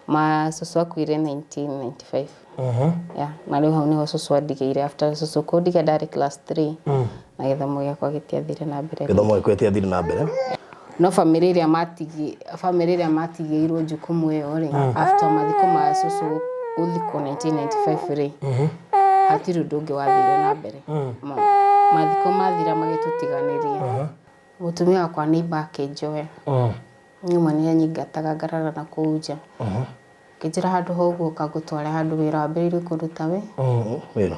Ma cũcũ akuire 1995. Yeah, na rĩu hau nĩho cũcũ andigĩire after cũcũ kũndiga ndarĩ class 3 na gĩthomo gĩakwa gĩtiathire na mbere. Gĩthomo gĩaku gĩtiathire na mbere. No bamĩrĩ ĩrĩa matigi bamĩrĩ ĩrĩa matigĩirwo jukumu ĩyo rĩ, after mathiko ma cũcũ gũthikwo 1995 rĩ, hatirĩ ũndũ ũngĩ wathire na mbere. Mathiko mathira magĩtũtiganĩria. Mũtumia wakwa neighbor akĩnjoya. Nĩma nĩ anyingataga ngarara na kũu nja. Akĩnjĩra handũ ha ũguo ũka ngũtware handũ wĩra wambĩrĩirie kũruta wĩ. Wĩra.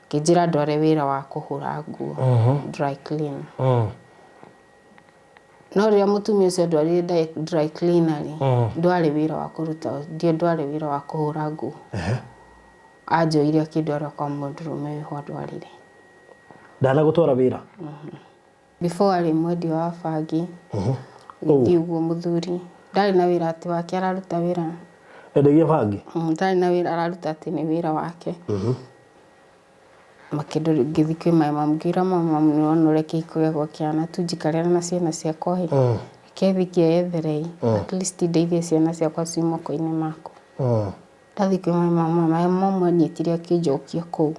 Akĩnjĩra ndware wĩra wa kũhũra nguo, dry clean. No rĩrĩa mũtumia ũcio andwarire dry cleaner rĩ, ndwarĩ wĩra wa kũruta, ndwarĩ wĩra wa kũhũra nguo. Anjoire akĩndwara kwa mũndũrũme wĩho andwarire. Ndanagũtwara wĩra? Before arĩ mwendia wa bangi. Gũthiĩ ũguo mũthuri. Ndarĩ na wĩra atĩ wake araruta wĩra. Endagia bangi? Ndarĩ na wĩra araruta atĩ nĩ wĩra wake. Makĩndora ngĩthiĩ kwĩ my mum ngĩra mama nĩ wona ũrĩa kĩhiko gĩakwa kĩhana tu njikarĩre na ciana ciakwa ĩ. Reke thiĩ ngeyethere ĩ. At least ndeithie ciana ciakwa ciĩ moko-inĩ makwa. Ndathiĩ kwĩ my mum, my mum anyitire akĩnjokia kũu.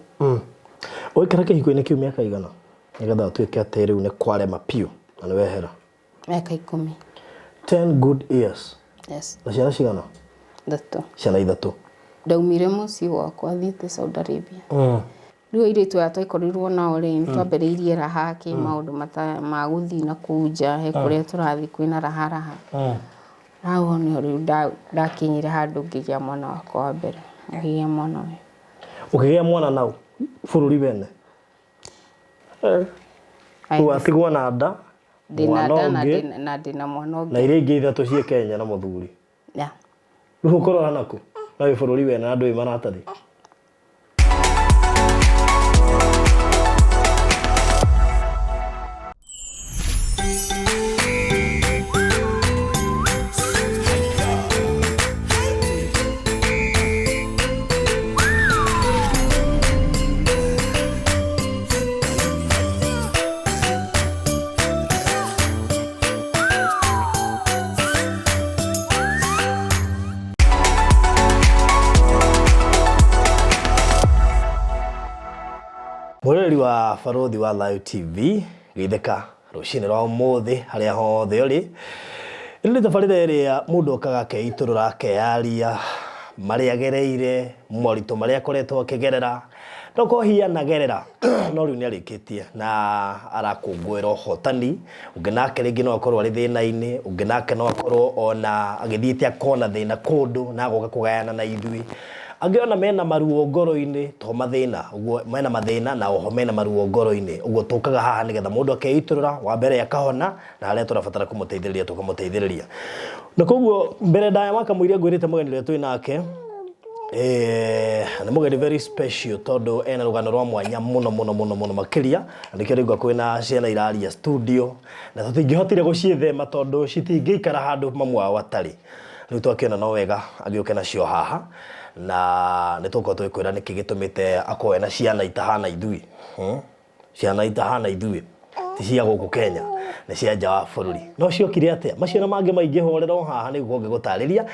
Waikara kĩhiko-inĩ kĩu mĩaka ĩigana? Nĩgetha ũtuĩke atĩ rĩu nĩ kwarema piũ na nĩ wehera. Mĩaka ikũmi. 10 good years. Yes. Na ciana cigana? Ithatũ. Ciana ithatũ. Ndaumire mũciĩ gwakwa thiĩte Saudi Arabia. Rĩu airĩtu aya twaikorirwo nao rĩ, nĩ twambĩrĩirie raha kĩ maũndũ mata ma gũthiĩ na kũu nja, he kũrĩa tũrathiĩ kwĩna raha raha. Hau nĩho rĩu ndakinyire handũ ngĩgĩa mwana wakwa wa mbere, ngĩgĩa mwana ũyũ. Ũkĩgĩa mwana naũ bũrũri wene? Rĩu watigwo na nda, Ndĩna mwana nda na ũngĩ, ndĩna- na ndĩna mwana ũngĩ. na iria ingĩ ithatũ ciĩ Kenya na mũthuri. Yeah. Rĩu ũkũrora nakũ? Na wĩ bũrũri wene na ndũĩ maratathi. Mwĩroreri wa Barũthi wa Thayu TV geithĩka rũcinĩ rwa ũmũthĩ harĩa hothe ũrĩ. Ĩno nĩ tabarĩra ĩrĩa mũndũ okaga akeitũrũra akeyaria marĩa agereire, moritũ marĩa akoretwo akĩgerera, no korwo hihi anagerera no rĩu nĩ arĩkĩtie na arakũngũĩra ũhotani. Ũngĩ nake rĩngĩ no akorwo arĩ thĩna-inĩ, ũngĩ nake no akorwo ona agĩthiĩte akona thĩna kũndũ na agoka kũgayana na ithuĩ. Angĩ ona mena maruo ngoro-inĩ to mathĩna, ũguo mena mathĩna na oho mena maruo ngoro-inĩ. Ũguo tũkaga haha nĩgetha mũndũ akeitũrũra, wa mbere akahona, na harĩa tũrabatara kũmũteithĩrĩria tũkamũteithĩrĩria. Na koguo mbere ndaya wakamũiria ngwĩrĩte mũgeni ũrĩa twĩ nake, eh, nĩ mũgeni very special tondũ ena rũgano rwa mwanya mũno mũno mũno mũno makĩria, na nĩkĩo rĩu kwĩna ciana iraria studio, na tũtingĩhotire gũciĩthema tondũ citingĩikara handũ mamu wao atarĩ. Rĩu twakĩona no wega agĩũke nacio haha, na nĩ tũgũkorwo tũgĩkwĩra nĩkĩ gĩtũmĩte akorwo ena ciana itahana ithuĩ. Ciana itahana ithuĩ, ti cia gũkũ Kenya, nĩ cia nja wa bũrũri. No ciokire atĩa? Macio na mangĩ maingĩ horera o haha nĩguo ngĩgũtarĩria.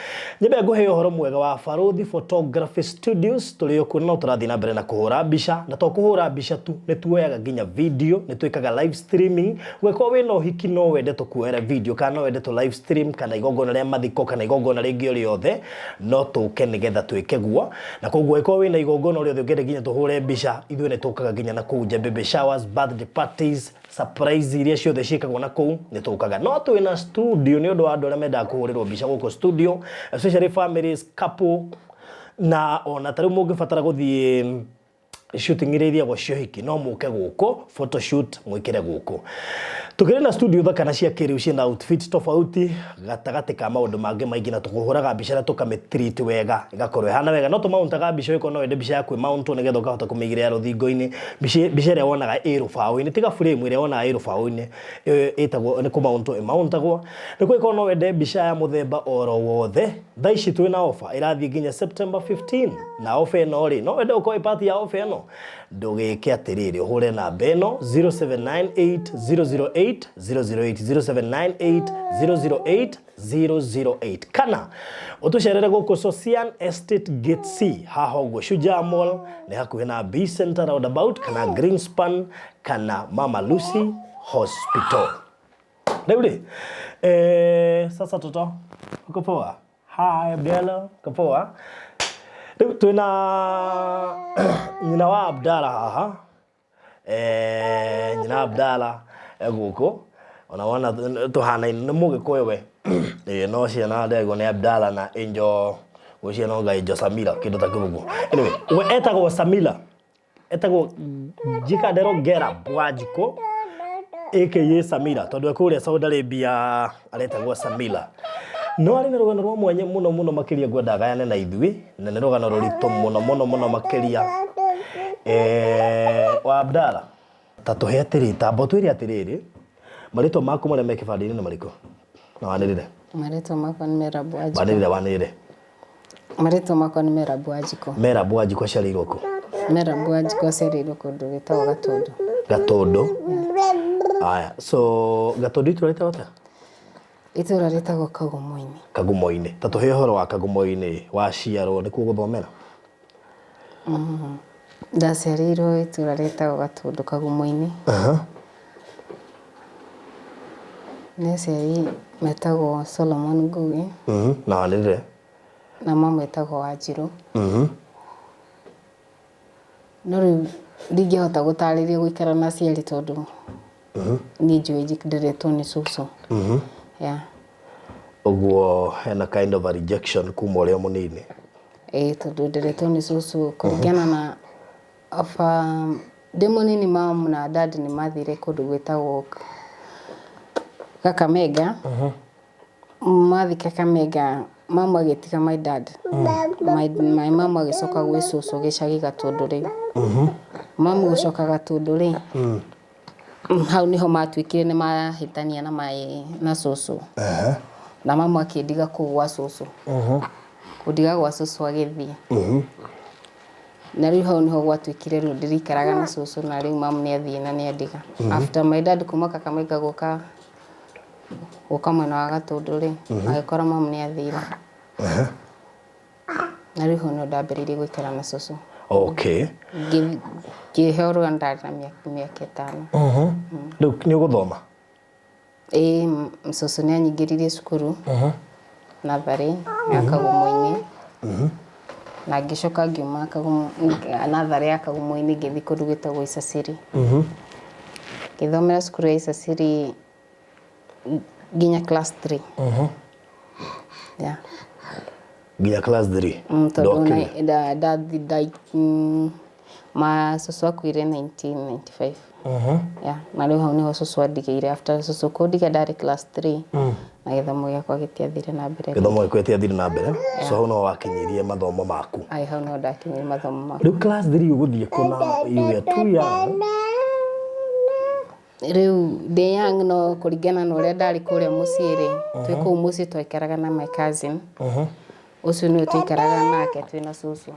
Nyambe ngũhe ũhoro mwega wa Barũthi Photography Studios, tũrĩ o kuo na no tũrathiĩ na mbere na kũhũra mbica, na to kũhũra mbica tu, nĩ tuoyaga nginya video, nĩ twĩkaga live streaming. Ũngĩkorwo wĩna ũhiki no wende tũkuoere video kana no wende tũ live stream kana igongona rĩa mathiko kana igongona rĩngĩ o rĩothe, no tũke nĩgetha twĩke guo. Na koguo angĩkorwo wĩna igongona o rĩothe ũngĩenda nginya tũhũre mbica, ithuĩ nĩ tũkaga nginya na kũu nja, baby showers, birthday parties, surprise iria ciothe ciĩkagwo na kũu nĩ tũkaga. No twĩna studio nĩ ũndũ wa andũ arĩa mendaga kũhũrĩrwo mbica gũkũ studio, especially families, couple, na ona ta rĩu mũngĩbatara gũthiĩ shooting iria ithiagwo cia ũhiki no mũke gũkũ photoshoot mwĩkĩre gũkũ. Tũkĩrĩ na studio thaka na cia kĩrĩu ciĩna outfit tofauti gatagatĩ ka maũndũ mangĩ maingĩ na tũkũhũraga mbica na tũkamĩ treat wega ĩgakorwo ĩhana wega. No tũmauntaga mbica ũngĩkorwo no wende mbica yaku ĩmauntwo nĩgetha ũkahota kũmĩigĩrĩra rũthingo-inĩ, mbica ĩrĩa wonaga ĩ rũbaũ-inĩ tiga frame ĩrĩa wonaga ĩ rũbaũ-inĩ ĩtagwo nĩ kũmauntwo ĩmauntagwo. Nĩ kũngĩkorwo no wende mbica ya mũthemba oro wothe, thaa ici twĩna offer ĩrathiĩ nginya September 15 na offer ĩno rĩ, no wende gũkorwo wĩ part ya offer ĩno? Ndũgĩke atĩrĩrĩ, ũhũre namba ĩno 0798 008 008, 0798 008 008, kana ũtũcerere gũkũ Socian Estate Gate C, haha ũguo Shujaa Mall, nĩ hakuhĩ na B Center roundabout, kana Greenspan, kana Mama Lucy Hospital. Rĩu rĩ, sasa toto, uko poa? Hi Abdalla, uko poa? Rĩu twĩna nyina wa Abdalla haha. Nyina Abdalla e gũkũ, ona wona tũhanaine, nĩ Mũgĩkũyũ we. Ĩĩ no ciana ndĩraigua nĩ Abdalla na Angel, gwĩciria no anga Angel Samira, kĩndũ ta kĩu ũguo. Anyway, we etagwo Samira, etagwo Njikandero Ngera Wanjikũ aka Samira, tondũ e kũrĩa Saudi Arabia aretagwo Samira. No arĩ na rũgano rwa mwanya mũno mũno makĩria ngwenda agayane na ithuĩ, na nĩ rũgano rũritũ mũno mũno mũno makĩria. Wa Abdalla, ta tũhe atĩrĩ, tamba ũtwĩre atĩrĩrĩ, marĩtwa maku marĩa me kĩbandĩ-inĩ nĩ marĩkũ? Na wanĩrĩre. Marĩtwa makwa nĩ Merab Wanjikũ. Wanĩrĩre, wanĩrĩre. Marĩtwa makwa nĩ Merab Wanjikũ. Merab Wanjikũ aciarĩirwo kũ? Merab Wanjikũ aciarĩirwo kũndũ gwĩtagwo Gatũndũ. Gatũndũ. Aya, so Gatũndũ itũra rĩtagwo atĩa? Itũra rĩtagwo Kagumo-inĩ. Kagumo-inĩ. Ta tũhe ũhoro wa Kagumo-inĩ, waciarwo nĩkuo gũthomera? Ndaciarĩirwo itũra rĩtagwo Gatũndũ Kagumo-inĩ. Nĩ aciari metagwo Solomon Ngugi. Na wanĩrĩre. Na mama etagwo Wanjirũ. No rĩu ndingĩhota gũtarĩria gũikara na aciari tondũ niĩ njũĩ nderetwo nĩ cũcũ. Yeah. Ũguo hena kind of a rejection kuma ũrĩ o mũnini. Ĩĩ tondũ nderetwo nĩ cũcũ kũringana na ndĩ mũnini mom na dad nĩ mathire kũndũ gwĩtagwo Kakamega. Mathiĩ Kakamega mamu agĩtiga my dad. My mom agĩcoka gwĩ cũcũ gĩcagi Gatũndũ rĩu. Mamu gũcoka Gatũndũ rĩ, hau nĩho matuĩkire nĩ mahĩtania na my na cũcũ. Na mamu akĩndiga kũu gwa cũcũ. Kũndiga gwa cũcũ agĩthiĩ. Na rĩu hau nĩho gwatuĩkire rĩu ndĩrĩikaraga na cũcũ na rĩu mamu nĩ athiĩ na nĩ andiga. After my dad kuma Kakamega gũka gũka mwena wa Gatũndũ rĩ, agĩkora mamu nĩ athire. Na rĩu hau nĩho ndambĩrĩirie gũikara na cũcũ. Ngĩheo rũgano ndarĩ na mĩaka 5. Rĩu nĩ ũgũthoma? Ĩĩ, cũcũ nĩ anyingĩririe cukuru natharĩ ya Kagumo-inĩ. Na ngĩcoka ngiuma natharĩ ya Kagumo-inĩ ngĩthiĩ kũndũ gwĩtagwo Icaciri. Ngĩthomera cukuru ya Icaciri nginya class 3. Yeah. Nginya class 3? Tondũ ma cũcũ akuire 1995. Yeah, na rĩu hau nĩho cũcũ andigĩire. After cũcũ kũndiga ndarĩ class 3 na gĩthomo gĩakwa gĩtiathire na mbere. Gĩthomo gĩaku gĩtiathire na mbere. So hau no wakinyirie mathomo maku? Aĩ, hau no ndakinyirie mathomo makwa. Rĩu class 3 ũgũthiĩ kũ na you were too young? Rĩu ndĩ young no kũringana na ũrĩa ndarĩ kũrĩa mũciĩ rĩ, twĩ kũu mũciĩ twaikaraga na my cousin. Ũcio nĩwe twaikaraga nake twĩna cũcũ.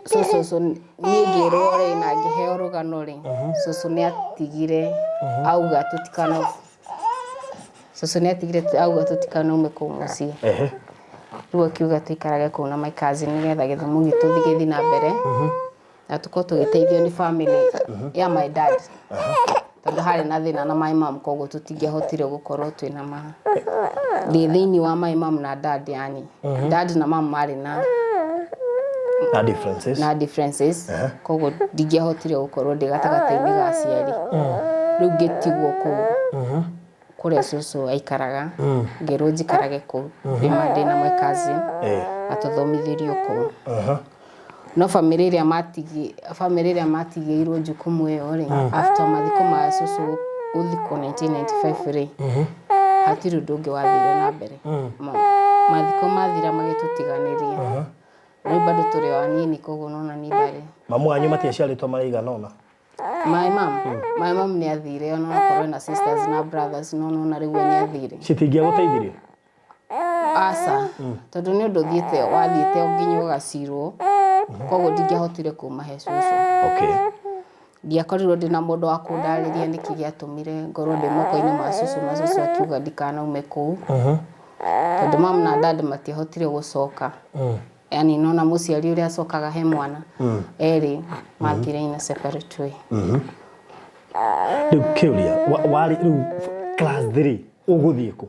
So cũcũ niĩ ngĩrwo rĩ na ngĩheo rũgano rĩ, cũcũ nĩ atigire auga tũtikana, cũcũ nĩ atigire auga tũtikanaume kũu mũciĩ. Rĩu akiuga tũikarage kũu na my cousin nĩgetha gĩthomo gitũ gĩthiĩ na mbere. Na tũkorwo tũgĩteithio nĩ family ya my dad. Tondũ harĩ na thĩna na my mom, koguo tũtingĩahotire gũkorwo twĩna ma ndĩ thĩinĩ wa my mom na dad, yani dad na mom marĩ na na differences, na differences, koguo ndingĩahotire gũkorwo ndĩ gatagatĩ-inĩ ga aciari. Rĩu ngĩtigwo kũu kũrĩa cũcũ aikaraga, ngĩrwo njikarage kũu ndĩ na my cousin na tũthomithĩrio kũu. No bamĩrĩ ĩrĩa matigi bamĩrĩ ĩrĩa matigĩirwo jukumu ĩyo rĩ, after mathiko ma cũcũ gũthikwo 1995 rĩ, hatirĩ ũndũ ũngĩ wathire na mbere. Mathiko mathira magĩtũtiganĩria. Rĩu bado tũrĩ o anini, koguo nona niĩ ndarĩ. Mamu wanyu matiaciarĩtwo marĩ igana ũna? My mom, my mom nĩ athire, ona okorwo ena sisters na brothers, no nona rĩu we nĩ athire. Citingĩagũteithirie? Aca, tondũ nĩ ũndũ ũthiĩte wathiĩte nginya ũgacirwo. Koguo ndingĩahotire kuma he cũcũ. Ndiakorirwo ndĩna mũndũ wa kũndarĩria nĩkĩ gĩatũmire ngorwo ndĩ moko-inĩ ma cũcũ, na cũcũ akiuga ndikanaume kũu. Tondũ mam na dad matiahotire gũcoka. Yani nona mũciari ũrĩa acokaga he mwana, erĩ mathire in a separate way. Rĩu kĩũria, warĩ rĩu class 3, ũgũthiĩ kũ?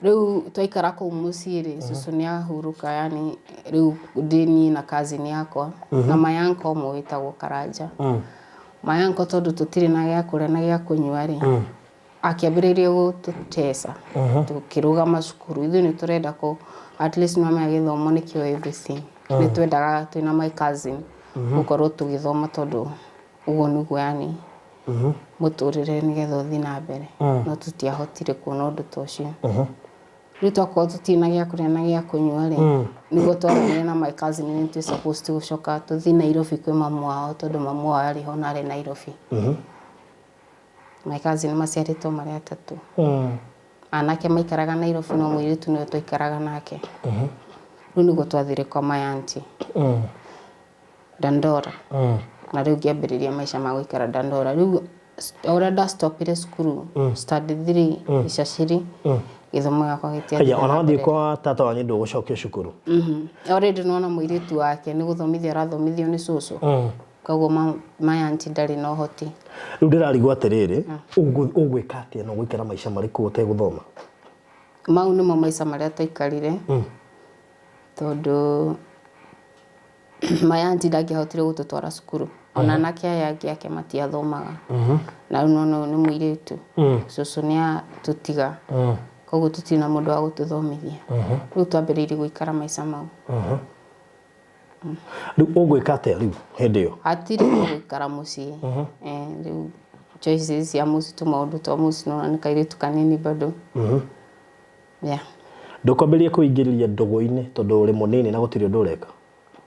Rĩu twaikara kũu mũciĩ rĩ, cũcũ nĩ ahurũka, yani rĩu ndĩ niĩ na cousin yakwa na my uncle ũmwe wĩtagwo Karanja. My uncle, tondũ tũtirĩ na gĩa kũrĩa na gĩa kũnyua rĩ, akĩambĩrĩria gũtũteca tũkĩrũgama cukuru. Ithuĩ nĩ tũrenda kũ at least nĩwamenya gĩthomo nĩkĩo everything. Nĩ twendaga twĩna my cousin gũkorwo tũgĩthoma, tondũ ũguo nĩguo yani mũtũrĩre nĩgetha ũthiĩ na mbere, no tũtiahotire kuona ũndũ ta ũcio. Rĩu twakorwo tũtirĩ na gĩa kũrĩa na gĩa kũnyua rĩ, nĩguo twaranire na my cousin nĩ twĩ supposed gũcoka tũthiĩ Nairobi kwĩ mamu wao, tondũ mamu wao arĩ ho na arĩ Nairobi. My cousin maciarĩtwo marĩ atatũ. Anake maikaraga Nairobi, no mũirĩtu nĩwe twaikaraga nake. Rĩu nĩguo twathire kwa my auntie Dandora, na rĩu ngĩambĩrĩria maica ma gũikara Dandora. Rĩu o ũrĩa ndastopire cukuru standard 3 Icaciri, gĩthomo gĩakwa gĩtiathire Haya, ona na wathiĩ mbere. kwa tata wanyu ndũgũcokio cukuru? Already nona mũirĩtu wake nĩ gũthomithio arathomithio nĩ cũcũ, koguo my auntie ndarĩ na ũhoti. Rĩu ndĩrarigwo atĩrĩrĩ, ũgwĩka atĩa na ũgũikara maica marĩkũ ũtegũthoma? Mau nĩmo maica marĩa twaikarire, tondũ my auntie ndangĩahotire gũtũtwara cukuru, ona anake aya angĩ ake matiathomaga, na rĩu nona ũyũ nĩ mũirĩtu, cũcũ nĩ atũtiga, koguo tũtirĩ na mũndũ wa gũtũthomithia. Rĩu twambĩrĩirie gũikara maica mau. Rĩu ũgwĩka atĩa rĩu hĩndĩ ĩyo? Hatirĩ no gũikara mũciĩ. Rĩu choices cia mũciĩ, tũmaũndũ twa mũciĩ, nona nĩ kairĩtu kanini bado, yeah. Ndũkwambĩrĩria kũingĩrĩria ndũgũ-inĩ tondũ ũrĩ mũnini na gũtirĩ ũndũ ũreka?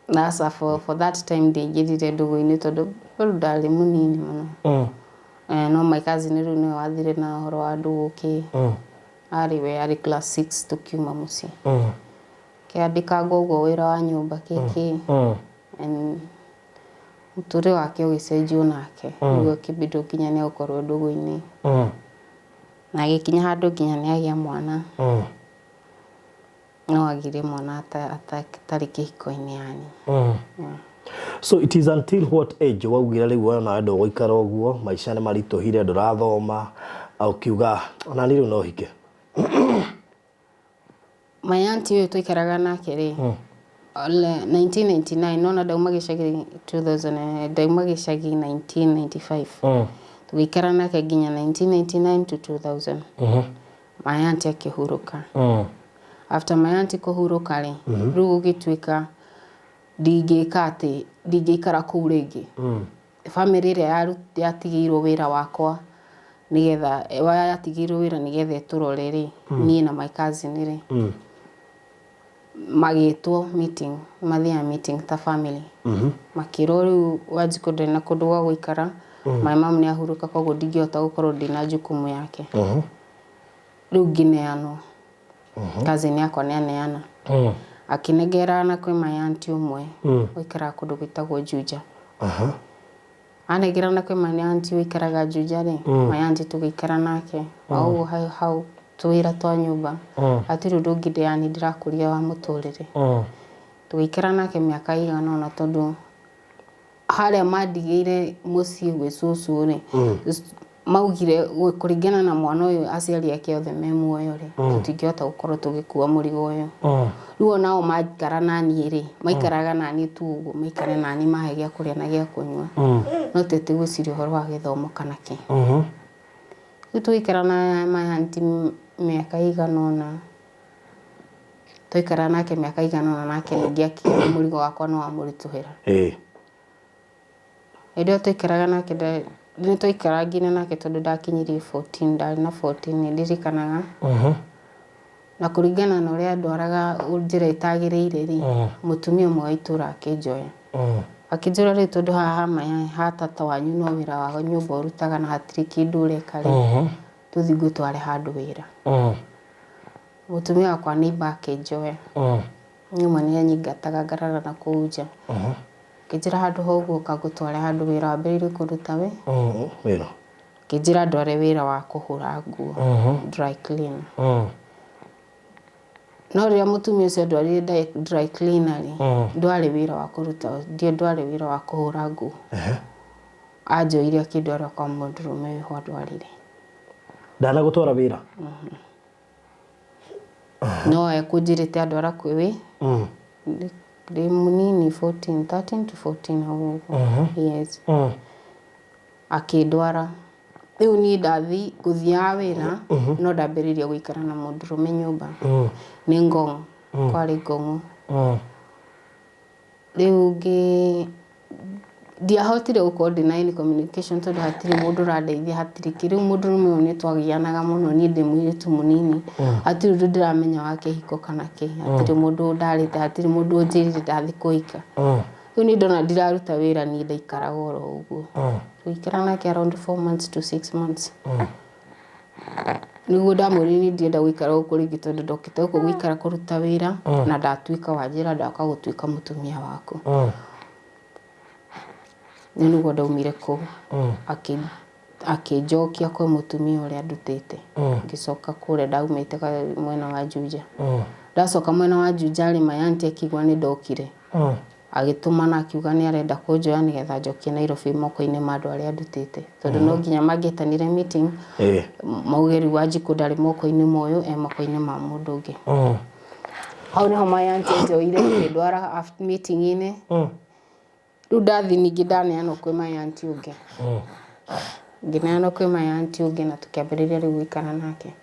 Nasa for that time ndiaingĩrire ndũgũ-inĩ, tondũ bado ndarĩ mũnini mũno. No my cousin rĩu nĩwe wathire na ũhoro wa ndũgũ kĩ, arĩ we arĩ class 6 tũkiuma mũciĩ, kĩandĩkangwo ũguo wĩra wa nyũmba kĩkĩ, and mũtũrĩre wake ũgĩcenjio nake. Rĩu akĩbindwo nginya nĩ gũkorwo ndũgũ-inĩ, na agĩkinya handũ nginya nĩ agĩa mwana, no agire mwana atarĩ kĩhiko-inĩ yani. So it is until what age waugire rĩu we nawe ndũgũikara ũguo, maica nĩ maritũhire, ndũrathoma, ũkiuga ona niĩ rĩu no hike? My auntie ũyũ twaikaraga nake rĩ, 1999, nona ndauma gĩcagi 2000, ndauma gĩcagi 1995, tũgĩikara nake nginya 1999 to 2000. My auntie akĩhurũka. After my auntie kũhurũka rĩ, rĩu gũgĩtuĩka ndingĩka atĩ ndingĩikara kũu rĩngĩ. Bamĩrĩ ĩrĩa yatigĩirwo wĩra wakwa nĩgetha yatigĩirwo wĩra nĩgetha ĩtũrore rĩ, niĩ na my cousin rĩ, magĩtwo meeting, mathiaga meeting ta family, makĩrwo rĩu Wanjikũ ndarĩ na kũndũ gwa gũikara, my mom nĩ ahurũka, koguo ndingĩhota gũkorwo ndĩna jukumu yake. Rĩu ngĩneanwo, cousin yakwa nĩ aneana, akĩnengera na kwĩ my auntie ũmwe ũikaraga kũndũ gwĩtagwo Juja. Anengera na kwĩ my auntie ũikaraga Juja rĩ, my auntie tũgĩikara nake o ũguo hau hau, tũwĩra twa nyũmba, hatirĩ ũndũ ũngĩ yani ndĩrakũria wa mũtũrĩre. Tũgĩikara nake mĩaka ĩigana ũna, tondũ harĩa mandigĩire mũciĩ gwĩ cũcũ rĩ, maugire kũringana na mwana ũyũ aciari ake othe me muoyo rĩ, tũtingĩhota gũkorwo tũgĩkua mũrigo ũyũ. Rĩu onao maikara naniĩ rĩ, maikaraga naniĩ tu ũguo, maikare naniĩ, mahe gĩa kũrĩa na gĩa kũnyua, no tete gwĩciria ũhoro wa gĩthomo kana kĩ. Rĩu tũgĩikara na my auntie mĩaka ĩigana ũna, twaikara nake mĩaka ĩigana ũna, nake ningĩ akĩona mũrigo wakwa nĩ wamũritũhĩra. Hĩndĩ ĩyo twaikaraga nake, nĩ twaikarangire nake tondũ ndakinyirie 14, ndarĩ na 14 nĩ ndirikanaga. Na kũringana na ũrĩa ndwaraga njĩra ĩtagĩrĩire rĩ, mũtumia ũmwe wa itũũra akĩnjoya, akĩnjĩra rĩu tondũ haha maya ha tata wanyu no wĩra wa nyũmba ũrutaga na hatirĩ kĩndũ ũreka rĩ, tũthiĩ ngũtware handũ wĩra. Mũtumia wakwa neighbor akĩnjoya. Nyuma nĩ anyingataga ngarara na kũu nja. Akĩnjĩra handũ ha ũguo ũka ngũtware handũ wĩra wambĩrĩirie kũruta wĩ. Wĩra. Akĩnjĩra ndware wĩra wa kũhũra nguo, dry clean. No rĩrĩa mũtumia ũcio andwarire dry cleaner rĩ, ndwarĩ wĩra wa kũruta, ndwarĩ wĩra wa kũhũra nguo. Anjoire akĩndwara kwa mũndũrũme wĩho andwarire. Ndanagũtwara wĩra? No ekũnjĩrĩte andwara kwĩ wĩ ndĩ mũnini 14, 13 to 14 hau ũguo. Yes. Akĩndwara. Rĩu niĩ ndathi ngũthiaga wĩra no ndambĩrĩria gũikara na mũndũrũme nyũmba. Nĩ Ngong, kwarĩ Ngong'o. Rĩu ngĩ ndiahotire gũkorwo ndĩna any communication tondũ hatirĩ mũndũ ũrandeithia hatirĩ kĩ. Rĩu mũndũrũme ũyũ nĩ twagianaga mũno niĩ ndĩ mũirĩtu mũnini. Hatirĩ ũndũ ndĩramenya wa kĩhiko kana kĩ. Hatirĩ mũndũ ndarĩte, hatirĩ mũndũ ũnjĩrire ndathiĩ kũhika. Rĩu niĩ ndona ndiraruta wĩra niĩ ndaikaraga oro ũguo. Tũgĩikara nake around 4 months to 6 months. Nĩguo ndamwĩrire niĩ ndirenda gũikara gũkũ rĩngĩ tondũ ndokĩte gũkũ gũikara kũruta wĩra na ndatuĩka wa njĩra ndoka gũtuĩka mũtumia waku. Rĩu nĩguo ndaumire kũu. Akĩnjokia kwĩ mũtumia ũrĩa ndutĩte. Ngĩcoka kũrĩa ndaumĩte mwena wa Juja. Ndacoka mwena wa Juja rĩ, my auntie akĩigua nĩ ndokire. Agĩtũmana akiuga nĩ arenda kũnjoya nĩgetha njokie Nairobi moko-inĩ ma andũ arĩa ndutĩte. Tondũ no nginya mangĩetanire meeting, mauge rĩu Wanjikũ ndarĩ moko-inĩ ma ũyũ, e moko-inĩ ma mũndũ ũngĩ. Hau nĩho my auntie anjoire akĩndwara meeting-inĩ. Rĩu ndathiĩ ningĩ ndaneanwo kwĩ my auntie ũngĩ. Ngĩneanwo kwĩ my auntie ũngĩ na tũkĩambĩrĩria rĩu gũikara nake.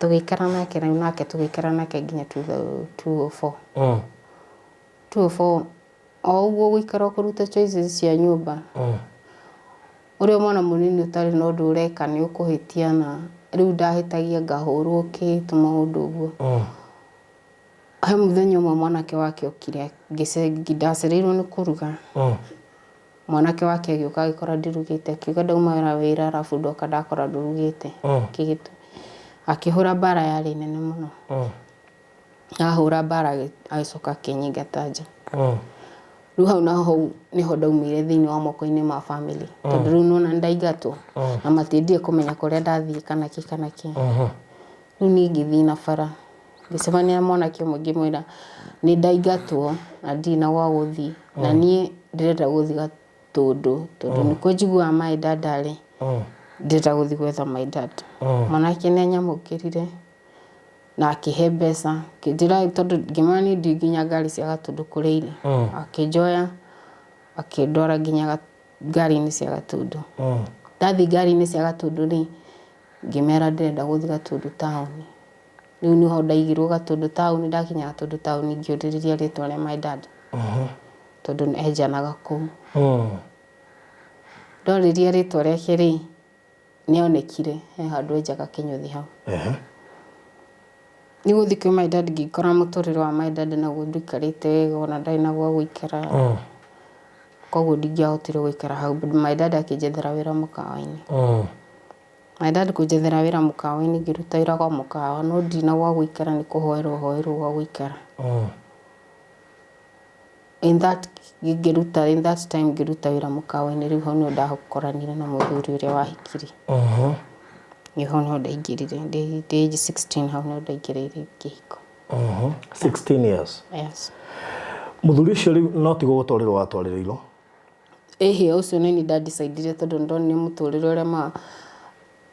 Tũgĩikara nake rĩu nake tũgĩikara nake nginya 2004. 2004 o ũguo gũikara kũruta choices cia nyũmba. Ũrĩa mwana mũnini ũtarĩ na ũndũ ũreka nĩ ũkũhĩtia na rĩu ndahĩtagia ngahũrwo kĩ tũmaũndũ ũguo. He mũthenya ũmwe mwanake wake okire ndacereirwo nĩ kũruga. Mwanake wake agĩũka agĩkora ndirugĩte akiuga ndauma wĩra arabu ndoka ndakora ndũrugĩte. Akĩhũra mbara yarĩ nene mũno. Ahũra mbara agĩcoka akĩnyingata nja. Rĩu hau naho nĩho ndaumire thĩinĩ wa moko-inĩ ma family. Tondũ rĩu nĩwona nĩndaingatwo na matiendire kũmenya kũrĩa ndathiĩ kana kĩ kana kĩ. Rĩu niĩ ngĩthiĩ na bara ngĩcemania na mwanake ũmwe ngĩmwĩra nĩ ndaingatwo na ndirĩ na gwa gũthiĩ na niĩ ndĩrenda gũthiĩ Gatũndũ tondũ nĩkuo njiguaga my dad arĩ, ndĩrenda gũthiĩ gwetha my dad. Mwanake nĩ anyamũkĩrire na akĩhe mbeca akĩnjĩra tondũ ngĩmwĩra niĩ ndiũĩ nginya ngari cia Gatũndũ kũrĩa irĩ. Akĩnjoya akĩndwara nginya ngari-inĩ cia Gatũndũ. Ndathiĩ ngari-inĩ cia Gatũndũ rĩ, ngĩmera ndĩrenda gũthiĩ Gatũndũ taũni. Rĩu nĩho ndaigirwo Gatũndũ taũni, ndakinya Gatũndũ taũni ngĩũrĩrĩria rĩtwa rĩa my dad tondũ enjanaga kũu. Ndorĩria rĩtwa rĩake rĩ, nĩonekire he handũ enjaga kĩnyũthi hau. Rĩu gũthiĩ kwĩ my dad ngĩkora mũtũrĩre wa my dad naguo ndũikarĩte wega ona ndarĩ na gwa gũikara. Koguo ndingĩahotire gũikara hau but my dad akĩnjethera wĩra mũkawa-inĩ. My dad kũnjethera wĩra mũkawa-inĩ ngĩruta wĩra kwa mũkawa no ndirĩ na gwa gũikara nĩ kũhoerwo hoerwo gwa gũikara. In that ngĩruta in that time ngĩruta wĩra mũkawa-inĩ rĩu hau nĩho ndakoranire na mũthuri ũrĩa wahikirie. Nĩho nĩho ndaingĩrire ndĩ age 16 hau nĩho ndaingĩrĩire kĩhiko. 16 years. Yes. Mũthuri ũcio rĩu no ti gũgũtwarĩrwo watwarĩrĩirwo? Ĩhĩ ũcio nĩ niĩ nda decide-ire tondũ nĩ ndonire mũtũrĩre ũrĩa ma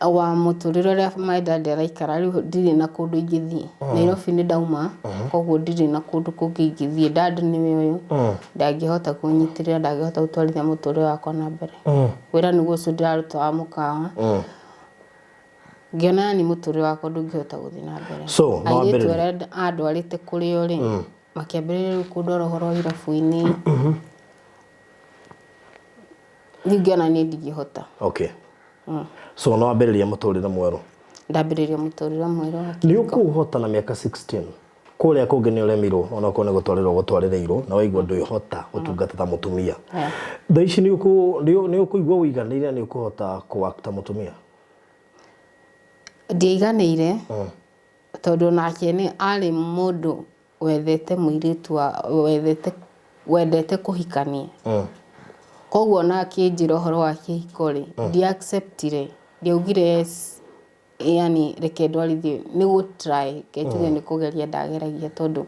wa mũtũrĩre ũrĩa my dad araikara rĩu ndirĩ na kũndũ ingĩthiĩ. Nairobi nĩ ndauma koguo ndirĩ na kũndũ kũngĩ ingĩthiĩ. Dad nĩwe ũyũ ndangĩhota kũnyitĩrĩra ndangĩhota gũtwarithia mũtũrĩre wakwa na mbere. Wĩra nĩguo ũcio ndĩraruta wa mũkawa. Ngĩona yani mũtũrĩre wakwa ndũngĩhota gũthiĩ na mbere. So, no Airĩtu wambĩrĩrie. arĩa andwarĩte kũrĩ o rĩ, makĩambĩrĩria rĩu kũndwara ũhoro wa irabu-inĩ. Rĩu ngĩona niĩ ndingĩhota. Okay. So no wambĩrĩria mũtũrĩre mwerũ. Ndambĩrĩria mũtũrĩre mwerũ wa Nĩ kĩhiko. ũkũũhota na mĩaka 16 kũrĩa kũngĩ nĩ ũremirwo onakorwo nĩ gũtwarĩrwo gũtwarĩrĩirwo na waigua ndwĩhota gũtungata ta mũtumia. Yeah. Thaa ici nĩ ũkũigua ũiganĩire na nĩ ũkũhota kũ-act ta mũtumia? Ndiaiganĩire. Tondũ nake nĩ arĩ mũndũ wethete mũirĩtu wa wethete wendete kũhikania. Koguo ona akĩnjĩra ũhoro wa kĩhiko rĩ, ndia accept ire, ndiaugire yes, yani reke ndwarithie, nĩ gũ try, reke njuge nĩ kũgeria ndageragia tondũ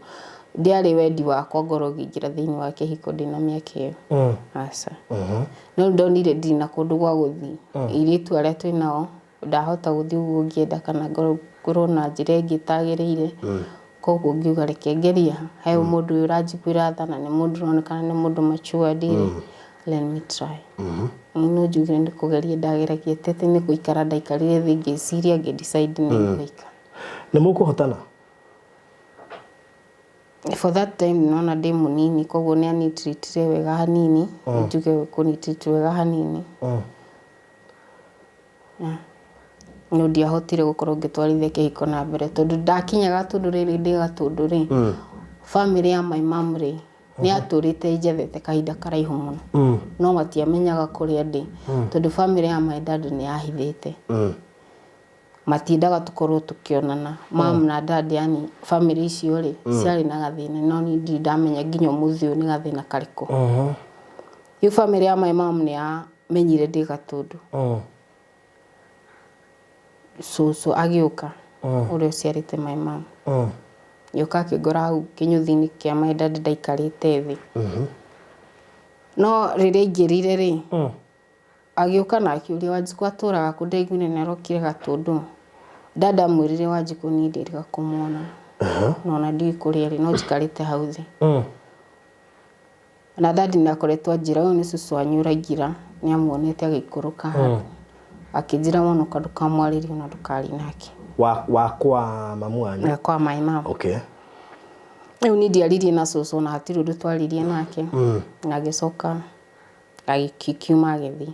ndiarĩ wendi wakwa ngorwo ngĩingĩra thĩinĩ wa kĩhiko ndĩna mĩaka ĩyo. Aca. No nĩ ndonire ndirĩ na kũndũ gwa gũthiĩ. Airĩtu arĩa twĩnao ndahota gũthiĩ ũguo ngĩenda kana ngorwo na njĩra ĩngĩ ĩtagĩrĩire, koguo ngiuga reke ngerie he mũndũ ũyũ ũranjiguĩra tha na nĩ mũndũ ũronekana nĩ mũndũ matured rĩ, let me try. No njuge nĩ kũgeria ndageragia ti atĩ nĩ gũikara ndaikarire thĩ ngĩciria ngĩ decide nĩ ngũhika. Nĩ mũkũhotana? For that time nona ndĩ mũnini koguo nĩ anitreatire wega hanini, njuge kũnitreat wega hanini. No ndiahotire gũkorwo ngĩtwarithia kĩhiko na mbere tondũ ndakinya Gatũndũ rĩrĩ ndĩ Gatũndũ rĩ, bamĩrĩ ya my mom rĩ, nĩ yatũrĩte ĩnjethete kahinda karaihu mũno, no matiamenyaga kũrĩa ndĩ tondũ bamĩrĩ ya my dad nĩ yahithĩte. Matiendaga tũkorwo tũkĩonana mam na dad, yani bamĩrĩ icio rĩ ciarĩ na gathĩna, no niĩ ndirĩ ndamenya nginya ũmũthĩ ũyũ nĩ gathĩna karĩkũ. Rĩu bamĩrĩ ya my mom nĩ yamenyire ndĩ Gatũndũ. Cũcũ agĩũka, ũrĩa ũciarĩte my mom, agĩũka akĩngora hau kĩnyũthi-inĩ kĩa my dad ndaikarĩte thĩ. No rĩrĩa aingĩrire rĩ, agĩũka na akĩũria Wanjikũ atũraga kũ, ndaiguire nĩ arokire Gatũndũ. Dad amwĩrire Wanjikũ niĩ ndĩrĩga kũmuona na ona ndiũĩ kũrĩa arĩ no njikarĩte hau thĩ. Na dad nĩ akoretwo anjĩra ũyũ nĩ cũcũ wanyu ũraingĩra, nĩ amuonete agĩikũrũka handũ. Akĩnjĩra wonoka ndũkamwarĩrie ona ndũkarie nake. Wa kwa mamu wanyu? Na kwa my mom. Okay. Rĩu niĩ ndiaririe na cũcũ na hatirĩ ũndũ twaririe nake. Na agĩcoka agĩkiuma agĩthiĩ.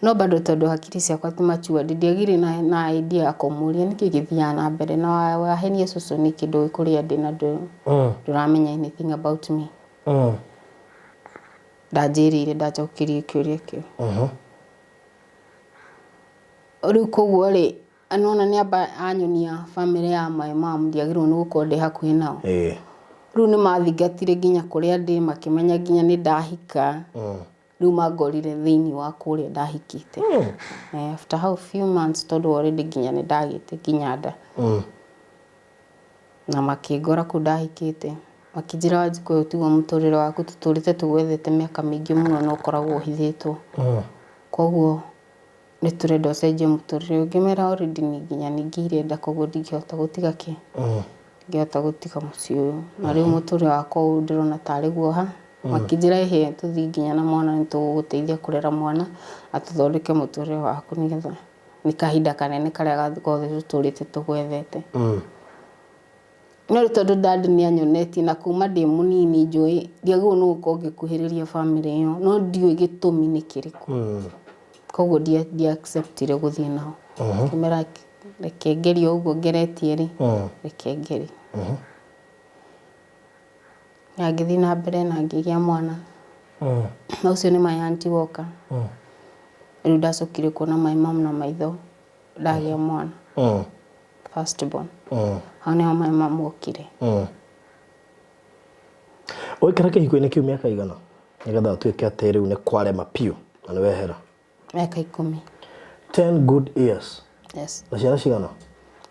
No bado tondũ hakiri ciakwa ti matured, ndiagire na idea ya kũmũria nĩkĩ gĩthiaga na mbere na wahenia cũcũ nĩkĩ ndũĩ kũrĩa ndĩ na ndũramenya anything about me. Ndanjĩrĩire ndanjokirie kĩũria kĩu. Rĩu koguo rĩ, nĩwona nĩ amba anyonia bamĩrĩ ya my mom ndiagĩrĩirwo nĩ gũkorwo ndĩ hakuhĩ nao. Rĩu nĩ mathingatire nginya kũrĩa ndĩ makĩmenya nginya nĩ ndahika. Rĩu mangorire thĩinĩ wa kũrĩa ndahikĩte. After how few months tondũ already nginya nĩ ndagĩte nginya nda. Na makĩngora kũu ndahikĩte. Makĩnjĩra Wanjikũ ũyũ tiguo mũtũrĩre waku tũtũrĩte tũgwethete mĩaka mĩingĩ mũno na ũkoragwo ũhithĩtwo. Koguo nĩ tũrenda ũcenjie mũtũrĩre ũyũ. Ngĩmera already niĩ nginya nĩ ngĩire nda koguo ndingĩhota gũtiga kĩ? Ndingĩhota gũtiga mũciĩ ũyũ. Na rĩu mũtũrĩre wakwa ũyũ ndĩrona tarĩ guo ha? Makĩnjĩra ĩhĩ tũthiĩ nginya na mwana nĩ tũgũgũteithia kũrera mwana na tũthondeke mũtũrĩre waku nĩgetha nĩ kahinda kanene karĩa gothe tũtũrĩte tũgwethete. No rĩu tondũ dad nĩ anyonetie na kuma ndĩ mũnini njũĩ ndiagĩrĩirwo nĩ gũkorwo ngĩkuhĩrĩria bamĩrĩ ĩyo no ndiũĩ gĩtũmi nĩ kĩrĩkũ. Koguo ndia accept ire gũthiĩ nao. Ngĩmera reke ngerie ũguo ngeretie rĩ, reke ngerie. Na ngĩthiĩ na mbere na ngĩgĩa mwana. Na ũcio nĩ my auntie woka. Rĩu ndacokire kuona my mom na maitho ndagĩa mwana. First born. Hau nĩho my mom okire. Waikara kĩhiko-inĩ kĩu mĩaka igana nĩgetha ũtuĩke atĩ rĩu nĩ kwarema piũ na nĩ wehera? Mĩaka 10. 10 good years. Yes. Na ciana cigana?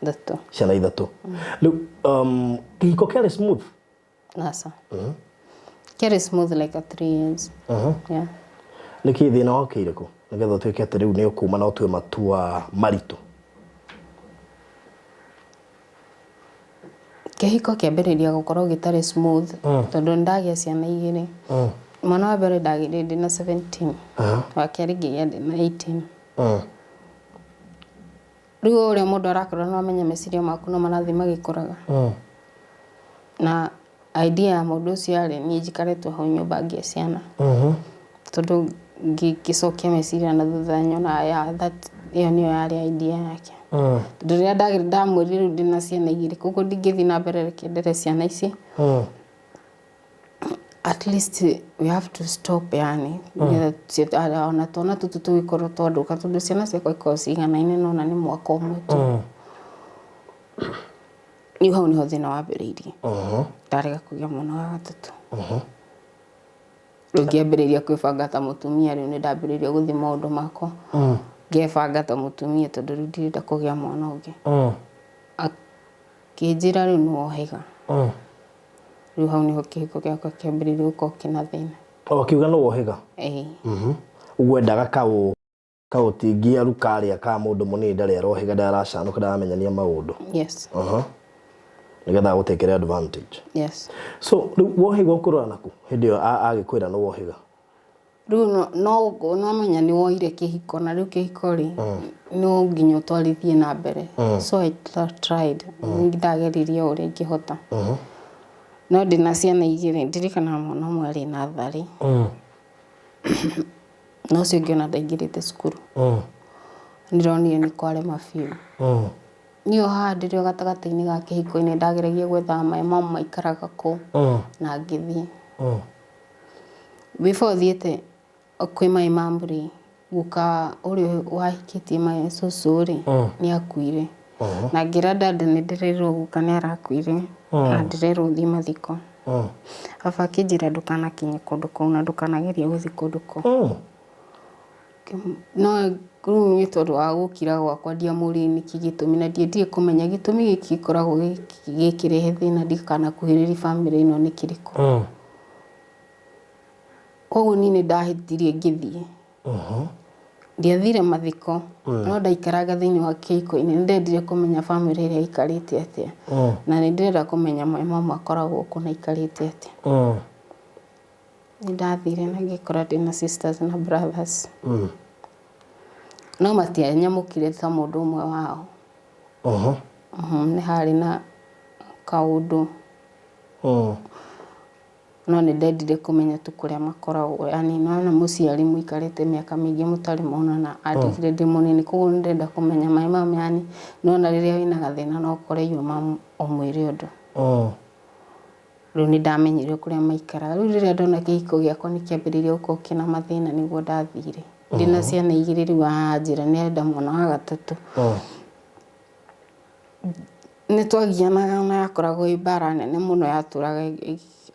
3. Ciana 3. Rĩu kĩhiko kĩarĩ smooth? Aca. Kĩarĩ smooth like a 3 years. Yeah. Nĩkĩ thĩna wokĩire kũ nĩgetha ũtuĩke atĩ rĩu nĩ ũkuma na ũtue matua maritũ? Kĩhiko kĩambĩrĩria gũkorwo gĩtarĩ smooth tondũ nĩ ndagĩa ciana 2. Mwana wa mbere ndagĩire ndĩna 17. Wa kerĩ ngĩgĩa ndĩna 18. Rĩu o ũrĩa mũndũ arakũra no amenya meciria maku no marathiĩ magĩkũraga. Na idea ya mũndũ ũcio yarĩ niĩ njikarĩtwo hau nyũmba ngĩe ciana. Tondũ ngĩcokia meciria na thutha nyona yeah, that ĩyo nĩyo yarĩ idea yake. Tondũ rĩrĩa ndamwĩrire rĩu ndĩna ciana 2 koguo ndingĩthiĩ na mbere reke ndere ciana ici. At least we have to stop yani nĩgetha ona twana tũtũ tũgĩkorwo twandũka tondũ ciana ciakwa ikoragwo ciganaine no ona nĩ mwaka ũmwe tu. Rĩu hau nĩho thĩna wambĩrĩirie. Ndarega kũgĩa mwana wa gatatũ. Rĩu ngĩambĩrĩria kwĩbanga ta mũtumia, rĩu nĩ ndambĩrĩirie gũthiĩ maũndũ makwa. Ngebanga ta mũtumia tondũ rĩu ndirenda kũgĩa mwana ũngĩ. Akĩnjĩra rĩu nĩ wohĩga. Rĩu hau nĩho kĩhiko gĩakwa kĩambĩrĩirie gũkorwo kĩna thĩna. O akiuga nĩ wohĩga. Ĩĩ. Ũguo endaga kaũ kaũtingiaru karĩa ka mũndũ mũnini ndarĩ arohĩga, ndaracanũka, ndaramenyania maũndũ. Yes. Nĩgetha agũtekere advantage. Yes. So rĩu wohĩga ũkũrora naku hĩndĩ ĩyo agĩkwĩra nĩ wohĩga? Rĩu no menya nĩ woire kĩhiko, na rĩu kĩhiko rĩ, no nginya ũtwarithie na mbere. So I tried. Nĩ ndageririe o ũrĩa ingĩhota. No ndĩna ciana igĩrĩ, ndirikanaga mwana ũmwe arĩ natharĩ. Na ũcio ũngĩ ona ndaingĩrĩte cukuru. Nĩndonire nĩ kwarema biũ. Niĩ o haha ndĩrĩ o gatagatĩ-inĩ ga kĩhiko-inĩ ndageragia gwetha my mom maikaraga kũ na ngĩthiĩ. Before thiĩte kwĩ my mom rĩ, guka ũrĩa wahikĩtie my cũcũ rĩ, nĩ akuire. Na ngĩra dad nĩ ndĩrerwo guka nĩ arakuire na ndĩrerwo thiĩ mathiko. Baba akĩnjĩra ndũkanakinye kũndũ kũu na ndũkanagerie gũthiĩ kũndũ kũu. No rĩu nĩ tondũ wa gũkira gwakwa ndiamũririe nĩkĩ gĩtũmi na ndiendire kũmenya gĩtũmi gĩkĩ gĩkoragwo gĩkĩrehe thĩna ndikanakuhĩrĩrie bamĩrĩ ĩno nĩ kĩrĩkũ. Koguo niĩ nĩ ndahĩtirie ngĩthiĩ. Ndiathire mathiko, no ndaikaranga thĩinĩ wa kĩhiko-inĩ. Nĩ ndendire kũmenya bamĩrĩ ĩrĩa ĩikarĩte atĩa. Na nĩ ndĩrenda kũmenya my mom akoragwo kũ na aikarĩte atĩa. Nĩ ndathire na ngĩkora ndĩna sisters na brothers. No matianyamũkire ta mũndũ ũmwe wao. Nĩ harĩ na kaũndũ. No nĩ ndendire kũmenya tu kũrĩa makoragwo, yani nĩ wona mũciari mũikarĩte mĩaka mĩingĩ mũtarĩ monana, andigire ndĩ mũnini, koguo nĩ ndĩrenda kũmenya my mom, yani nĩ wona rĩrĩa wĩna gathĩna no ũkore your mom ũmwĩre ũndũ. Rĩu nĩ ndamenyire kũrĩa maikaraga. Rĩu rĩrĩa ndona kĩhiko gĩakwa nĩ kĩambĩrĩirie gũkorwo kĩna mathĩna nĩguo ndathire. Ndĩna ciana igĩrĩ rĩu aranjĩra nĩ arenda mwana wa gatatũ. Nĩ twagianaga na yakoragwo ĩ mbara nene mũno yatũraga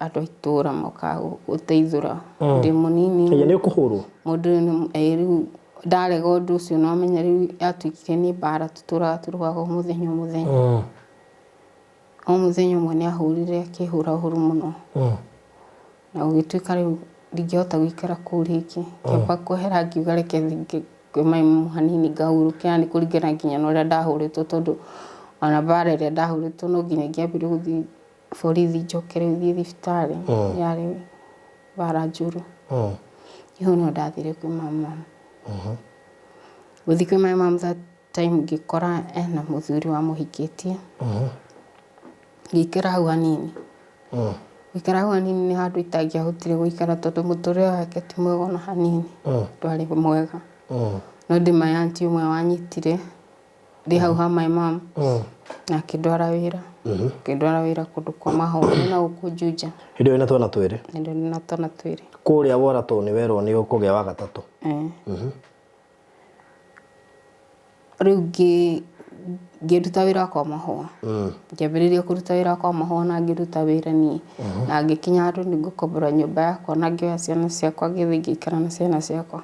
andũ a itũra mokaga gũteithũra ndĩ mũnini. Ĩĩ nĩ ũkũhũrwo? Mũndũ ĩĩ rĩu ndarega ũndũ ũcio nĩ wamenya rĩu yatuĩkire nĩ mbara tũtũraga tũrũaga o mũthenya o mũthenya. O mũthenya ũmwe nĩ ahũrire akĩhũra ũru mũno. Na gũgĩtuĩka rĩu ndingĩhota gũikara kũu rĩngĩ. Ngĩamba kwehera ngiuga reke thiĩ kwĩ maimu hanini ngahurũke yani kũringana nginya na ũrĩa ndahũrĩtwo tondũ ona mbara ĩrĩa ndahũrĩtwo no nginya ingĩambire gũthiĩ borithi njoke rĩu thiĩ thibitarĩ yarĩ mbara njũru. Hau nĩho ndathire kwĩ my mom. Gũthiĩ kwĩ my mom that time ngĩkora ena mũthuri wamũhikĩtie. Ngĩikara hau hanini. Gũikara hau hanini nĩ handũ itangĩahotire gũikara tondũ mũtũrĩre wake ti mwega ona hanini. Ndwarĩ mwega. No ndĩ my aunty ũmwe wanyitire ndĩ hau ha my mom na akĩndwara wĩra. Akĩndwara wĩra kũndũ kwa mahoya na gũkũ Juja. Hĩndĩ ĩyo wĩna twana twĩrĩ? Hĩndĩ ĩyo ndĩna twana twĩrĩ. Kũrĩa woratwo nĩ werwo nĩ ũkũgĩa wa gatatũ? Ĩĩ. Rĩu ngĩruta wĩra kwa mahũa. Ngĩambĩrĩria kũruta wĩra kwa mahũa na ngĩruta wĩra niĩ. Na ngĩkinya handũ nĩ ngũkombora nyũmba yakwa na ngĩoya ciana ciakwa ngĩthiĩ ngĩikara na ciana ciakwa.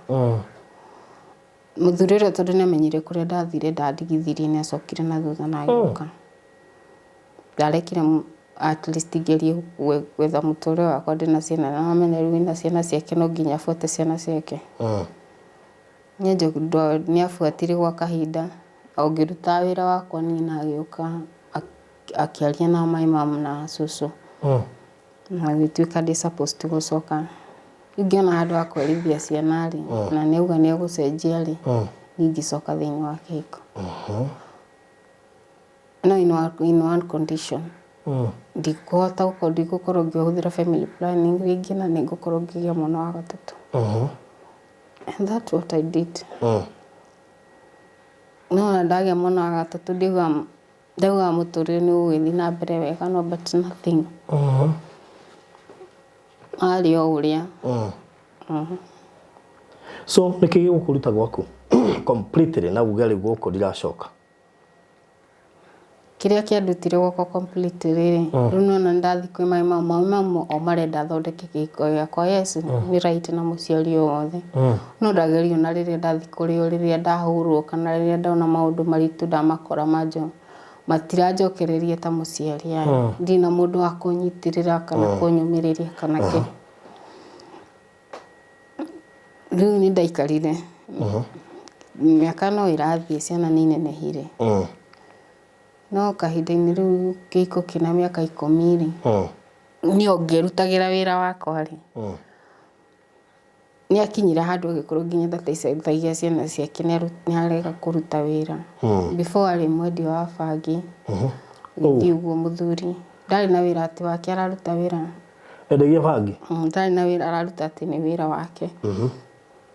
Mũthuri ũrĩa tondũ nĩ amenyire kũrĩa ndathire ndandigithirie nĩ acokire na thutha na agĩũka. Ndarekire at least ngerie gwetha mũtũrĩre wakwa ndĩna ciana na wamenya rĩu wĩna ciana ciake no nginya abuate ciana ciake. Nĩ abuatire gwa kahinda o ngĩrutaga wĩra wakwa niĩ na agĩũka akĩaria na my mom na cũcũ na agĩtuĩka ndĩ supposed gũcoka. Rĩu ngĩona handũ ha kũherithia ciana rĩ, na nĩ auga nĩ egũcenjia rĩ, niĩ ngĩcoka thĩinĩ wa kĩhiko. No in one condition, ndikũhota gũkorwo ndigũkorwo ngĩhũthĩra family planning rĩngĩ na nĩ ngũkorwo ngĩgĩa mwana wa gatatũ. And that's what I did. No ona ndagĩa mwana wa gatatũ ndiugaga ndaugaga mũtũrĩre nĩ ũgũgĩthiĩ na mbere wega no but nothing. Warĩ o ũrĩa. So nĩkĩ gĩgũkũruta gwaku completely na uge rĩu gũkũ ndiracoka? Kĩrĩa kĩandutire gwakwa completely rĩ, rĩu nĩwona nĩndathiĩ kwĩ my mum, my mum o marenda thondeke kĩhiko gĩakwa, yes nĩ right na mũciari o wothe, no ndagerio na rĩrĩa ndathiĩ kũrĩ o rĩrĩa ndahũrwo kana rĩrĩa ndona maũndũ maritũ ndamakora manjo, matiranjokereria ta mũciari aya, ndirĩ na mũndũ wa kũnyitĩrĩra kana kũnyũmĩrĩria kana kĩ. Rĩu nĩ ndaikarire mĩaka no ĩrathiĩ ciana nĩ inenehire no kahinda-inĩ rĩu kĩhiko kĩna mĩaka 10 rĩ niĩ o ngĩrutagĩra wĩra wakwa rĩ nĩ akinyire handũ agĩkorwo nginya ndateithagia ciana ciake nĩ arega kũruta wĩra. Before arĩ mwendia wa bangi gũthiĩ ũguo mũthuri ndarĩ na wĩra atĩ wake araruta wĩra. Endagia bangi? Ndarĩ na wĩra araruta atĩ nĩ wĩra wake.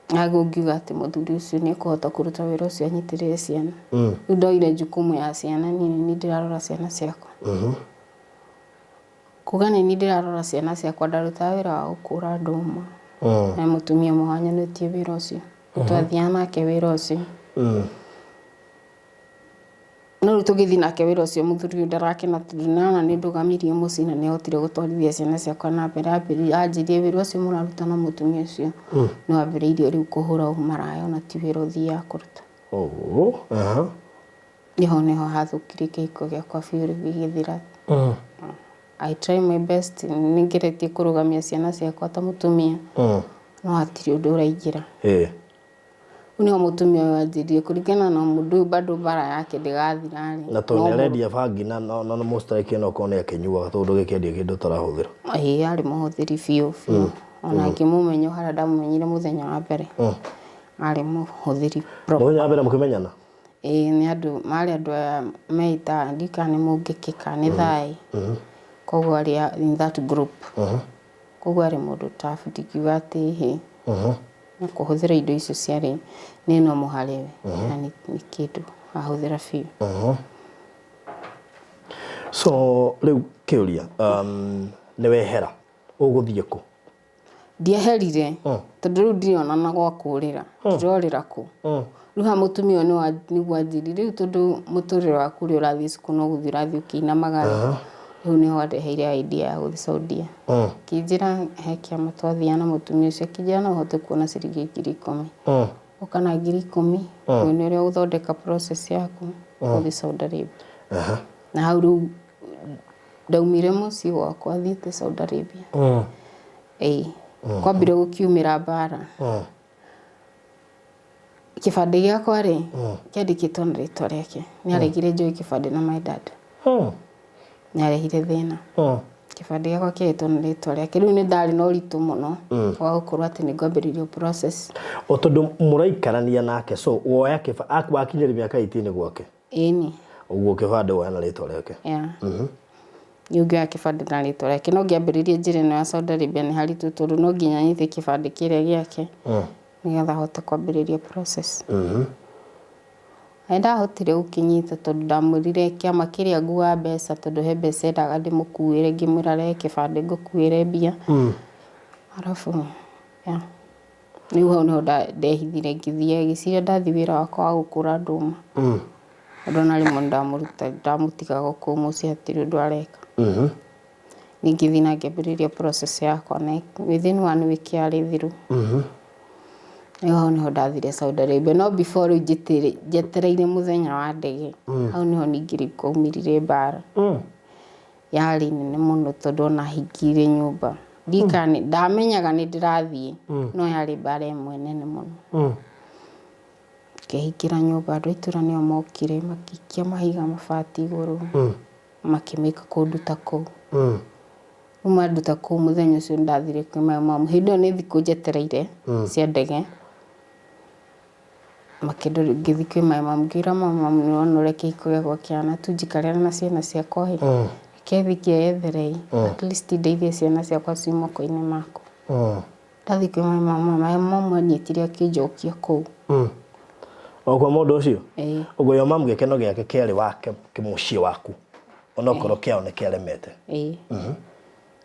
Nagwo ngiuga atĩ mũthuri ũcio nĩ ekũhota kũruta wĩra ũcio anyitĩrĩre ciana. Rĩu ndoire jukumu ya ciana niĩ nĩ niĩ ndĩrarora ciana ciakwa. Kuga nĩ niĩ ndĩrarora ciana ciakwa ndarutaga wĩra wa gũkũra ndũma. Na mũtumia ũmwe wanyonetie wĩra ũcio. Twathiaga nake wĩra ũcio. No rĩu tũgĩthiĩ nake wĩra ũcio mũthuri ũyũ ndarakena tondũ nĩarona nĩ ndũgamirie mũciĩ na nĩahotire gũtwarithia ciana ciakwa na mbere. Anjĩrire wĩra ũcio mũraruta na mũtumia ũcio nĩ wambĩrĩirie rĩu kũhũra ũmaraya ona ti wĩra ũthiaga kũruta. Nĩho nĩho hathũkirie kĩhiko gĩakwa biũ rĩu gĩgĩthira. I try my best nĩ ngeretie kũrũgamia ciana ciakwa ta mũtumia no hatirĩ ũndũ ũraingĩra. Rĩu nĩho mũtumia ũyũ anjĩrire kũringana na mũndũ ũyũ bado mbara yake ndĩgathira rĩ. Na tondũ nĩ arendia bangi na no no most likely no korwo nĩ akĩnyuaga tondũ ndũngĩkĩendia kĩndũ ũtarahũthĩra. Ĩĩ arĩ mũhũthĩri biũ biũ. Ona ngĩmũmenya o harĩa ndamũmenyire mũthenya wa mbere. Arĩ mũhũthĩri proper. Mũthenya wa mbere mũkĩmenyana? Ĩĩ nĩ andũ marĩ andũ aya meitaga ndiũĩ kana nĩ mũngĩkĩ kana nĩ thaĩ. Koguo arĩ in that group. Koguo arĩ mũndũ tough ndingiuga atĩ hĩ. Na kũhũthĩra indo icio ciarĩ nĩ normal harĩ we na nĩ kĩndũ ahũthĩra biũ. So rĩu kĩũria nĩ wehera ũgũthiĩ kũ? Ndieherire tondũ rĩu ndirĩ ona na gwa kũrĩra ndĩrorĩra kũ? Rĩu haha mũtumia ũyũ nĩguo anjĩrire rĩu tondũ mũtũrĩre waku ũrĩa ũrathiĩ cukuru no gũthiĩ ũrathiĩ ũkĩinamaga rĩ, rĩu nĩho andeheire idea ya gũthiĩ Saudia. Akĩnjĩra he kĩama twathiaga na mũtumia ũcio akĩnjĩra no ũhote kuona ciringi 10,000. Ũka na 10,000 wone ũrĩa ũgũthondeka process yaku ũthiĩ Saudi Arabia. Na hau rĩu ndaumire mũciĩ gwakwa thiĩte Saudi Arabia. Ĩĩ. Kwambire gũkiumĩra mbara. Kĩbandĩ gĩakwa rĩ, kĩandĩkĩtwo na rĩtwa rĩake. Nĩ aregire njoe kĩbandĩ na my dad. Nĩ arehire thĩna. Kĩbandĩ gĩakwa kĩoetwo na rĩtwa rĩake. Rĩu nĩ ndarĩ na ũritũ mũno wa gũkorwo atĩ nĩ ngwambĩrĩria process. O tondũ mũraikarania nake so woya kĩbandĩ, wakinyĩria mĩaka 18 gwake? Ĩni. Ũguo kĩbandĩ woya na rĩtwa rĩake. Yeah. Rĩu ngĩoya kĩbandĩ na rĩtwa rĩake. No ngĩambĩrĩria njĩra ĩno ya Saudi Arabia nĩ haritũ tondũ no nginya nyite kĩbandĩ kĩrĩa gĩake nĩgetha hote kwambĩrĩria process. Na ndahotire gũkĩnyita tondũ ndamwĩrire kĩama kĩrĩa nguaga mbeca tondũ he mbeca endaga ndĩmũkuĩre ngĩmwĩra rehe kĩbandĩ ngũkuĩre mbia. Arabu yeah. Rĩu hau nĩho ndehithire ngĩthiĩ agĩciria ndathiĩ wĩra wakwa wa gũkũra ndũma. Tondũ ona rĩmwe nĩndamũtigaga o kũu mũciĩ hatirĩ ũndũ areka. Niĩ ngĩthiĩ na ngĩambĩrĩria process yakwa na within one week yarĩ thiru. Rĩu hau nĩho ndathire Saudi Arabia. No before rĩu njetereire mũthenya wa ndege, hau nĩho ningĩ rĩu kwaumĩrire mbara. Yarĩ nene mũno tondũ ona hingĩire nyũmba. Ndiũĩ kana ndamenyaga nĩ ndĩrathiĩ, no yarĩ mbara ĩmwe nene mũno. Ngĩhingĩra nyũmba, andũ a itũra nĩo mokire magĩikia mahiga mabati igũrũ, makĩmĩka kũnduta kũu. Rĩu manduta kũu mũthenya ũcio nĩ ndathire kwĩ my mom. Hĩndĩ ĩyo nĩ thikũ njetereire cia ndege. Makĩndora ngĩthiĩ kwĩ my mom ngĩra mama nĩ wona ũrĩa kĩhiko gĩakwa kĩhana tu njikarĩre na ciana ciakwa ĩ reke thiĩ ngeyethere ĩ at least ndeithie ciana ciakwa ciĩ moko-inĩ makwa. Ndathiĩ kwĩ my mom, my mom anyitire akĩnjokia kũu. O kwa mũndũ ũcio? Ĩĩ. Ũguo your mom gĩkeno gĩake kĩarĩ wake mũciĩ waku onokorwo kĩao nĩ kĩaremete. Ĩĩ.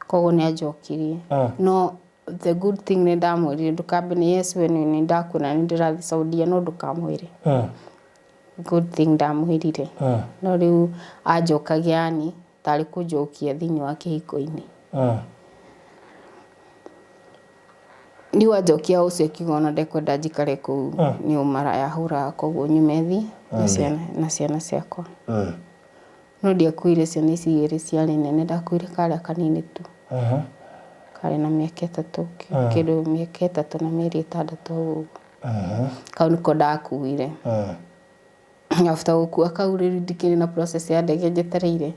Koguo nĩ anjokirie. No the good thing nĩ ndamwĩrire ndũkambe nĩ yes we nĩ ndakwĩra nĩ ndĩrathiĩ Saudia no ndũkamwĩre. Good thing ndamwĩrire. No rĩu anjokagia yani tarĩ kũnjokia thĩinĩ wa kĩhiko-inĩ. Rĩu anjokia ũcio akiuga ona ndekwenda njikare kũu nĩ ũmaraya ahũraga koguo nyume thiĩ na ciana ciakwa. No ndiakuire ciana ici igĩrĩ ciarĩ nene, ndakuire karĩa kanini tu. Karĩ na mĩaka 3, kĩndũ mĩaka 3 na mĩeri 6 hau ũguo. Kau nĩko ndakuire. After gũkua kau rĩu ndikĩrĩ na process ya ndege njetereire.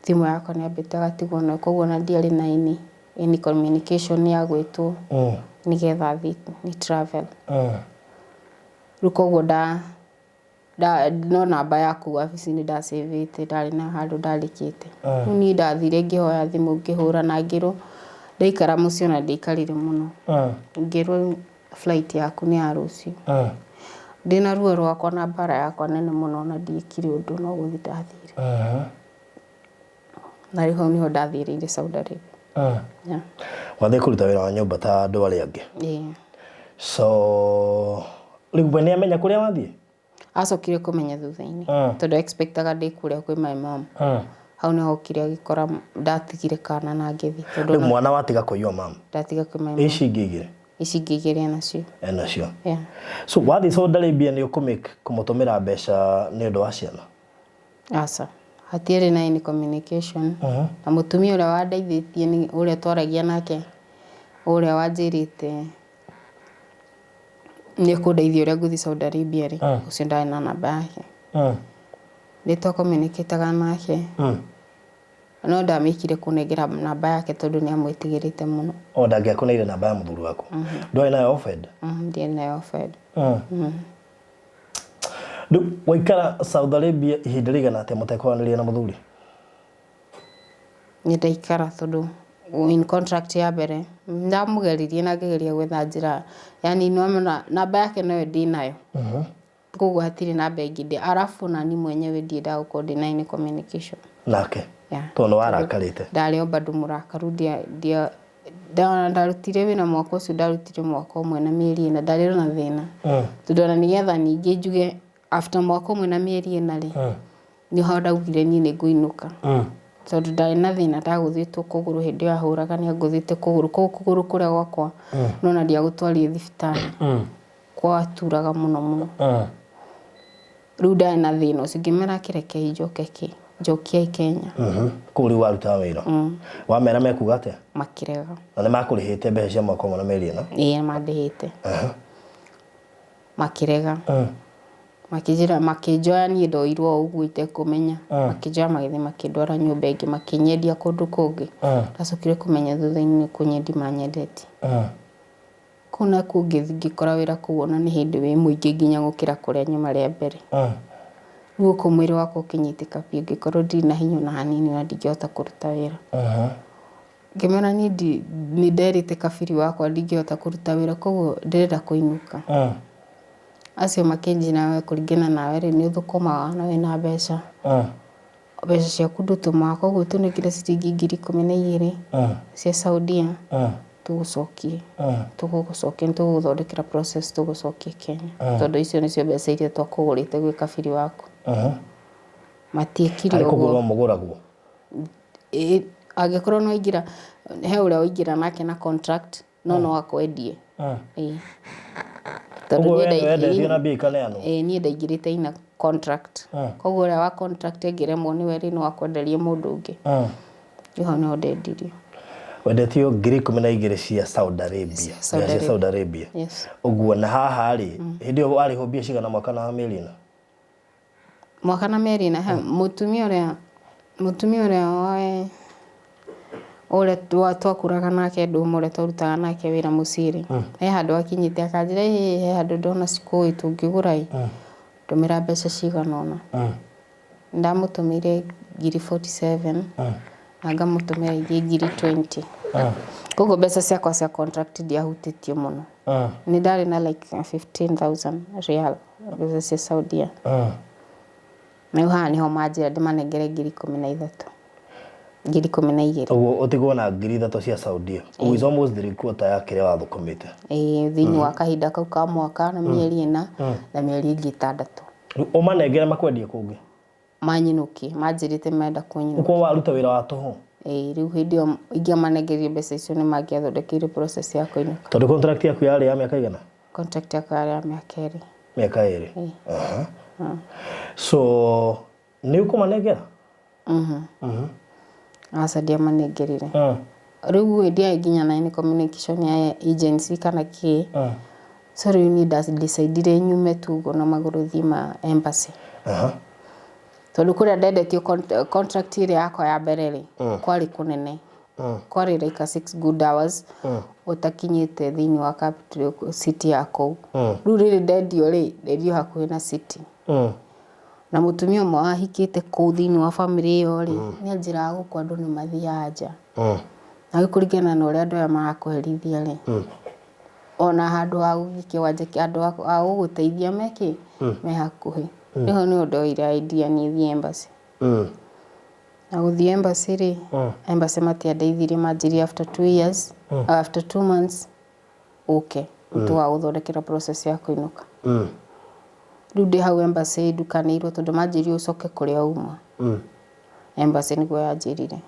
Thimũ yakwa nĩ yambĩte ĩgatigwo nayo koguo ona ndiarĩ na any communication ya gwĩtwo nĩgetha thiĩ ni travel. Rĩu koguo no namba ya kũu wabici-inĩ ndacĩvĩte, ndarĩ na handũ ndandĩkĩte. Rĩu niĩ ndathire ngĩhoya thimũ ngĩhũra na ngĩrwo ndaikara mũciĩ ona ndiaikarire mũno. Ngĩrwo flight yaku nĩ ya rũciũ. Ndĩna ruo rwakwa na mbara yakwa nene mũno na ndiĩkire ũndũ no gũthiĩ ndathire. Na rĩu hau nĩho ndathirĩire Saudi Arabia. Yeah. Wathiĩ kũruta wĩra wa nyũmba ta andũ arĩa angĩ. Ĩĩ. So rĩu we nĩamenya kũrĩa wathiĩ? Acokire kũmenya thutha-inĩ tondũ expectaga ndĩ kũrĩa kwĩ my mom. Hau nĩho okire agĩkora ndatigire kana na ngĩthiĩ tondũ Rĩu mwana watiga kwĩ your mom. Ndatiga kwĩ my mom. Ici ingĩ igĩrĩ? Ici ingĩ igĩrĩ enacio. Enacio. Yeah. So wathiĩ Saudi Arabia nĩ ũkũmake kũmũtũmĩra mbeca nĩ ũndũ wa ciana? Aca. Hatiarĩ na any communication. Na mũtumia ũrĩa wandeithĩtie nĩ ũrĩa twaragia nake, ũrĩa wanjĩrĩte nĩ ekũndeithia ũrĩa ngũthiĩ Saudi Arabia rĩ, ũcio ndarĩ na namba yake. Nĩ twa communicate nake. No ndamĩkire kũnengera namba yake tondũ nĩ amwĩtigĩrĩte mũno. O ndangĩakũneire namba ya mũthuri waku? Ndwarĩ nayo offend? Ndiarĩ nayo offend. Rĩu waikara Saudi Arabia ihinda rĩigana atĩa mũtekwaranĩria na mũthuri? Nĩ ndaikara tondũ in contract ya mbere ndamũgeririe na ngĩgeria gwetha njĩra yani nĩwamenya namba yake noyo ndĩnayo. Koguo hatirĩ namba ĩngĩ ndĩ arabu ona niĩ mwenyewe ndiendaga gũkorwo ndĩna any communication. Nake? Yeah. Tondũ nĩ warakarĩte? Ndarĩ o bado mũrakaru ndarutire wĩra mwaka ũcio ndarutire mwaka ũmwe na mĩeri 4 ndarĩ na thĩna. Tondũ ona nĩgetha ningĩ njuge after mwaka ũmwe na mĩeri 4 rĩ, nĩho ndaugire niĩ nĩ ngũinũka. Tondũ ndarĩ na thĩna ndagũthĩtwo kũgũrũ hĩndĩ ĩyo ahũraga nĩ angũthĩte kũgũrũ koguo kũgũrũ kũrĩa gwakwa nona ndiagũtwarire thibitarĩ. Gwaturaga mũno mũno. Rĩu ndarĩ na thĩna ũcio ngĩmera kĩrekei njoke kĩ njokiai Kenya. Kũu rĩu warutaga wĩra? Wamera mekuga atĩa? Makĩrega. Na nĩ makũrĩhĩte mbeca cia mwaka ũmwe na mĩeri 4? Ĩĩ mandĩhĩte. Makĩrega. Makĩnjĩra makĩnjoya niĩ ndoirwo o ũguo itekũmenya. Makĩnjoya magĩthiĩ makĩndwara nyũmba ĩngĩ makĩnyendia kũndũ kũngĩ. Ndacokire kũmenya thutha-inĩ nĩ kũnyendia manyendetie. Kũu nakuo ngĩthiĩ ngĩkora wĩra kũu ona nĩ hĩndĩ wĩ mũingĩ nginya gũkĩra kũrĩa nyuma rĩa mbere. Rĩu gũkũ mwĩrĩ wakwa ũkĩnyitĩka biũ ngĩkorwo ndirĩ na hinya ona hanini ona ndingĩhota kũruta wĩra. Ngĩmera niĩ nĩ nderĩte kabiri wakwa ndingĩhota kũruta wĩra koguo ndĩrenda kũinũka. Acio makĩnjĩra we kũringana nawe rĩ nĩ ũthũkũmaga na wĩna mbeca. Mbeca ciaku ndũtũmaga koguo tũnengere ciringi 12,000 cia Saudia tũgũcokie. Tũgũgũcokia nĩ tũgũgũthondekera process tũgũcokie Kenya. Tondũ icio nĩcio mbeca iria twakũgũrĩte gwĩ kabiri waku. Matiekire Harĩ ũguo. Kũgũrwo mũgũragwo? Angĩkorwo nĩ waingĩra he ũrĩa waingĩra nake na contract no no akwendie. Ĩĩ. Tondũ Ũguo niĩ we nĩ wendetio na mbia ikaneanwo? Ĩĩ niĩ ndaingĩrĩte ina contract. Koguo ũrĩa wa contract angĩremwo nĩwe rĩ no akwenderie mũndũ ũngĩ. Rĩu hau nĩho ndendirio. Wendetio 12,000 cia Saudi Arabia. Saudi Mbeca cia Saudi Arabia. Yes. Ũguo na haha rĩ, hĩndĩ ĩyo warĩhwo mbia cigana mwaka na mĩeri 4? Mwaka na mĩeri 4 he mũtumia ũrĩa ũrĩa twakũraga nake ndũma ũrĩa twarutaga nake wĩra mũciĩ rĩ, he handũ akinyĩte akanjĩra ĩ he handũ ndona cikũĩ tũngĩgũra ĩ, ndũmĩra mbeca cigana ũna. Ndamũtũmĩire 47,000 na ngamũtũmĩra ingĩ 20,000. Koguo mbeca ciakwa cia contract ndiahutĩtio mũno. Nĩ ndarĩ na like 15,000 riyal mbeca cia Saudia. Rĩu haha nĩho manjĩra ndĩmanengere 13,000. 12,000. Ũguo ũtigwo na 3,000 cia Saudia. Ũguo is almost three quarter ya kĩrĩa wathũkũmĩte. Ĩĩ, thĩinĩ wa kahinda kau ka mwaka na mĩeri 4 na mĩeri ĩngĩ 6. Rĩu ũmanengere makwendie kũngĩ? Manyinũkie, manjĩrĩte menda kũnyinũkia. Ũkorwo waruta wĩra wa tũhũ? Ĩĩ, rĩu hĩndĩ ĩyo ingĩamanengerire mbeca icio nĩ mangĩathondekeire process ya kũinũka. Tondũ contract yaku yarĩ ya mĩaka igana? Contract yakwa yarĩ ya mĩaka 2. Mĩaka 2? Ĩĩ. So nĩ ũkũmanengera? Aca ndiamanengerire. Rĩu ĩ ndiarĩ nginya na any communication ya agency kana kĩ. So rĩu niĩ ndadecidire nyume tu ũguo na magũrũ thiĩ ma embassy. Tondũ kũrĩa ndendetio contract ĩrĩa yakwa ya mbere rĩ, kwarĩ kũnene. Kwarĩ like a 6 good hours ũtakinyĩte thĩinĩ wa capital city ya kũu. Rĩu rĩrĩ ndendio rĩ, ndendio hakuhĩ na city. Na mũtumia ũmwe wahikĩte kũu thĩinĩ wa family ĩyo rĩ, nĩ anjĩraga gũkũ andũ nĩ mathiaga nja. Na rĩu kũringana na ũrĩa andũ aya marakũherithia rĩ, ona handũ ha gũthiĩ kĩwanja handũ ha gũgũteithia me kĩ, me hakuhĩ. Rĩu hau nĩho ndoire idea niĩ thiĩ embassy. Na gũthiĩ embassy rĩ, embassy matiandeithirie manjĩrire after 2 years, after 2 months ũke nĩtũgagũthondekera process ya kũinũka. Rĩu ndĩ hau embassy ndukanĩirwo tondũ manjĩrire ũcoke kũrĩa uma. Embassy nĩguo yanjĩrire.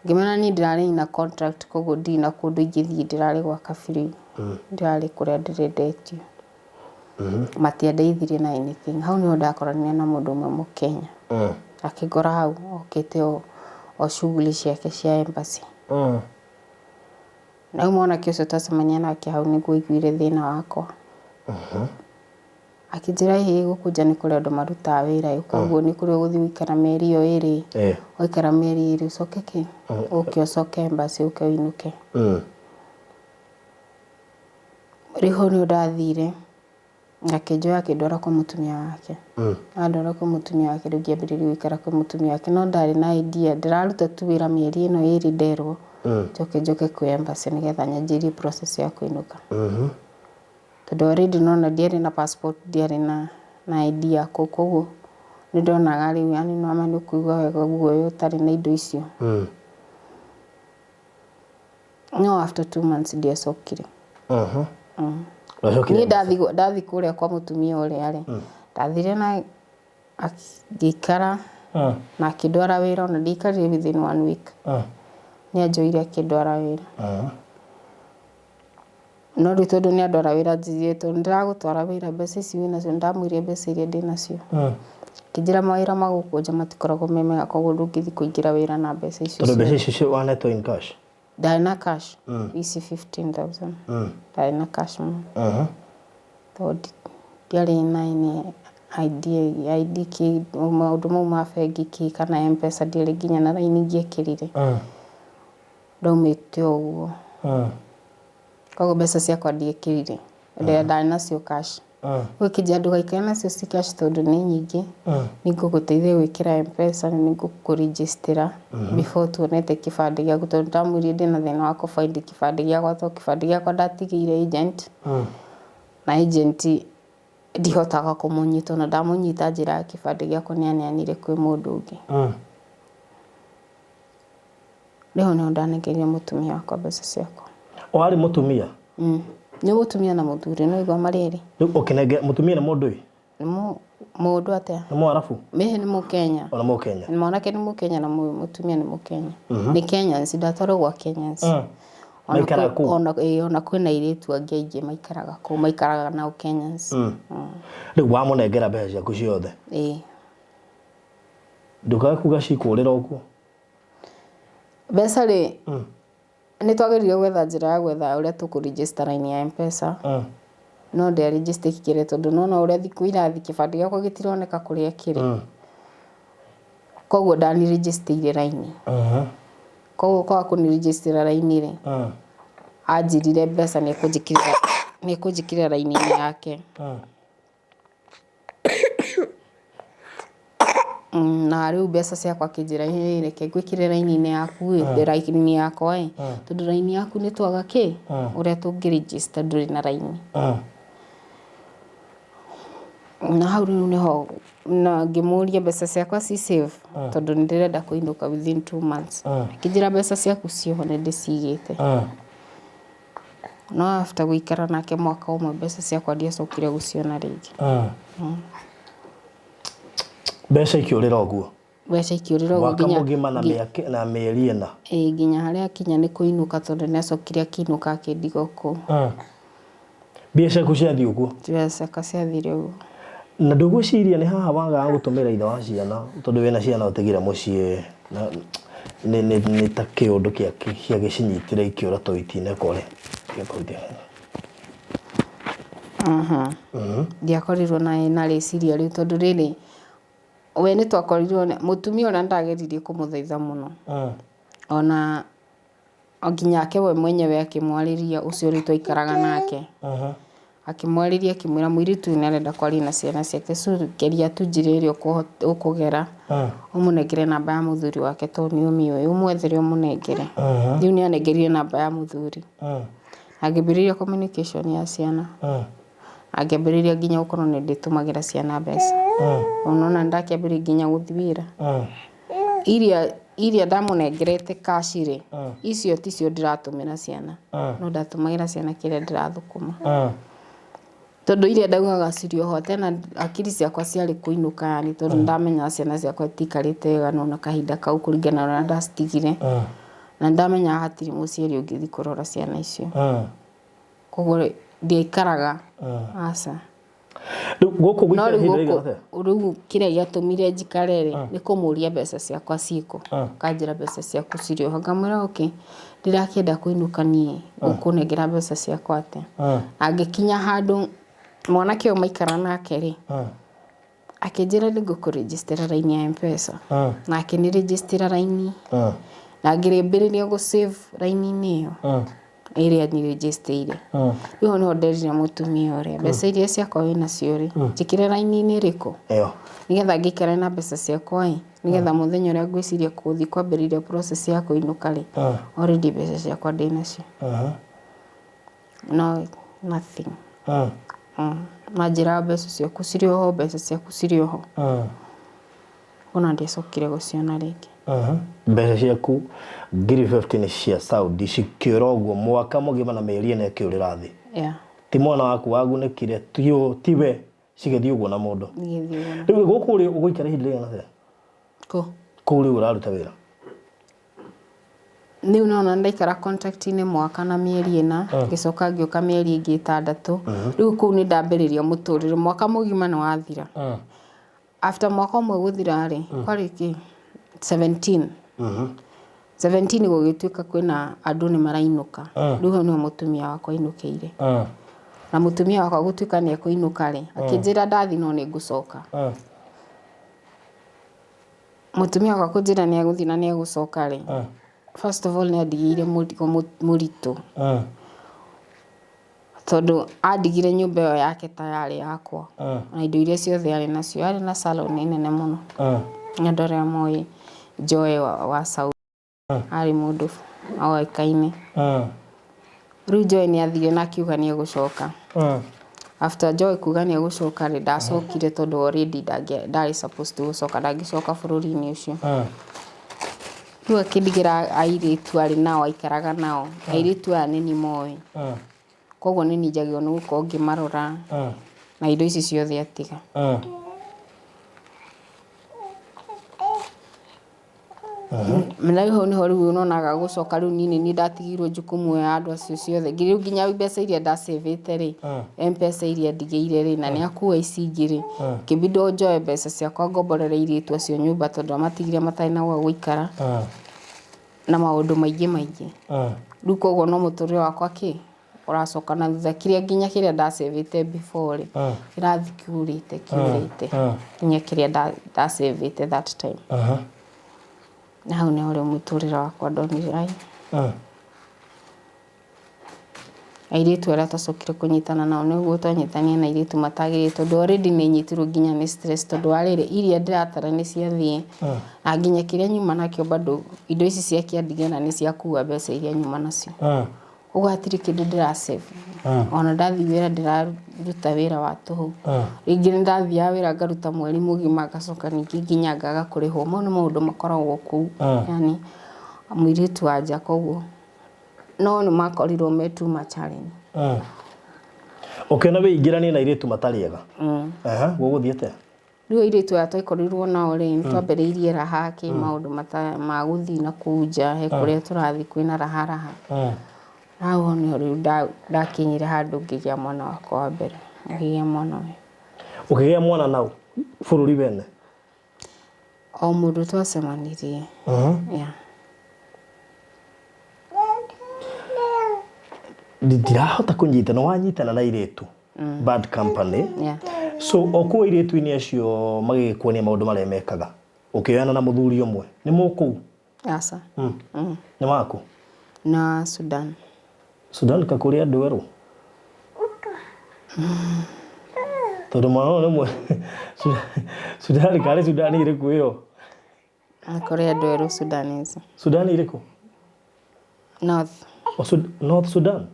Ngĩmera niĩ ndĩrarĩ na contract koguo ndirĩ na kũndũ ingĩthiĩ, ndĩrarĩ gwa kabiri, ndĩrarĩ kũrĩa ndĩrendetio. Matiandeithirie na anything. Hau nĩho ndakoranire na mũndũ ũmwe mũkenya. Akĩngora hau okĩte o shughuli ciake cia embassy. Na rĩu mwanake ũcio twacemania nake hau nĩguo aiguire thĩna wakwa. Akĩnjĩra ĩhĩ gũkũ nja nĩ kũrĩ andũ marutaga wĩra ĩ, koguo nĩ kũrĩ ũgũthiĩ gũikara mĩeri ĩyo 2. Waikara mĩeri 2 ũcoke kĩ? Ũke ũcoke embassy ũke ũinũke. Rĩu hau nĩho ndathire, akĩnjoya akĩndwara kwĩ mũtumia wake. Andwara kwĩ mũtumia wake rĩu ngĩambĩrĩria gũikara kwĩ mũtumia wake, no ndarĩ na idea, ndĩraruta tu wĩra mĩeri ĩno 2 nderwo, njoke njoke kwĩ embassy nĩgetha nyanjĩrie process ya kũinũka. Tondũ already nĩwona ndiarĩ na passport, ndiarĩ na ID ya kũu, koguo nĩ ndonaga rĩu yani nĩwama nĩ ũkũigua wega guoya ũtarĩ na indo icio. No after 2 months ndiacokire. Wacokire Niĩ ndathi kũrĩa kwa mũtumia ũrĩa rĩ, ndathire na ngĩikara na akĩndwara wĩra, ona ndiaikarire within 1 week. Nĩ anjoire akĩndwara wĩra. No rĩu tondũ nĩ andwara wĩra anjĩrire tondũ ndĩragũtwara wĩra mbeca ici wĩnacio, nĩndamwĩrire mbeca iria ndĩnacio. Akĩnjĩra mawĩra ma gũkũ nja matikoragwo me mega koguo ndũngĩthiĩ kũingĩra wĩra na mbeca icio. Tondũ mbeca icio wanetwo in cash? Ndarĩ na cash. Ici 15,000. Ndarĩ na cash mũno. Tondũ ndiarĩ na any idea, ID kĩ, maũndũ mau ma bengi kĩ kana M-Pesa ndiarĩ nginya na raini ingĩekĩrire. Ndaumĩte o ũguo. Koguo mbeca ciakwa ndiekĩrire. Ndarĩ nacio cash. Rĩu akĩnjĩra ndũgaikare nacio ci cash tondũ nĩ nyingĩ. Nĩ ngũgũteithia gwĩkĩra M-Pesa na nĩ ngũkũregister before tuonete kĩbandĩ gĩaku tondũ ndamwĩrire ndĩna thĩna wa kũ find kĩbandĩ gĩakwa tondũ kĩbandĩ gĩakwa ndatigĩire agent. Na agent ndihotaga kũmũnyita ona ndamũnyita njĩraga kĩbandĩ gĩakwa nĩ aneanire kwĩ mũndũ ũngĩ. Rĩu hau nĩho ndanengerire mũtumia wakwa mbeca ciakwa. Warĩ mũtumia? Nĩ mũtumia na mũthuri, no igua marĩ erĩ. Rĩu ũkĩnengera mũtumia nĩ mũndũ ĩ? Nĩ mũndũ atĩa? Nĩ Mũarabu? Ĩhĩ nĩ Mũkenya. Ona Mũkenya? Mwanake nĩ Mũkenya na mũtumia nĩ Mũkenya. Nĩ Kenyans, ndatwarwo gwa Kenyans. Maikaraga kũu? Ona kwĩna airĩtu angĩ aingĩ maikaraga kũu, maikaraga nao Kenyans. Rĩu wamũnengera mbeca ciaku ciothe? Ĩĩ. Ndũkae kuga cikũrĩra ũguo. Mbeca rĩ, nĩ twageririe gwetha njĩra ya gwetha ũrĩa tũkũ register line ya M-Pesa. No ndĩa register tondũ nĩwona ũrĩa thikũ irathiĩ kĩbandĩ gĩakwa gĩtironeka kũrĩa kĩrĩ. Koguo ndani register raini. Koguo kwaga kũni register raini rĩ, anjĩrire mbeca nĩ ekũnjĩkĩrĩra raini-inĩ yake. Na rĩu mbeca ciakwa akĩnjĩra ĩ reke ngwĩkĩre raini-inĩ yaku ĩ, raini yakwa ĩ, tondũ raini yaku nĩ twaga kĩ, ũrĩa tũngĩ register ndũrĩ na raini. Na hau rĩu nĩho na ngĩmũria mbeca ciakwa ci save, tondũ nĩ ndĩrenda kũinũka within 2 months. Akĩnjĩra mbeca ciaku ciĩho, nĩ ndĩcigĩte. No after gũikara nake mwaka ũmwe, mbeca ciakwa ndiacokire gũciona rĩngĩ. Mbeca ikĩũrĩra ũguo? Mbeca ikĩũrĩra ũguo. Mwaka mũgima na na mĩeri 4. Ĩĩ, nginya harĩa akinya nĩ kũinũka, tondũ nĩ acokire akĩinũka, akĩndiga kũu. Mbia ciaku ciathiĩ ũguo? Mbeca ciakwa ciathire ũguo. Na ndũgwĩciria nĩ haha wagaga gũtũmĩra ithe wa ciana, tondũ wĩna ciana ũtigire mũciĩ, na nĩ ta kĩũndũ gĩcinyitire ikĩũra to itinekore? Ndiakorirwo na rĩciria rĩu, tondũ rĩrĩ, we nĩ twakorirwo mũtumia ũrĩa ndageririe kũmũthaitha mũno, ona o nginya ake we mwenyewe akĩmwarĩria, ũcio rĩu twaikaraga nake, akĩmwarĩria, akĩmwĩra mũirĩtu ũyũ nĩ arenda kwaria na ciana ciake, so geria tu njĩra ĩrĩa ũkũgera ũmũnengere namba ya mũthuri wake, tondũ nĩ ũmĩũĩ, ũmwethere ũmũnengere. Rĩu nĩ anengerire namba ya mũthuri, akĩambĩrĩria communication ya ciana, akĩambĩrĩria nginya gũkorwo nĩ ndĩtũmagĩra ciana mbeca. Ũnona ndakĩambĩrĩria nginya gũthiĩ wĩra. Iria ndamũnengerete cash rĩ, icio ticio ndĩratũmĩra ciana, no ndatũmagĩra ciana kĩrĩa ndĩrathũkũma, tondũ iria ndaugaga cirĩ oho tena akiri ciakwa ciarĩ kũinũka, yani tondũ nĩndamenyaga ciana ciakwa itikarĩte wega no na kahinda kau kũringana na ũrĩa ndacitigire, na nĩndamenyaga hatirĩ mũciari ũngĩthiĩ kũrora ciana icio, koguo ndiaikaraga, aca. Rĩu gũkũ No gũikara rĩu ihinda rĩigana gũkũ atĩa? Rĩu kĩrĩa gĩatũmire njikare rĩ, nĩ kũmũria mbeca ciakwa ciĩkũ. Akanjĩra mbeca ciaku cirĩ oho. Ngamwĩra okay, ndĩrakĩenda kũinũka niĩ, ũkũnengera mbeca ciakwa atĩa? Angĩkinya handũ mwanake ũyũ maikara nake rĩ, akĩnjĩra nĩ ngũkũrĩnjĩstĩra raini ya M-Pesa, na akĩnĩrĩnjĩstĩra raini, na ngĩrĩambĩrĩria gũ save raini-inĩ ĩyo ĩrĩa nirĩnjĩstĩire. Rĩu hau nĩho nderire mũtumia ũrĩa, mbeca iria ciakwa wĩnacio rĩ, njĩkĩre raini-inĩ ĩrĩkũ, Ĩyo. Nĩgetha ngĩikare na mbeca ciakwa ĩ, nĩgetha mũthenya ũrĩa ngwĩciria gũthiĩ kwambĩrĩria process ya kũinũka rĩ, already mbeca ciakwa ndĩnacio. No nothing. Manjĩraga mbeca ciaku cirĩ oho, mbeca ciaku cirĩ oho. Ona ndiacokire gũciona rĩngĩ. Mbeca ciaku 50,000 cia Saudi cikĩũra ũguo, mwaka mũgima na mĩeri 4 ĩkĩũrĩra thĩ. Yeah. Ti mwana waku wagunĩkire, tiwe, cigĩthiĩ ũguo na mũndũ. Igĩthiĩ ũguo. Rĩu gũkũ rĩ, ũgũikara ihinda rĩigana atĩa? Kũ? Kũu rĩu ũraruta wĩra. Rĩu nona ndaikara contract-inĩ mwaka na mĩeri 4, ngĩcoka ngĩũka mĩeri ĩngĩ 6. Rĩu kũu nĩ ndambĩrĩria mũtũrĩre, mwaka mũgima nĩ wathira. After mwaka ũmwe gũthira rĩ, kwarĩ kĩ 17 17, gũgĩtuĩka kwĩna andũ nĩ marainũka. Rĩu hau nĩho mũtumia wakwa ainũkĩire, na mũtumia wakwa gũtuĩka nĩ ekũinũka rĩ, akĩnjĩra ndathi no nĩ ngũcoka. Mũtumia wakwa kũnjĩra nĩ egũthiĩ na nĩ egũcoka rĩ, first of all nĩ andigĩire mũrigo mũritũ, tondũ andigire nyũmba ĩyo yake ta yarĩ yakwa, na indo iria ciothe arĩ nacio. Arĩ na salon nene mũno. Nĩ andũ arĩa moĩ Joy wa Saudi, arĩ mũndũ oĩkaine. Rĩu Joy nĩ athire na akiuga nĩ egũcoka. After Joy kuga nĩ egũcoka rĩ, ndacokire, tondũ already ndarĩ supposed to gũcoka, ndangĩcoka bũrũri-inĩ ũcio. Rĩu akĩndigĩra airĩtu arĩ nao, aikaraga nao. Airĩtu aya nĩ niĩ moĩ, koguo nĩ niĩ njagĩrĩirwo nĩ gũkorwo ngĩmarora na indo ici ciothe atiga. Na rĩu hau nĩho rĩu ũnonaga gũcoka, rĩu niĩ nĩ niĩ ndatigirwo jukumu ya andũ acio ciothe. Rĩu nginya mbeca iria ndacĩvĩte rĩ, M-Pesa iria ndigĩire rĩ, na nĩ akua ici ingĩ rĩ, ngĩbindwo njoe mbeca ciakwa ngomborere airĩtu acio nyũmba, tondũ amatigire matarĩ na gwa gũikara na maũndũ maingĩ maingĩ. Rĩu koguo no mũtũrĩre wakwa kĩ ũracoka na thutha, kĩrĩa nginya kĩrĩa ndacĩvĩte before rĩ, kĩrathiĩ kĩũrĩte kĩũrĩte, nginya kĩrĩa ndacĩvĩte that time. Na hau nĩho rĩu mũtũrĩre wakwa ndonire ai airĩtu arĩa twacokire kũnyitana nao, nĩguo twanyitanire na airĩtu matagĩrĩire, tondũ already nĩ nyitirwo nginya nĩ stress, tondũ wa rĩrĩ, iria ndĩratara nĩ ciathiĩ, na nginya kĩrĩa nyuma nakĩo bado, indo ici ciake andigĩra nĩ ciakua mbeca iria nyuma nacio. Ũguo hatirĩ kĩndũ ndĩra save. Ona ndathiĩ wĩra ndĩraruta wĩra wa tũhũ. Rĩngĩ nĩ ndathiaga wĩra ngaruta mweri mũgima ngacoka ningĩ nginya ngaga kũrĩhwo. Mau nĩ maũndũ makoragwo kũu, yani mũirĩtu wa nja koguo no nĩ makorirwo me too much challenge. Ũkĩona wĩingĩranie na airĩtu matarĩ ega. Aha, gũgũthiĩ atĩa? Rĩu airĩtu aya twaikorirwo nao rĩ, nĩ twambĩrĩirie raha kĩ maũndũ mata ma gũthiĩ na kũu nja, he kũrĩa tũrathiĩ kwĩna raha raha. Hau nĩho rĩu ndakinyire handũ ngĩgĩa mwana wakwa wa mbere, ngĩgĩa mwana ũyũ. Ũkĩgĩa mwana naũ bũrũri wene? O mũndũ twacemanirie. Yeah. Ndirahota kũnyita, nĩ wanyitana na airĩtu. Bad company. Yeah. So o kũu airĩtu-inĩ acio magĩgĩkuonia maũndũ marĩa mekaga, ũkĩoyana na mũthuri ũmwe, nĩ mũkũu? Aca. Nĩ waku? Na Sudan. Sudan ka kũrĩ andũ erũ? Tondũ mwana ũyũ nĩ mwe Sudan karĩ Sudan ĩrĩkũ ĩyo? Nĩ kũrĩ andũ erũ Sudanese. Sudan ĩrĩkũ? North. Oh, North Sudan?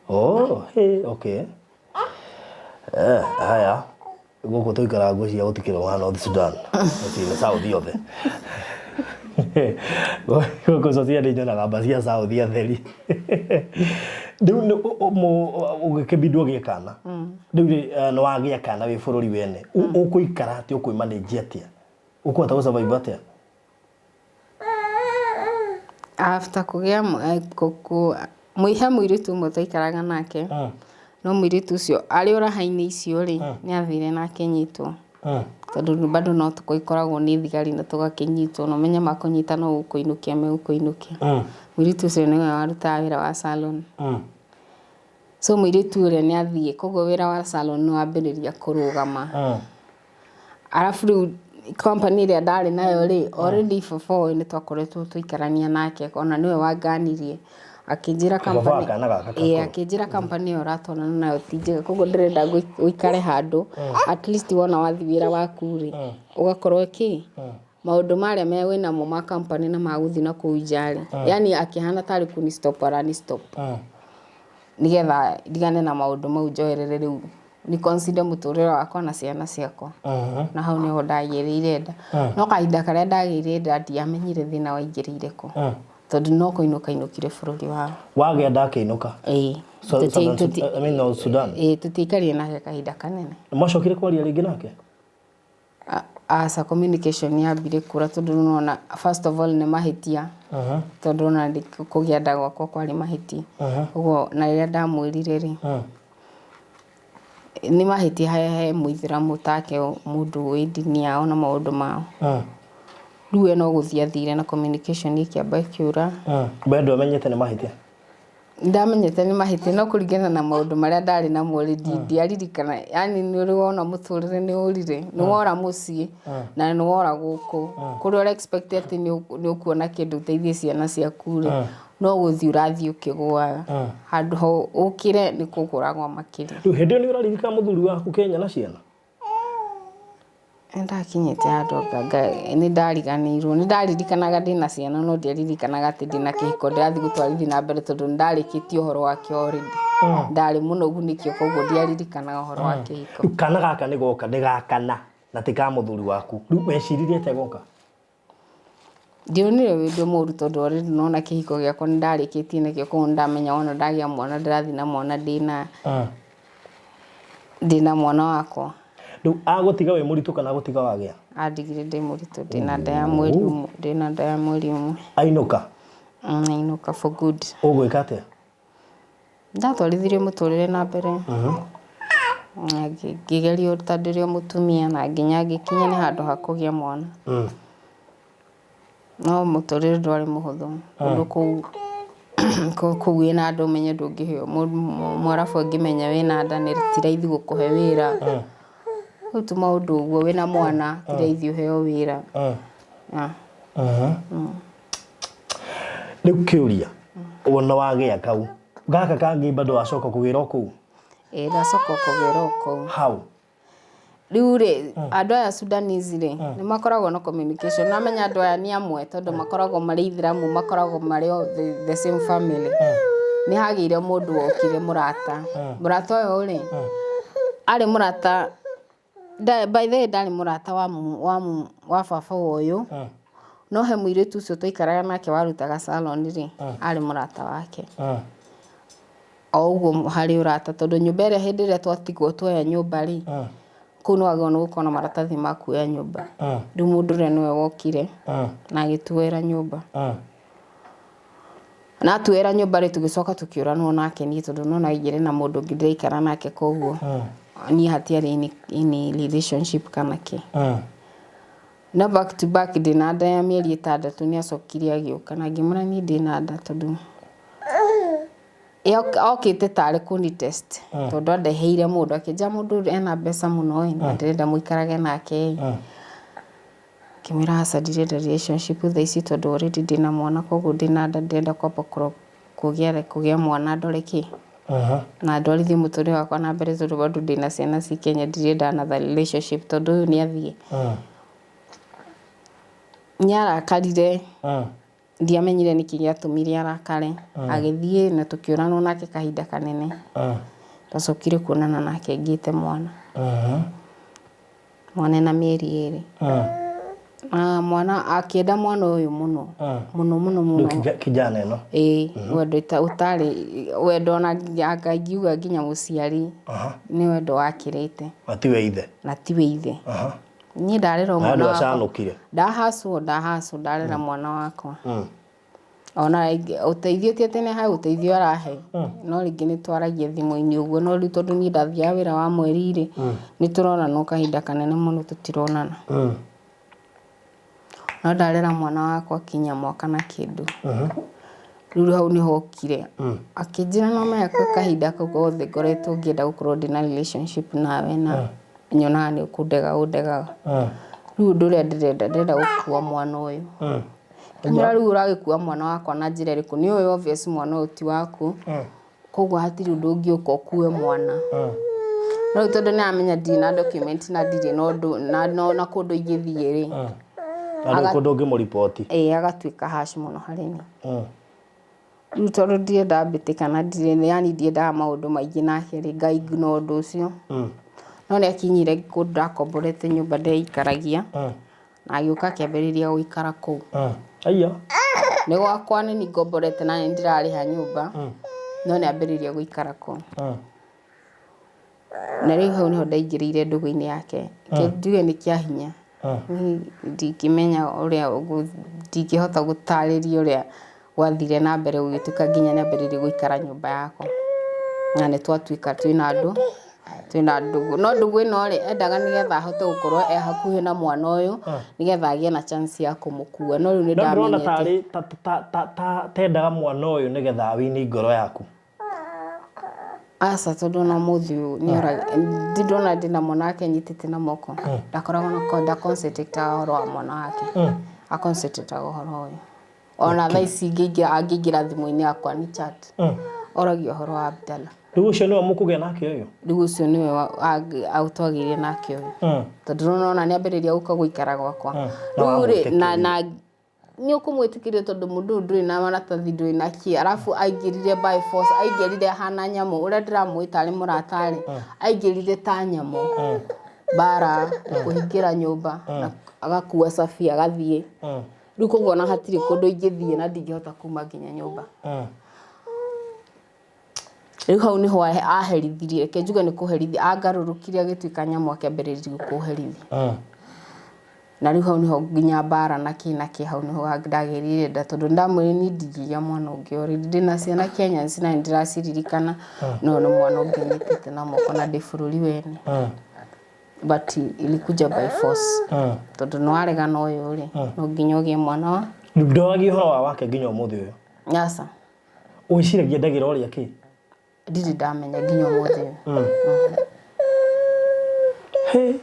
Oh, hey, okay. Eh, haya. Gũkũ tũikaraga ngwĩciria gũtikĩrĩ wa North Sudan. Gũtirĩ nĩ South yothe. Gũkũ Socia nĩ nyonaga mba cia South atheri. Rĩu nĩ ũgĩkĩbindwo ũgĩe kana. Rĩu rĩ, nĩ wagĩa kana wĩ bũrũri wene. Ũkũikara atĩa, ũkwĩ manage atĩa? Ũkũhota gũ survive atĩa? After kũgĩa he mũirĩtu ũmwe twaikaraga nake, no mũirĩtu ũcio arĩ o raha-inĩ icio rĩ, nĩ athire na akĩnyitwo. Tondũ bado no tũgĩkoragwo nĩ thigari na tũgakĩnyitwo na ũmenye makũnyita no gũkũinũkia megũkũinũkia. Mũirĩtu ũcio nĩwe warutaga wĩra wa salon. So mũirĩtu ũrĩa nĩ athiĩ, koguo wĩra wa salon nĩ wambĩrĩria kũrũgama. Arabu rĩu company ĩrĩa ndarĩ nayo rĩ, already baba ũyũ nĩ twakoretwo tũikarania nake, ona nĩwe wanganirie, akĩnjĩra Baba wa company, kana gaka ĩĩ gakũrũ. akĩnjĩra company ĩyo ũratwarana nayo ti njega, koguo ndĩrenda ũikare handũ, at least wona wathiĩ wĩra waku rĩ, ũgakorwo kĩ, maũndũ marĩa me wĩnamo ma company na ma gũthiĩ na kũu nja rĩ, yani akĩhana tarĩ kũni stop arani stop. Nĩgetha ndigane na maũndũ mau njoerere rĩu ni consider mũtũrĩre wakwa na ciana ciakwa. Na hau nĩho ndagĩrĩire nda. No kahinda karĩa ndagĩire nda ndiamenyire thĩna waingĩrĩire kũ. Tondũ no kũinũka inũkire bũrũri wao. Wagĩa nda akĩinũka? Ĩĩ. I mean, North Sudan? Ĩĩ, tũtiaikarire nake kahinda kanene. Mwacokire kwaria rĩngĩ nake? Aca, communication yambire kũra tondũ rĩu nĩwona first of all nĩ mahĩtia. Tondũ ona kũgĩa nda gwakwa kwarĩ mahĩtia. Ũguo na rĩrĩa ndamwĩrire rĩ, nĩ mahĩtia he mũithĩramu take mũndũ wĩ ndini yao na maũndũ mao. Rĩu we no gũthiĩ athire na communication ĩkĩamba ĩkĩũra. We ndwamenyete nĩ mahĩtia? Ndamenyete nĩ mahĩtia no kũringana na maũndũ marĩa ndarĩ namo rĩ, ndiaririkana, yani nĩ ũrĩ wona mũtũrĩre nĩ ũrire, nĩ wora mũciĩ na nĩ wora gũkũ, kũrĩa ũra expect atĩ nĩ ũkuona kĩndũ ũteithie ciana ciaku rĩ, no gũthiĩ ũrathiĩ ũkĩgũaga, handũ ha ũkĩre nĩ kũgũragwo makĩria. Rĩu hĩndĩ ĩyo nĩ ũraririkana mũthuri waku Kenya na ciana? Nĩ ndakinyĩte handũ nĩ ndariganĩirwo, nĩ ndaririkanaga ndĩna ciana no ndiaririkanaga atĩ ndĩna kĩhiko ndĩrathiĩ gũtwarithia na mbere tondũ nĩ ndarĩkĩtie ũhoro wakĩo already. Ndarĩ mũnogu nĩkĩo koguo ndiaririkanaga ũhoro wa kĩhiko. Rĩu kana gaka nĩ goka, nĩ gakana na ti ka mũthuri waku. Rĩu weciririe atĩa goka? Ndionire wĩ ũndũ mũru tondũ already nĩwona kĩhiko gĩakwa nĩ ndarĩkĩtie nakĩo koguo nĩ ndamenya wona ndagĩa mwana ndĩrathiĩ na mwana ndĩna mwana wakwa. Rĩu agũtiga wĩ mũritũ kana agũtiga wagĩa? Andigire ndĩ mũritũ ndĩna nda ya mweri ũmwe, ndĩna nda ya mweri ũmwe. Ainũka? Ainũka for good. Ũgwĩka atĩa? Ndatwarithirie mũtũrĩre na mbere na ngĩgerio ta ndĩrĩ o mũtumia na nginya ngĩkinya nĩ handũ ha kũgĩa mwana. No mũtũrĩre ndwarĩ mũhũthũ tondũ kũu kũu wĩna nda ũmenye ndũngĩheo, mũarabu angĩmenya wĩna nda ti raithi gũkũhe wĩra. Rĩu tũmaũndũ ũguo wĩna mwana ti raithi ũheo wĩra. Rĩu kĩũria, wona wagĩa kau, gaka kangĩ bado wacoka kũgĩra o kũu? Ĩĩ ndacoka kũgĩra o kũu. How? Rĩu rĩ, andũ aya Sudanese rĩ, nĩ makoragwo na communication. Nĩ wamenya andũ aya nĩ amwe tondũ makoragwo marĩ ithĩramu, makoragwo marĩ o the same family. Nĩ hagĩire mũndũ wokire mũrata. Mũrata ũyũ rĩ, arĩ mũrata, by the way ndarĩ mũrata wa, wa, wa baba ũyũ, no he mũirĩtu ũcio twaikaraga nake warutaga salon rĩ, arĩ mũrata wake. O ũguo harĩ ũrata tondũ nyũmba ĩrĩa hĩndĩ ĩrĩa twatigwo tuoya nyũmba rĩ, kũu nĩ wagĩrĩirwo nĩ gũkorwo na maratathi ma kuoya nyũmba. Rĩu mũndũ ũrĩa nĩwe wokire na agĩtuoera nyũmba. Na atuoera nyũmba rĩ, tũgĩcoka tũkĩũranwo nake niĩ tondũ nĩ wona aingĩre na mũndũ ũngĩ ndĩraikara nake koguo niĩ hatiarĩ any relationship kana kĩ. No back to back ndĩna nda ya mĩeri ĩtandatũ nĩ acokire agĩũka na ngĩmwĩra niĩ ndĩna nda tondũ okĩte tarĩ kũni test tondũ andeheire mũndũ akĩnjĩra mũndũ ũyũ ena mbeca mũno ĩ na ndĩrenda mũikarage nake ĩ. Ngĩmwĩra aca ndirenda relationship thaa ici tondũ already ndĩna mwana koguo ndĩna nda ndĩrenda kwamba kũgĩa mwana ndore kĩ na ndwarithie mũtũrĩre wakwa na mbere tondũ bado ndĩna ciana ci Kenya ndirenda another relationship tondũ ũyũ nĩ athiĩ. Nĩ arakarire. Ndiamenyire nĩkĩ gĩatũmire arakare. Agĩthiĩ na tũkĩũranwo nake kahinda kanene. Twacokire kuonana nake ngĩte mwana. Mwana ena mĩeri ĩrĩ. Na mwana akĩenda mwana ũyũ mũno. Mũno mũno mũno. Rĩu kijana ĩno. Ĩĩ, wendo ũtarĩ wendo ona anga ingiuga nginya mũciari nĩ wendo wakĩrĩte. Na tiwe ithe. Na tiwe ithe. Niĩ ndarera Na mwana andũ wakwa. acanũkire. Ndahacwo ndahacwo ndarera mwana wakwa. Ona ũteithio ti atĩ nĩ he ũteithio arahe no rĩngĩ nĩ twaragia thimũ-inĩ ũguo no rĩu tondũ niĩ ndathiaga wĩra wa mweri rĩ nĩ tũronana o kahinda kanene mũno tũtironana. No ndarera mwana wakwa kinya mwaka na kĩndũ. Rĩu hau nĩho okire akĩnjĩra no ũmenye gwĩ kahinda kau gothe ngoretwo ngĩenda gũkorwo ndĩna relationship nawe na nyonaga nĩ ũkũndega ũndegaga. Rĩu ũndũ ũrĩa ndĩrenda ndĩrenda gũkua mwana ũyũ. Ngĩmwĩra rĩu ũragĩkua mwana wakwa na njĩra ĩrĩkũ? Nĩ ũĩ obvious mwana ũyũ ti waku, koguo hatirĩ ũndũ ũngĩũka ũkue mwana. No rĩu tondũ nĩ aramenya ndirĩ na document na ndirĩ na ũndũ na kũndũ ingĩthiĩ rĩ, Na ndũrĩ kũndũ ũngĩmũriboti. Ĩĩ agatuĩka harsh mũno harĩ niĩ. Rĩu tondũ ndiendaga mbĩtĩka na ndirĩ yani ndiendaga maũndũ maingĩ nake rĩ, nga ignore ũndũ ũcio. No nĩ akinyire kũndũ ndakomborete nyũmba ndeikaragia, na agĩũka akĩambĩrĩria gũikara kũu. Aya. Nĩ gwakwa nĩ niĩ ngomborete na nĩ ndĩrarĩha nyũmba, no nĩ ambĩrĩirie gũikara kũu. Na rĩu hau nĩho ndaingĩrĩire ndũgũ-inĩ yake. Reke njuge nĩ kĩa hinya. Niĩ ndingĩmenya ũrĩa, ndingĩhota gũtarĩria ũrĩa gwathire na mbere gũgĩtuĩka nginya nĩ ambĩrĩirie gũikara nyũmba yakwa. Na nĩ twatuĩka twĩna andũ, twĩna ndũgũ. No ndũgũ ĩno rĩ, endaga nĩgetha ahote gũkorwo e hakuhĩ na mwana ũyũ, nĩgetha agĩe na chance ya kũmũkua. No rĩu nĩ No ndĩrona ndamenyete. tarĩ ta endaga mwana ũyũ nĩgetha awini ngoro yaku. Aca tondũ ona ũmũthĩ ũyũ nĩ oraga ndirĩ ndona ndĩna mwana wake nyitĩte na moko ndakoragwo na nda concentrate ũhoro wa mwana wake a concentrate ũhoro ũyũ ona thaa ici angĩingĩra thimũ-inĩ yakwa ni chat oragia ũhoro wa Abdalla. Rĩu ũcio nĩwe mũkũgĩa nake ũyũ? Rĩu ũcio nĩwe twagĩire nake ũyũ tondũ nĩũrona nĩ ambĩrĩria gũka gũikara gwakwa rĩu rĩ na Nĩ ũkũmwĩtĩkĩria tondũ mũndũ ũyũ ndũrĩ na maratathi ndũrĩ na kĩ arabu aingĩrire by force aingĩrire ahana nyamũ ũrĩa ndĩramũĩ tarĩ mũrata rĩ aingĩrire ta nyamũ mbara kũhingĩra nyũmba na agakua cabi agathiĩ rĩu koguo ona hatirĩ kũndũ ingĩthiĩ na ndingĩhota kuma nginya nyũmba. Rĩu hau nĩho aherithirie, reke njuge nĩ kũherithia, angarũrũkire agĩtuĩka nyamũ akĩambĩrĩria kũherithia. Na rĩu hau nĩho nginya mbara na kĩ na kĩ hau nĩho ndagĩrire nda tondũ nĩ ndamwĩrire niĩ ndingĩgĩa mwana ũngĩ already ndĩna ciana Kenya na nĩ ndĩraciririkana no ũyũ nĩ mwana ũngĩ nyitĩte na moko na ndĩ bũrũri wene. But ilikuja by force tondũ nĩ warega na ũyũ rĩ, no nginya ũgĩe mwana wa. Ndoragia ũhoro wa wake nginya ũmũthĩ ũyũ? Aca. Wĩciragia ndagĩra ũrĩa kĩ? Ndirĩ ndamenya nginya ũmũthĩ ũyũ. Hĩ.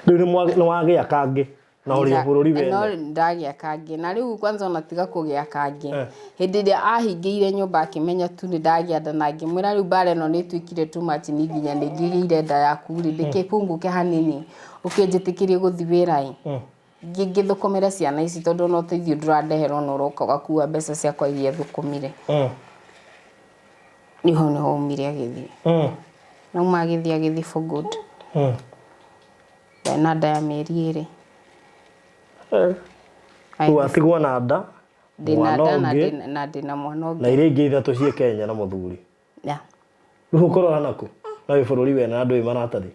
Rĩu nĩ wagĩa kangĩ na ũrĩ o bũrũri wene. No ndagĩa kangĩ na rĩu kwanza ona tiga kũgĩa kangĩ hĩndĩ ĩrĩa ahingĩire nyũmba akĩmenya tu nĩ ndagĩa nda na ngĩmwĩra rĩu mbara ĩno nĩ ĩtuĩkire too much niĩ nginya nĩ ngĩgĩire nda yaku rĩ ndĩkĩpunguke hanini ũkĩnjĩtĩkĩrie gũthiĩ wĩra ĩ. Ngĩthũkũmĩre ciana ici tondũ ona ũteithio ndũrandehera ona ũroka ũgakua mbeca ciakwa iria thũkũmire. Nĩho nĩho aumire agĩthiĩ. Nauma agĩthiĩ agĩthiĩ for good. Ndarĩ na nda ya mĩeri 2. Rĩu watigwo na nda, Ndĩna mwana nda na ũngĩ, ndĩna na ndĩna mwana na ũngĩ. iria ingĩ ithatũ ciĩ Kenya na mũthuri. Yeah. Rĩu ũkũrora nakũ? Na wĩ bũrũri wena na ndũĩ maratathi.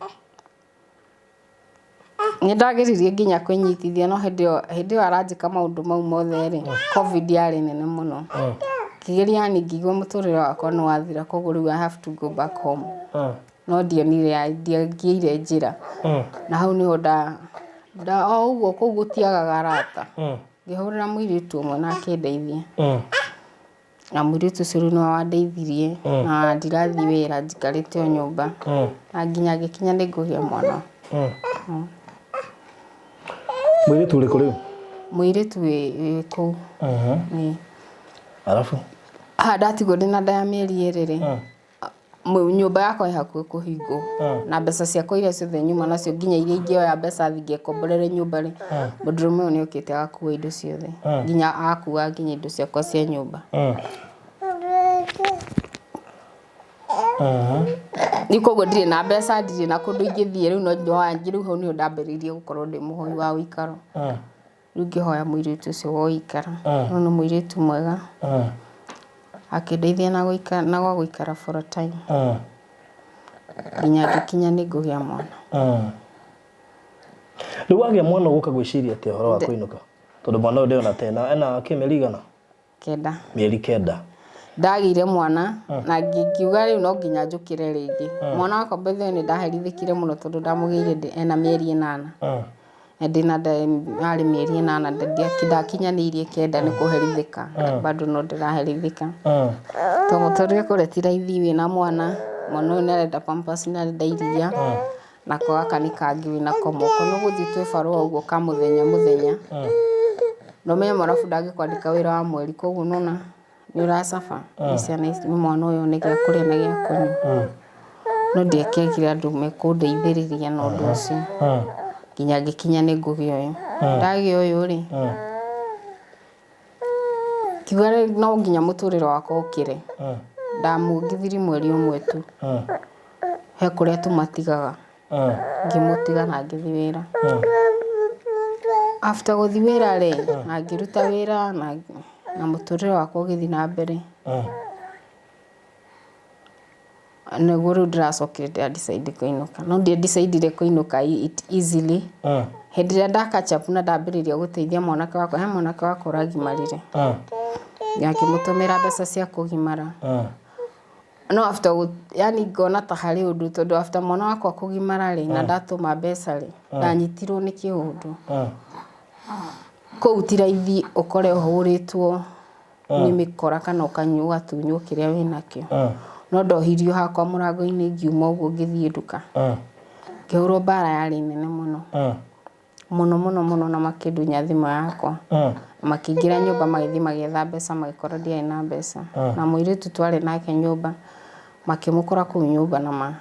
Nĩ ndageririe nginya kwĩnyitithia no hĩndĩ ĩyo hĩndĩ ĩyo aranjĩka maũndũ mau mothe rĩ, Covid yarĩ nene mũno. Ngĩgeria yani ngĩigua mũtũrĩre wakwa nĩ wathira koguo rĩu I have to go back home. No ndionire ndiangĩire njĩra. Na hau nĩho nda nda o ũguo kũu gũtiagaga arata. Ngĩhũrĩra mũirĩtu ũmwe na akĩndeithia. Na mũirĩtu ũcio rĩu nĩwe wandeithirie na ndirathiĩ wĩra njikarĩte o nyũmba. Na nginya ngĩkinya nĩ ngũgĩa mwana. Mũirĩtu ũrĩkũ rĩu? Mũirĩtu wĩ wĩ kũu. Ĩĩ. Arabu? Haha ndatigwo ndĩna nda ya mĩeri 2 rĩ, nyũmba yakwa ĩ hakuhĩ kũhingwo na mbeca ciakwa iria ciothe nyuma nacio nginya iria ingĩoya mbeca thiĩ ngekomborere nyũmba rĩ, mũndũrũme ũyũ nĩ okĩte agakua indo ciothe nginya agakua nginya indo ciakwa cia nyũmba. Rĩu koguo ndirĩ na mbeca ndirĩ na kũndũ ingĩthiĩ rĩu no rĩu hau nĩho ndambĩrĩirie gũkorwo ndĩ mũhoi wa ũikaro. Rĩu ngĩhoya mũirĩtu ũcio wa ũikaro, no nĩ mũirĩtu mwega. Akĩndeithia na gũikara na gwa gũikara for a time. Nginya ngĩkinya nĩ ngũgĩa mwana. Rĩu wagĩa mwana ũgũka gwĩciria atĩa ũhoro wa kũinũka? Tondũ mwana ũyũ ndĩrona ta ena ena kĩ mĩeri igana? 9. Mĩeri 9. Ndagĩire mwana na ngiuga rĩu no nginya njũkĩre rĩngĩ. Mwana wakwa by the way nĩ ndaherithĩkire mũno tondũ ndamũgĩire ena mĩeri 8. Na ndĩna nda yarĩ mĩeri 8 ndakinyanĩirie 9 nĩ kũherithĩka bado no ndĩraherithĩka. Tondũ mũtũrĩre kũrĩa ti raithi wĩna mwana, mwana ũyũ nĩ arenda pampers nĩ arenda iria, nako gaka nĩ kangĩ wĩnako moko. Nĩ ũgũthiĩ ũtue barũa ũguo ka mũthenya mũthenya, na ũmenye mwarabu ndangĩkwandĩka wĩra wa mweri koguo nĩ wona nĩ ũracaba nĩ ciana ici nĩ mwana ũyũ nĩ gĩa kũrĩa na gĩa kũnyua. No ndiakĩagire andũ mekũndeithĩrĩria na ũndũ ũcio nginya ngĩkinya nĩ ngũgĩa ũyũ. Ndagĩa ũyũ rĩ, ngiuga rĩu no nginya mũtũrĩre wakwa ũkĩre. Ndamuongithirie mweri ũmwe tu, he kũrĩa tũmatigaga, ngĩmũtiga na ngĩthiĩ wĩra. After gũthiĩ wĩra rĩ, na ngĩruta wĩra na mũtũrĩre wakwa ũgĩthiĩ na mbere. Nĩguo rĩu ndĩracokire ndĩra decide kũinũka. No ndia decide kũinũka it easily. Hĩndĩ ĩrĩa nda catch up na ndambĩrĩria gũteithia mwanake wakwa, he mwanake wakwa ũragimarire. Na ngĩmũtũmĩra mbeca cia kũgimara. No after yani ngona ta harĩ ũndũ tondũ after mwana wakwa kũgimara rĩ, na ndatũma mbeca rĩ, ndanyitirwo nĩ kĩũndũ. Kũu ti raithi ũkore ũhũrĩtwo nĩ mĩkora kana ũkanyua ũgatunywo kĩrĩa wĩnakĩo. No ndohirio hakwa mũrango-inĩ ngiuma ũguo ngĩthiĩ nduka. Ngĩhũrwo mbara yarĩ nene mũno. Mũno mũno mũno na makĩndunya thimũ yakwa. Makĩingĩra nyũmba magĩthiĩ magĩetha mbeca magĩkora ndiarĩ na mbeca. Na mũirĩtu twarĩ nake nyũmba makĩmũkora kũu nyũmba na ma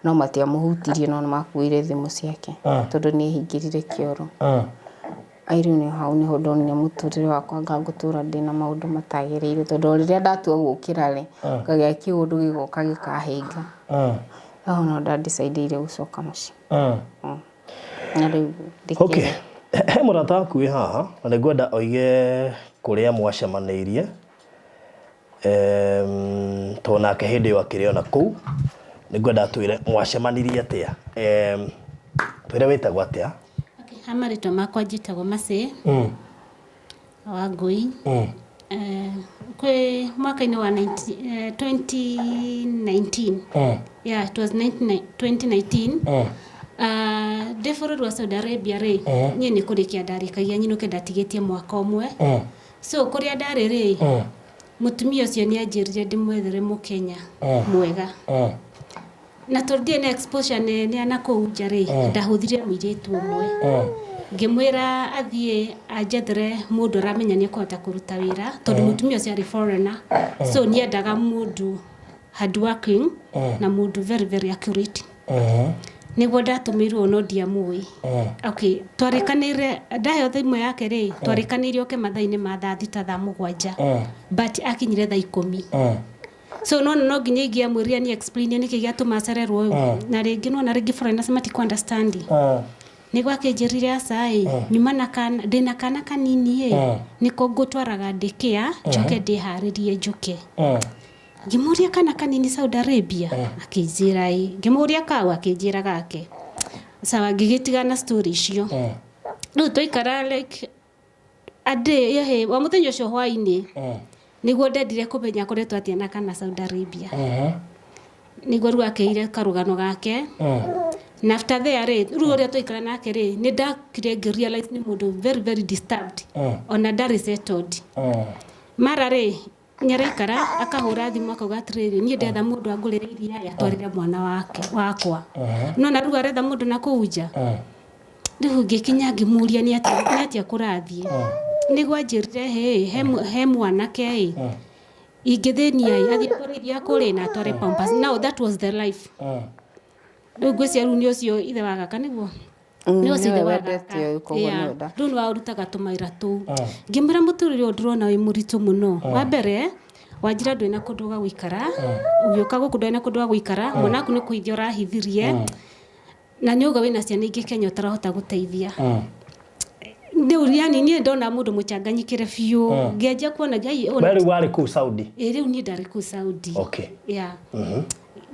no matiamũhutirie no nĩmakuire thimũ ciake tondũ nĩ ehingĩrire kĩoro. Ai rĩu nĩ hau nĩho ndonire mũtũrĩre wakwa anga ngũtũra ndĩna maũndũ matagĩrĩire tondũ o rĩrĩa ndatua gũkĩra rĩ, ngagĩa kĩũndũ gĩgoka gĩkahĩnga. Hau nĩho nda decide ire gũcoka mũciĩ. Na rĩu ndĩ Okay. Kenya. He mũrata waku wĩ haha na nĩ ngwenda oige kũrĩa mwacemanĩirie tondũ nake hĩndĩ ĩyo akĩrĩ ona kũu nĩ ngwenda atwĩre mwacemanirie atĩa. Twĩre wĩtagwo atĩa? Okay, ha marĩtwa makwa njĩtagwo Mercy Wangũi. Kwĩ mwaka-inĩ wa 2019. Yeah, it was 2019. Ndĩ bũrũri wa Saudi Arabia rĩ, niĩ nĩ kũrĩkia ndarĩkagia nyinũke ndatigĩtie mwaka ũmwe. So kũrĩa ndarĩ rĩ, mũtumia ũcio nĩ anjĩrire ndĩmwethere mũkenya mwega. Na tondũ ndirĩ na exposure nene ya nakũu nja rĩ, ndahũthire mũirĩtu ũmwe. Ngĩmwĩra athiĩ anjethere mũndũ aramenya nĩ ekũhota kũruta wĩra, tondũ mũtumia ũcio arĩ foreigner. So nĩ endaga mũndũ hard working na mũndũ very very accurate. Nĩguo ndatũmĩirwo no ndiamũĩ. Okay, twarĩkanĩire ndaheo thimũ yake rĩ, twarĩkanĩire oke mathaa-inĩ ma thaa 6 thaa 7. But akinyire thaa 10. So nona no nginya ingĩamwĩrire ni explain nĩkĩ gĩatũma acererwo na rĩngĩ nona rĩngĩ foreigners matiku understand. Nĩguo akĩnjĩrire aca ĩ, nyuma na kana, ndĩna kana kanini ĩ, nĩko ngũtwaraga daycare, njoke ndĩharĩrie njũke. Ngĩmũria, kana kanini Saudi Arabia? Akĩnjĩra ĩ. Ngĩmũria kau? Akĩnjĩra gake. Sawa, ngĩgĩtigana story icio. Rĩu twaikara like a day, ĩhĩ, o mũthenya ũcio hwainĩ nĩguo ndendire kũmenya akoretwo atĩa na kana Saudi Arabia. Nĩguo rĩu akeire karũgano gake. Na after there rĩ, rĩu ũrĩa twaikara nake rĩ, nĩ ndakire ngĩ realize nĩ mũndũ very very disturbed, ona ndarĩ settled. Mara rĩ, nĩaraikara akahũra thimũ akauga atĩrĩrĩ, niĩ ndetha mũndũ angũrĩre iria ĩ, atwarĩre mwana wake wakwa. Nona rĩu aretha mũndũ na kũu nja. Rĩu ngĩkinya ngĩmũria nĩ atĩa, nĩ atĩa kũrathiĩ. Nĩguo anjĩrire hĩ, he mwanake ĩ, ingĩthĩnia ĩ, athiĩ atware iria kũrĩ na atware pampers. Now that was the life. Rĩu ngwĩciria rĩu nĩ ũcio ithe wa gaka nĩguo? Nĩ ũcio ithe Nĩwe wa wendete gaka. ũyũ, koguo nĩwe Rĩu nĩ warutaga tũmawĩra tũu. Ngĩmwĩra mũtũrĩre ũyũ ndĩrona wĩ mũritũ mũno. Wa mbere, wanjĩra ndũrĩ na kũndũ gwa gũikara, ũgĩũka gũkũ ndũrĩ na kũndũ gwa gũikara, mwana waku nĩ kũhithia ũrahithirie, na nĩ uga wĩna ciana ingĩ Kenya ũtarahota gũteithia. Rĩu yani niĩ ndona mũndũ mũchanganyikĩre biũ, ngĩanjia kuona ngai We rĩu warĩ kũu Saudi? Ĩ, rĩu niĩ ndarĩ kũu Saudi. Yeah.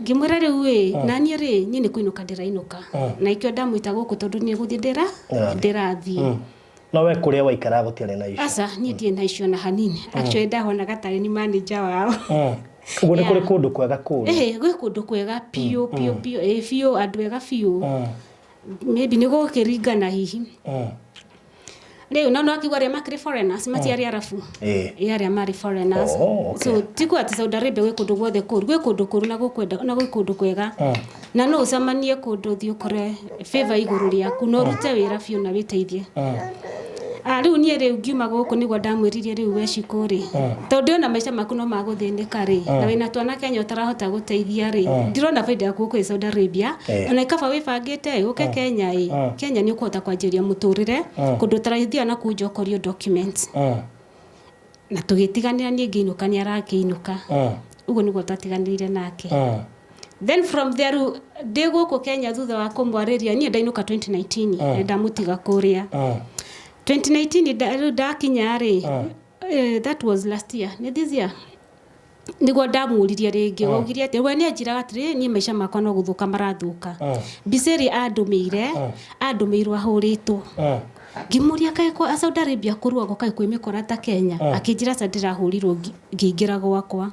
Ngĩmwĩra rĩu ĩ, na niĩ rĩ, niĩ nĩ kũinũka ndĩrainũka. Na ikĩo ndamwĩta gũkũ tondũ niĩ gũthiĩ ndĩrathiĩ. No we kũrĩa waikaraga gũtiarĩ na issue? Aca, niĩ ndirĩ na issue ona hanini. Actually ndahonaga tarĩ ni manager wao. Ũguo nĩ kũrĩ kũndũ kwega kũrĩa? Ĩhĩ, gwĩ kũndũ kwega biũ biũ biũ, ĩ biũ, andũ ega biũ. Maybe nĩ gũkĩringana hihi. Rĩu no akiuga arĩa makĩrĩ foreigners matiarĩ Arabu. Ĩ, arĩa marĩ foreigners. Oh, okay. So ti kuga atĩ Saudi Arabia gwĩ kũndũ guothe kũru, gwĩ kũndũ kũru na gũkwenda na gwĩ kũndũ kwega. Na no ũcemanie kũndũ ũthiĩ ũkore favor igũrũ rĩaku na ũrute wĩra biũ na wĩteithie. Ah, rĩu niĩ rĩu ngiuma gũkũ nĩguo ndamwĩririe rĩu we Shiko rĩ, tondũ ndĩrona maica maku no magũthĩnĩka rĩ, na wĩna twana Kenya ũtarahota gũteithia rĩ, ndirona baida yaku gũkũ Saudi Arabia. Ona ikaba wĩbangĩte ĩ, ũke Kenya ĩ, Kenya nĩ ũkũhota kwanjĩrĩria mũtũrĩre kũndũ ũtarathiaga na kũu nja ũkorio documents. Na tũgĩtiganĩra, niĩ ngĩinũka, nĩ arakĩinũka. Ũguo nĩguo twatiganĩire nake. Then from there rĩu ndĩ gũkũ Kenya thutha wa kũmwarĩria, niĩ ndainũka 2019, nĩ ndamũtiga kũrĩa 2019. Rĩu ndakinya rĩ, that was last year, nĩ this year nĩguo ndamũririe rĩngĩ, waugire atĩ we nĩ anjĩraga atĩrĩ, niĩ maica makwa no gũthũka marathũka. Mbica ĩrĩa andũmĩire, andũmĩirwo ahũrĩtwo. Ngĩmũria, kaĩ kwa Saudi Arabia kũruagwo, kaĩ kwĩ mĩkora ta Kenya? Akĩnjĩra aca, ndĩrahũrirwo ngĩingĩra gwakwa.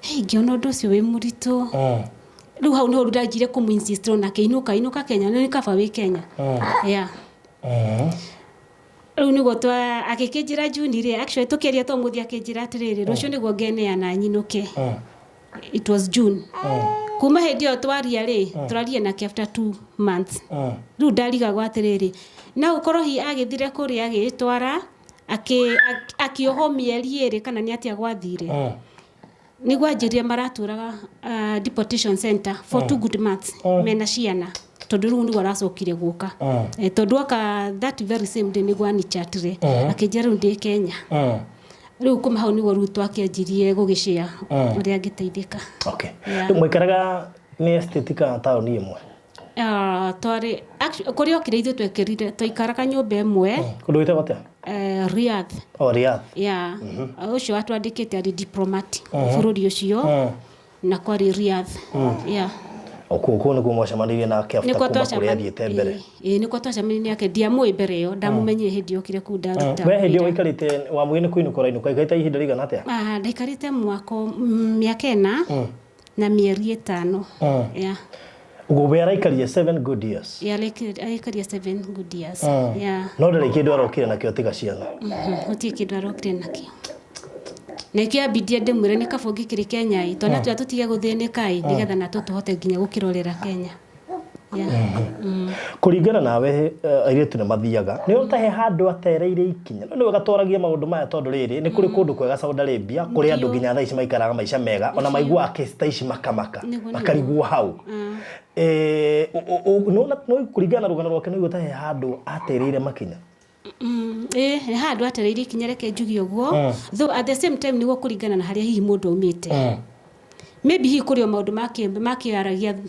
Hey, ngĩona ũndũ ũcio wĩ mũritũ. Rĩu hau nĩho rĩu ndanjire kũmũ insist onake, inũka, inũka Kenya, nĩ kaba wĩ Kenya. Yeah. Rĩu nĩguo twa agĩkĩnjĩra Juni rĩ, actually tũkĩaria to mũthia, akĩnjĩra atĩrĩrĩ, rũciũ nĩguo ngeneana nyinũke. It was June. Kuma hĩndĩ ĩyo twaria rĩ, tũraria nake after 2 months. Rĩu ndarigagwo atĩrĩrĩ, no ũkorwo hihi agĩthire kũrĩa agĩtwara akĩohwo mĩeri 2 kana nĩ atĩa gwathire. Nĩguo anjĩrire maratũraga deportation center for 2 good months mena ciana, tondũ rĩu nĩguo aracokire gũka. Tondũ oka that very same day nĩguo anichatire akĩnjĩra rĩu ndĩ Kenya. Rĩu kuma hau nĩguo rĩu twakĩanjirie gũgĩshare ũrĩa angĩteithĩka. Rĩu mwaikaraga nĩ estate kana taũni ĩmwe? Twarĩ kũrĩa okire ithuĩ twekĩrire twaikaraga nyũmba ĩmwe. Kũndũ gwĩtagwo atĩa? Riyadh. Oh, Riyadh. Yeah. Ũcio watwandĩkĩte arĩ diplomat bũrũri ũcio na kwarĩ Riyadh. Yeah. O kũu nĩkuo mwacemanirie nake after Nĩkuo kuma kũrĩa athiĩte mbere? Ĩĩ, nĩkuo twacemanirie nake. Ndiamũĩ mbere ĩyo, ndamũmenyire hĩndĩ yokire kũu ndaruta We hĩndĩ ĩyo wĩra. waikarĩte wamwĩrire nĩ kũinũka ũrainũka, waikarĩte ihinda rĩigana atĩa? Ah, ndaikarĩte mwaka mĩaka 4 na mĩeri 5. Yeah. Ũguo we araikarire 7 good years? Yeah, aikaria 7 good years. Yeah. No ndarĩ kĩndũ arokire nakĩo tiga ciana? Gũtirĩ kĩndũ arokire nakĩo, na ikĩo ambindie ndĩmwĩre nĩ kaba ũngĩkĩrĩ Kenya ĩ, twana tũrĩa tũtige gũthĩnĩka ĩ, nĩgetha natwo tũhote nginya gũkĩrorera Kenya. Yeah. Kũringana nawe, airĩtu nĩ mathiaga nĩ ũtahe handũ atereire ikinya? No nĩ wega twaragie maũndũ maya, tondũ rĩrĩ nĩ kũrĩ kũndũ kwega Saudi Arabia, kũrĩ andũ nginya thaa ici maikaraga maica mega, ona maiguaga kesi ta ici makamaka. Nĩguo. Makarigwo hau. Nĩwona, no kũringana na rũgano rwake, nĩ ũtahe handũ atereire makinya? Ĩĩ nĩ handũ atereirie ikinya, reke njuge ũguo. Though at the same time nĩguo kũringana na harĩa hihi mũndũ aumĩte, maybe hihi kũrĩ o maũndũ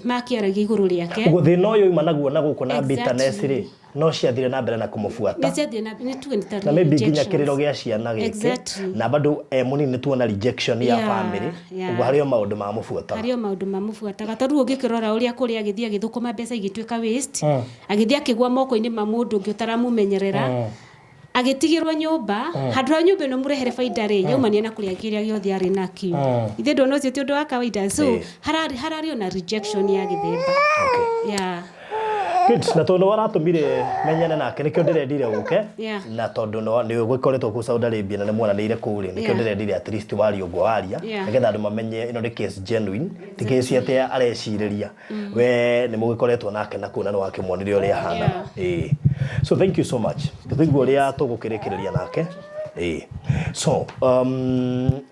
makĩaragia igũrũ rĩake. Ũguo thĩna ũyũ oima naguo na gũkũ na bitterness rĩ, no ciathire na mbere na kũmũbuata. Nĩ ciathire na nĩ tuge nĩ ta Na maybe nginya rejections. kĩrĩro gĩa ciana gĩkĩ na bado e mũnini nĩ tuona rejection ya family. Ũguo harĩ o maũndũ mamũbuataga. Harĩ o maũndũ mamũbuataga, tondũ rĩu ũngĩkĩrora ũrĩa kũrĩa agĩthiĩ agĩthũkũma, mbeca igĩtuĩka waste, agĩthiĩ akĩgwa moko-inĩ ma mũndũ ũngĩ ũtaramũmenyerera, agĩtigĩrwo nyũmba handũ ha nyũmba ĩno mũrehere baida rĩ, yaumania na kũrĩa kĩrĩa gĩothe arĩ nakĩo. Ithe ndona ũcio ti ũndũ wa kawaida. So hararĩ ona rejection ya gĩthemba. Yeah. Good. Na tondũ waratũmire menyane nake, nĩkĩo ndĩrendire ũke. Na tondũ nĩ ũgĩkoretwo kũu Saudi Arabia na nĩ muonanĩire kũu rĩ, nĩkĩo ndĩrendire at least waria ũguo waria, nĩgetha andũ mamenye ĩno nĩ case genuine, ti case atĩ arecirĩria. We nĩ mũgĩkoretwo nake na kũu na nĩ wakĩmuonire ũrĩa ahana. Ĩĩ. So thank you so much. Tũthiĩ ũrĩa tũgũkĩrĩkĩrĩria nake. Ĩĩ. So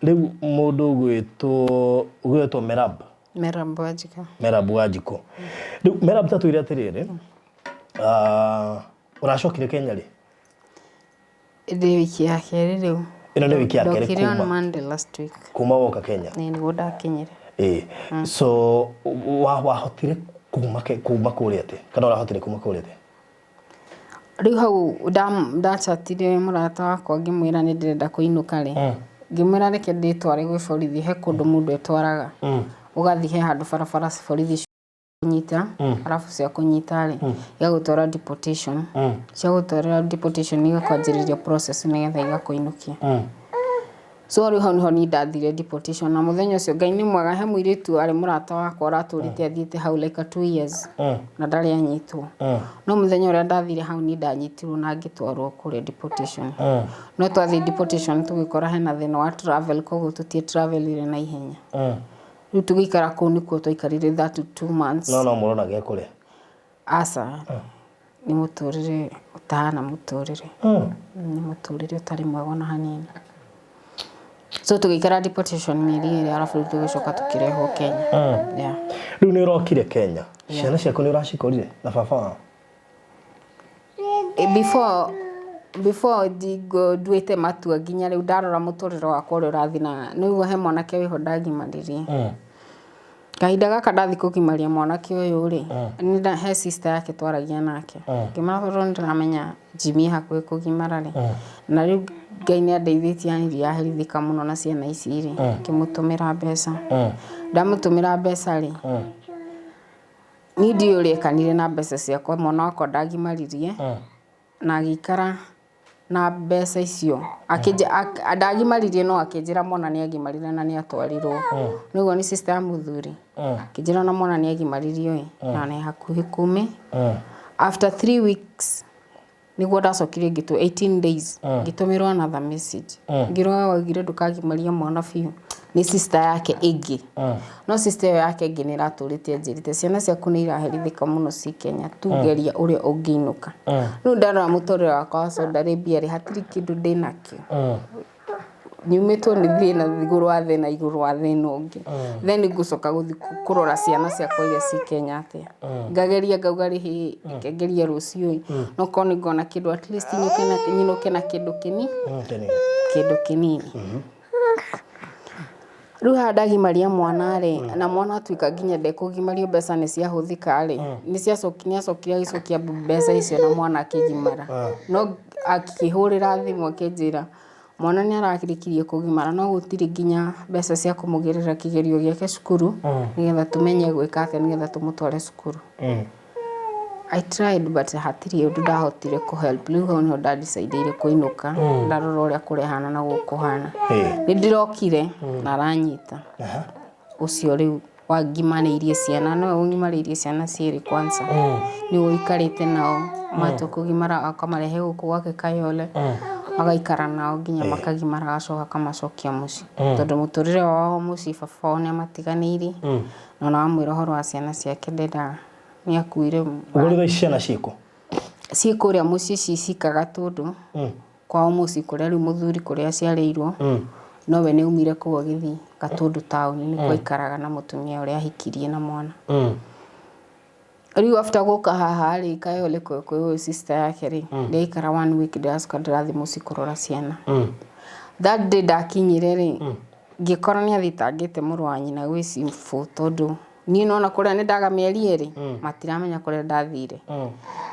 rĩu mũndũ ũgwĩtwo Merab. Merab Wanjikũ. Merab Wanjikũ. Rĩu Merab, ta twĩre atĩrĩrĩ, ũracokire Kenya rĩ? Ndĩ wiki ya kerĩ rĩu. Ĩno nĩ wiki ya kerĩ? Ndokire on kuma Monday last week. Kuma woka Kenya? Nĩ nĩguo ndakinyire. Ĩĩ. So wahotire kuma kũrĩa atĩa, kana ũrahotire kuma kũrĩa atĩa? Rĩu hau ndachatire mũrata wakwa, ngĩmwĩra nĩ ndĩrenda kũinũka rĩ, ngĩmwĩra reke ndĩtware gwĩ borithi. He kũndũ mũndũ etwaraga, ũgathiĩ he handũ barabara, borithi kũnyita, arabu cia kũnyita rĩ, igagũtwara deportation. Ciagũtwara deportation, igakwanjĩrĩria process nĩgetha igakũinũkia. So rĩu hau nĩho niĩ ndathire deportation, na mũthenya ũcio Ngai nĩ mwega, he mũirĩtu arĩ mũrata wakwa ũratũrĩte athiĩte hau like a 2 years na ndarĩ anyitwo. No mũthenya ũrĩa ndathire hau, niĩ ndanyitirwo na ngĩtwarwo kũrĩa deportation. No twathiĩ deportation, tũgĩkora hena thĩna wa travel, koguo tũtie travelire na ihenya. Rĩu tũgĩikara kũu, nĩkuo twaikarire that 2 months. No mũrona gĩa kũrĩa? Aca, nĩ mũtũrĩre ũtahana mũtũrĩre, nĩ mũtũrĩre ũtarĩ mwega ona hanini. So tũgĩikara deportation mĩeri 2, arabu rĩu tũgĩcoka tũkĩrehwo Kenya, yeah. Rĩu nĩ ũrokire Kenya, ciana ciaku nĩ ũracikorire na baba wao? Before nduĩte matua, nginya rĩu ndarora mũtũrĩre wakwa ũrĩa ũrathiĩ, na nĩguo he mwanake wĩho ndagimaririe. Kahinda gaka ndathi kũgimaria mwanake ũyũ rĩ, he sister yake twaragia nake, ngĩmwĩra tondũ nĩ ndĩramenya Jimmy e hakuhĩ kũgimara rĩ, na rĩu Ngai nĩ andeithĩtie, yani ndiraherithĩka mũno na ciana ici rĩ, ngĩmũtũmĩra mbeca. Ndamũtũmĩra mbeca rĩ, niĩ ndiũĩ ũrĩa ekanire na mbeca ciakwa. Mwana wakwa ndagimaririe na agĩikara na mbeca icio. Ndagimaririe, no akĩnjĩra mwana nĩ agimarire na nĩ atwarirwo. Nĩguo nĩ sister ya mũthuri akĩnjĩra na mwana nĩ agimaririo ĩ, na nĩ hakuhĩ kume. After 3 weeks nĩguo ndacokire ngĩtũ 18 days, ngĩtũmĩrwo another message, ngĩrwo waugire ndũkagimaria mwana biũ. Nĩ sister yake ĩngĩ, no sister ĩyo yake ĩngĩ nĩ ĩratũrĩte anjĩrĩte ciana ciaku nĩ iraherithĩka mũno ci Kenya, tugeria ũrĩa ũngĩinũka. Rĩu ndarora mũtũrĩre wakwa wa Saudi Arabia rĩ, hatirĩ kĩndũ ndĩnakĩo. Nyumĩtwo nĩ thĩna igũrũ wa thĩna igũrũ wa thĩna ũngĩ, then ngũcoka gũthiĩ kũrora ciana ciakwa iria ci Kenya atĩa? Ngageria ngauga rĩ, hĩ, reke ngerie rũciũ ĩ, no korwo nĩ ngona kĩndũ, at least nyinũke na kĩndũ kĩni kĩndũ kĩnini. Rĩu haha ndagimaria mwana rĩ, na mwana atuĩka nginya ndekũgimario, mbeca nĩ ciahũthĩka rĩ, nĩ acokire agĩcokia mbeca icio na mwana akĩgimara. No akĩhũrĩra thimũ akĩnjĩra mwana nĩ ararĩkirie kũgimara, no gũtirĩ nginya mbeca cia kũmũgĩrĩra kĩgerio gĩake cukuru, nĩgetha tũmenye gwĩka atĩa nĩgetha tũmũtware cukuru. I tried, but hatirĩ ũndũ ndahotire kũ help. Rĩu hau nĩho ndadicaidĩire kũinũka, ndarora ũrĩa kũrehana na gũkũ hana. Nĩ ndĩrokire na aranyita ũcio rĩu wangimanĩirie ciana, nowe ũngimarĩirie ciana cierĩ. Kwanza nĩwe ũikarĩte nao, matua kũgimara akamarehe gũkũ gwake Kayole, agaikara nao nginya makagimara, agacoka akamacokia mũciĩ, tondũ mũtũrĩre wao mũciĩ baba wao nĩ amatiganĩirie, na ona wamwĩra ũhoro wa ciana ciake ndendaga, nĩ akuire. Ũguo rĩu thaa ici ciana ciĩkũ? Ciĩ kũrĩa mũciĩ, cicikaga tondũ kwao mũciĩ kũrĩa rĩu mũthuri kũrĩa aciarĩirwo, nowe nĩ aumire kũu agĩthiĩ Gatũndũ taũni, nĩkuo aikaraga na mũtumia ũrĩa ahikirie na mwana. Rĩu after gũka haha rĩ, Kayole kwĩ ũyũ sister yake rĩ, ndaikara one week ndĩracoka ndĩrathiĩ mũciĩ kũrora ciana. That day ndakinyire rĩ, ngĩkora nĩ athitangĩte mũrũ wa nyina gwĩ cibũ, tondũ niĩ nona kũrĩa nĩ ndaga mĩeri 2, matiramenya kũrĩa ndathire.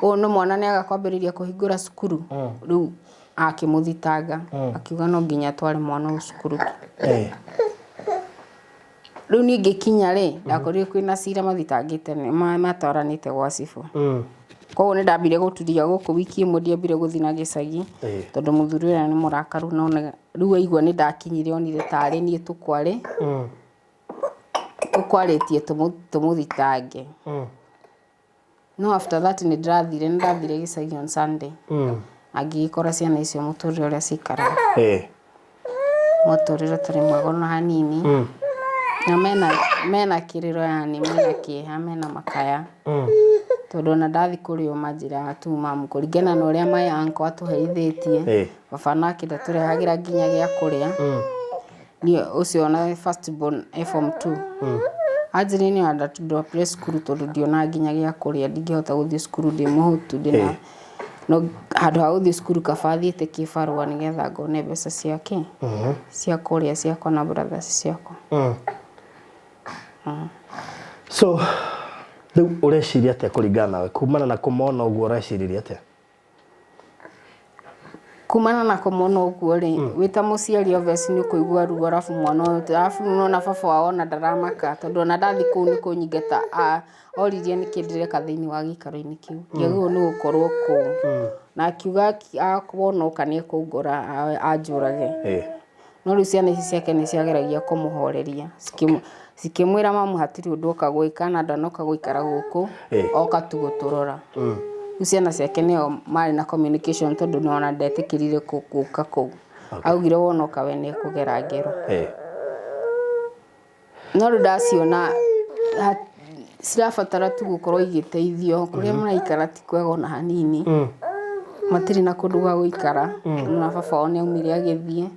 Ũyũ nĩ mwana nĩ aga kwambĩrĩria kũhingũra cukuru. Rĩu akĩmũthitanga, akiuga no nginya atware mwana ũyũ cukuru. Rĩu niĩ ngĩkinya rĩ, ndakorire kwĩna cira mathitangĩte, matwaranĩte gwa cibũ. Koguo nĩ ndambire gũturia gũkũ wiki ĩmwe, ndiambire gũthiĩ na gĩcagi, tondũ mũthuri ũrĩa nĩ mũrakaru, no rĩu aigua nĩ ndakinyire onire tarĩ niĩ tũkwarĩtie tũmũthitange. No after that nĩ ndĩrathire, nĩ ndathire gĩcagi on Sunday. Na ngĩgĩkora ciana icio mũtũrĩre ũrĩa cikaraga. Mũtũrĩre ũtarĩ mwega ona hanini. Na mena kĩrĩro yani, mena kĩeha, mena makaya. Tondũ ona ndathiĩ kũrĩ o manjĩraga tu mamu, kũringana na ũrĩa my uncle atũherithĩtie, baba nake ndatũrehagĩra nginya gĩa kũrĩa. Niĩ ũcio ona first born e form 2. Anjĩrire niĩ ona ndadropire cukuru tondũ ndionaga nginya gĩa kũrĩa, ndingĩhota gũthiĩ cukuru ndĩ mũhũtu, ndĩna no handũ ha gũthiĩ cukuru kaba thiĩte kĩbarũa nĩgetha ngone mbeca cia kĩ cia kũrĩa ciakwa na brothers ciakwa. So rĩu ũreciria atĩa kũringana nawe kumana na kũmona ũguo, ũreciririe atĩa? Kumana na kũmona ũguo rĩ, wĩ ta mũciari obviously nĩ ũkũigua ruo, arabu mwana ũyũ, arabu nĩwona baba wao ona ndaramaka, tondũ ona ndathiĩ kũu nĩ kũnyingata oririe nĩkĩ ndĩreka thĩinĩ wa gĩikaro-inĩ kĩu, ndiagĩrĩirwo nĩ gũkorwo kũu, na akiuga wona oka nĩ ekũngora anjũrage. No rĩu ciana ici ciake nĩ ciageragia kũmũhoreria, cikĩmwĩra mamu hatirĩ ũndũ oka gwĩka na ndanoka gũikara gũkũ, oka tu gũtũrora. Rĩu ciana ciake nĩo marĩ na communication, tondũ ona ndetĩkĩrire gũka kũu. Augire wona oka we nĩ ekũgera ngero. No rĩu ndaciona cirabatara tu gũkorwo igĩteithio. Kũrĩa maraikara ti kwega ona hanini. Matirĩ na kũndũ gwa gũikara. Na baba wao nĩ aumire agĩthiĩ.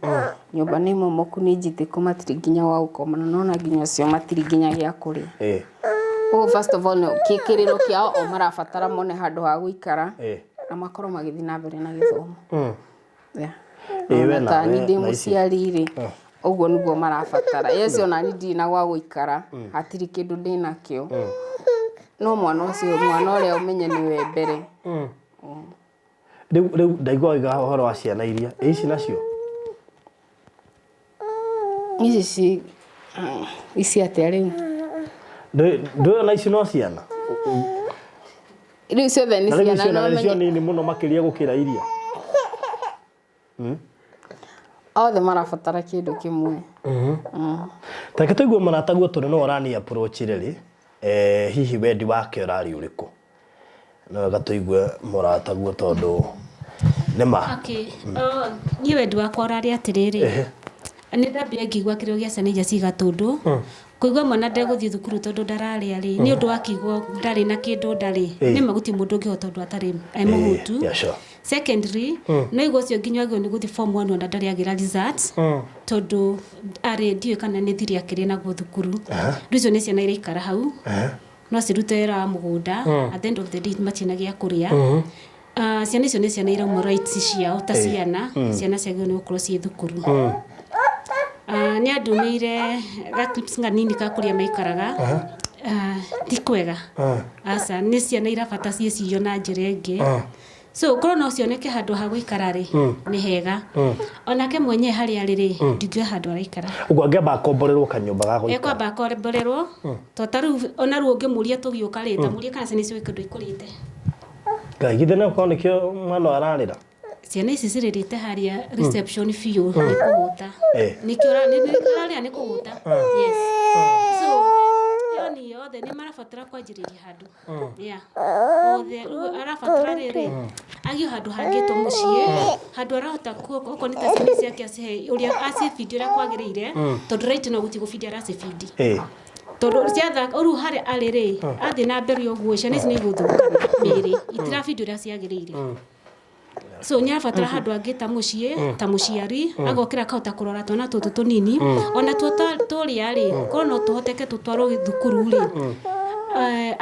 Nyũmba nĩ momoku, nĩ njitĩku, matirĩ nginya gwa gũkoma, na nĩwona nginya acio matirĩ nginya gĩa kũrĩa. Ũguo first of all kĩrĩro kĩao o marabatara mone handũ ha gũikara na makorwo magĩthiĩ na mbere na gĩthomo. Yeah. Ĩĩ, we Ona ta nawe niĩ ndĩ na ici. mũciari rĩ, ũguo nĩguo marabatara. Yes, ona niĩ ndirĩ na gwa gũikara, hatirĩ kĩndũ ndĩ nakĩo, no mwana ũcio, mwana ũrĩa ũmenye nĩwe mbere. Rĩu ndaigua waiga ũhoro wa ciana iria, ĩ ici nacio? Ici ci ici atĩa rĩu? Ndũĩ ona ici no ciana. Rĩu ciothe nĩ Na rĩu ciana, icio no na nĩcio menye nini mũno makĩria gũkĩra iria. Othe marabatara kĩndũ kĩmwe. Tareke tũigue mũrataguo, tondũ nĩwe ũrani approach rĩ, hihi wendi wake ũrarĩ ũrĩkũ? No wega tũigue mũrataguo, tondũ nĩ ma. Okay. Oh, niĩ wendi wakwa ũrarĩ atĩrĩrĩ, nĩ ndambire ngĩigua kĩrĩro gĩa ciana iria ci Gatũndũ, kũigua mwana ndegũthiĩ thukuru tondũ ndararĩa rĩ, nĩ ũndũ wa kĩigua ndarĩ na kĩndũ ndarĩ. Nĩ ma gũtirĩ mũndũ ũngĩhota ũndũ atarĩ e mũhũtu. Yeah, sure. Secondly, no igua ũcio nginya agĩrĩirwo nĩ gũthiĩ form 1 ona ndarĩ agĩra results, tondũ arĩ ndiũĩ kana nĩ thiri akĩrĩ naguo thukuru. Rĩu icio nĩ ciana iraikara hau, no cirute wĩra wa mũgũnda, at the end of the day matirĩ na gĩa kũrĩa. Ah, ciana icio nĩ ciana iraumwo rights ciao ta ciana. Ciana ciagĩrĩirwo nĩ gũkorwo ciĩ thukuru. Ah, nĩ andũmĩire ga clips kanini ka kũrĩa maikaraga. Ah, ti kwega, aca, nĩ ciana irabata ciĩcirio na njĩra ĩngĩ. So korwo no cioneke handũ ha gũikara rĩ, nĩ hega. Onake mwenyewe harĩa arĩ rĩ, ndingĩũĩ handũ araikara. Ũguo angĩamba akomborerwo kanyũmba ga gũikara. Ekwamba akomborerwo, to ta rĩu ona rĩu ũngĩmũria tũgĩũka rĩ, ta mũrie kana ciana icio gwĩ kĩndũ ikũrĩte. Ngai, githĩ no korwo nĩkĩo mwana ũyũ ararĩra? Ciana ici cirĩrĩte harĩa reception biũ nĩ kũhũta. Nĩkĩo ararĩra nĩ kũhũta. Yes, so yani othe nĩ marabatara kwanjĩrĩria handũ. Yeah, othe rĩu arabatara rĩrĩ agĩo handũ hangĩtwo mũciĩ, handũ arahota okorwo nĩ ta ciana ciake acihe ũrĩa acibindi ũrĩa kwagĩrĩire, tondũ right now gũtirĩ gũbindi aracibindi, tondũ ciathaka rĩu harĩa arĩ rĩ, athiĩ na mbere ũguo ciana ici nĩ igũthũkana mĩĩrĩ, itirabindi ũrĩa ciagĩrĩire. So nĩ arabatara handũ angĩ ta mũciĩ, ta mũciari agokĩra akahota kũrora twana tũtũ tũnini. Ona tuo tũrĩa rĩ, korwo no tũhoteke tũtwarwo thukuru rĩ,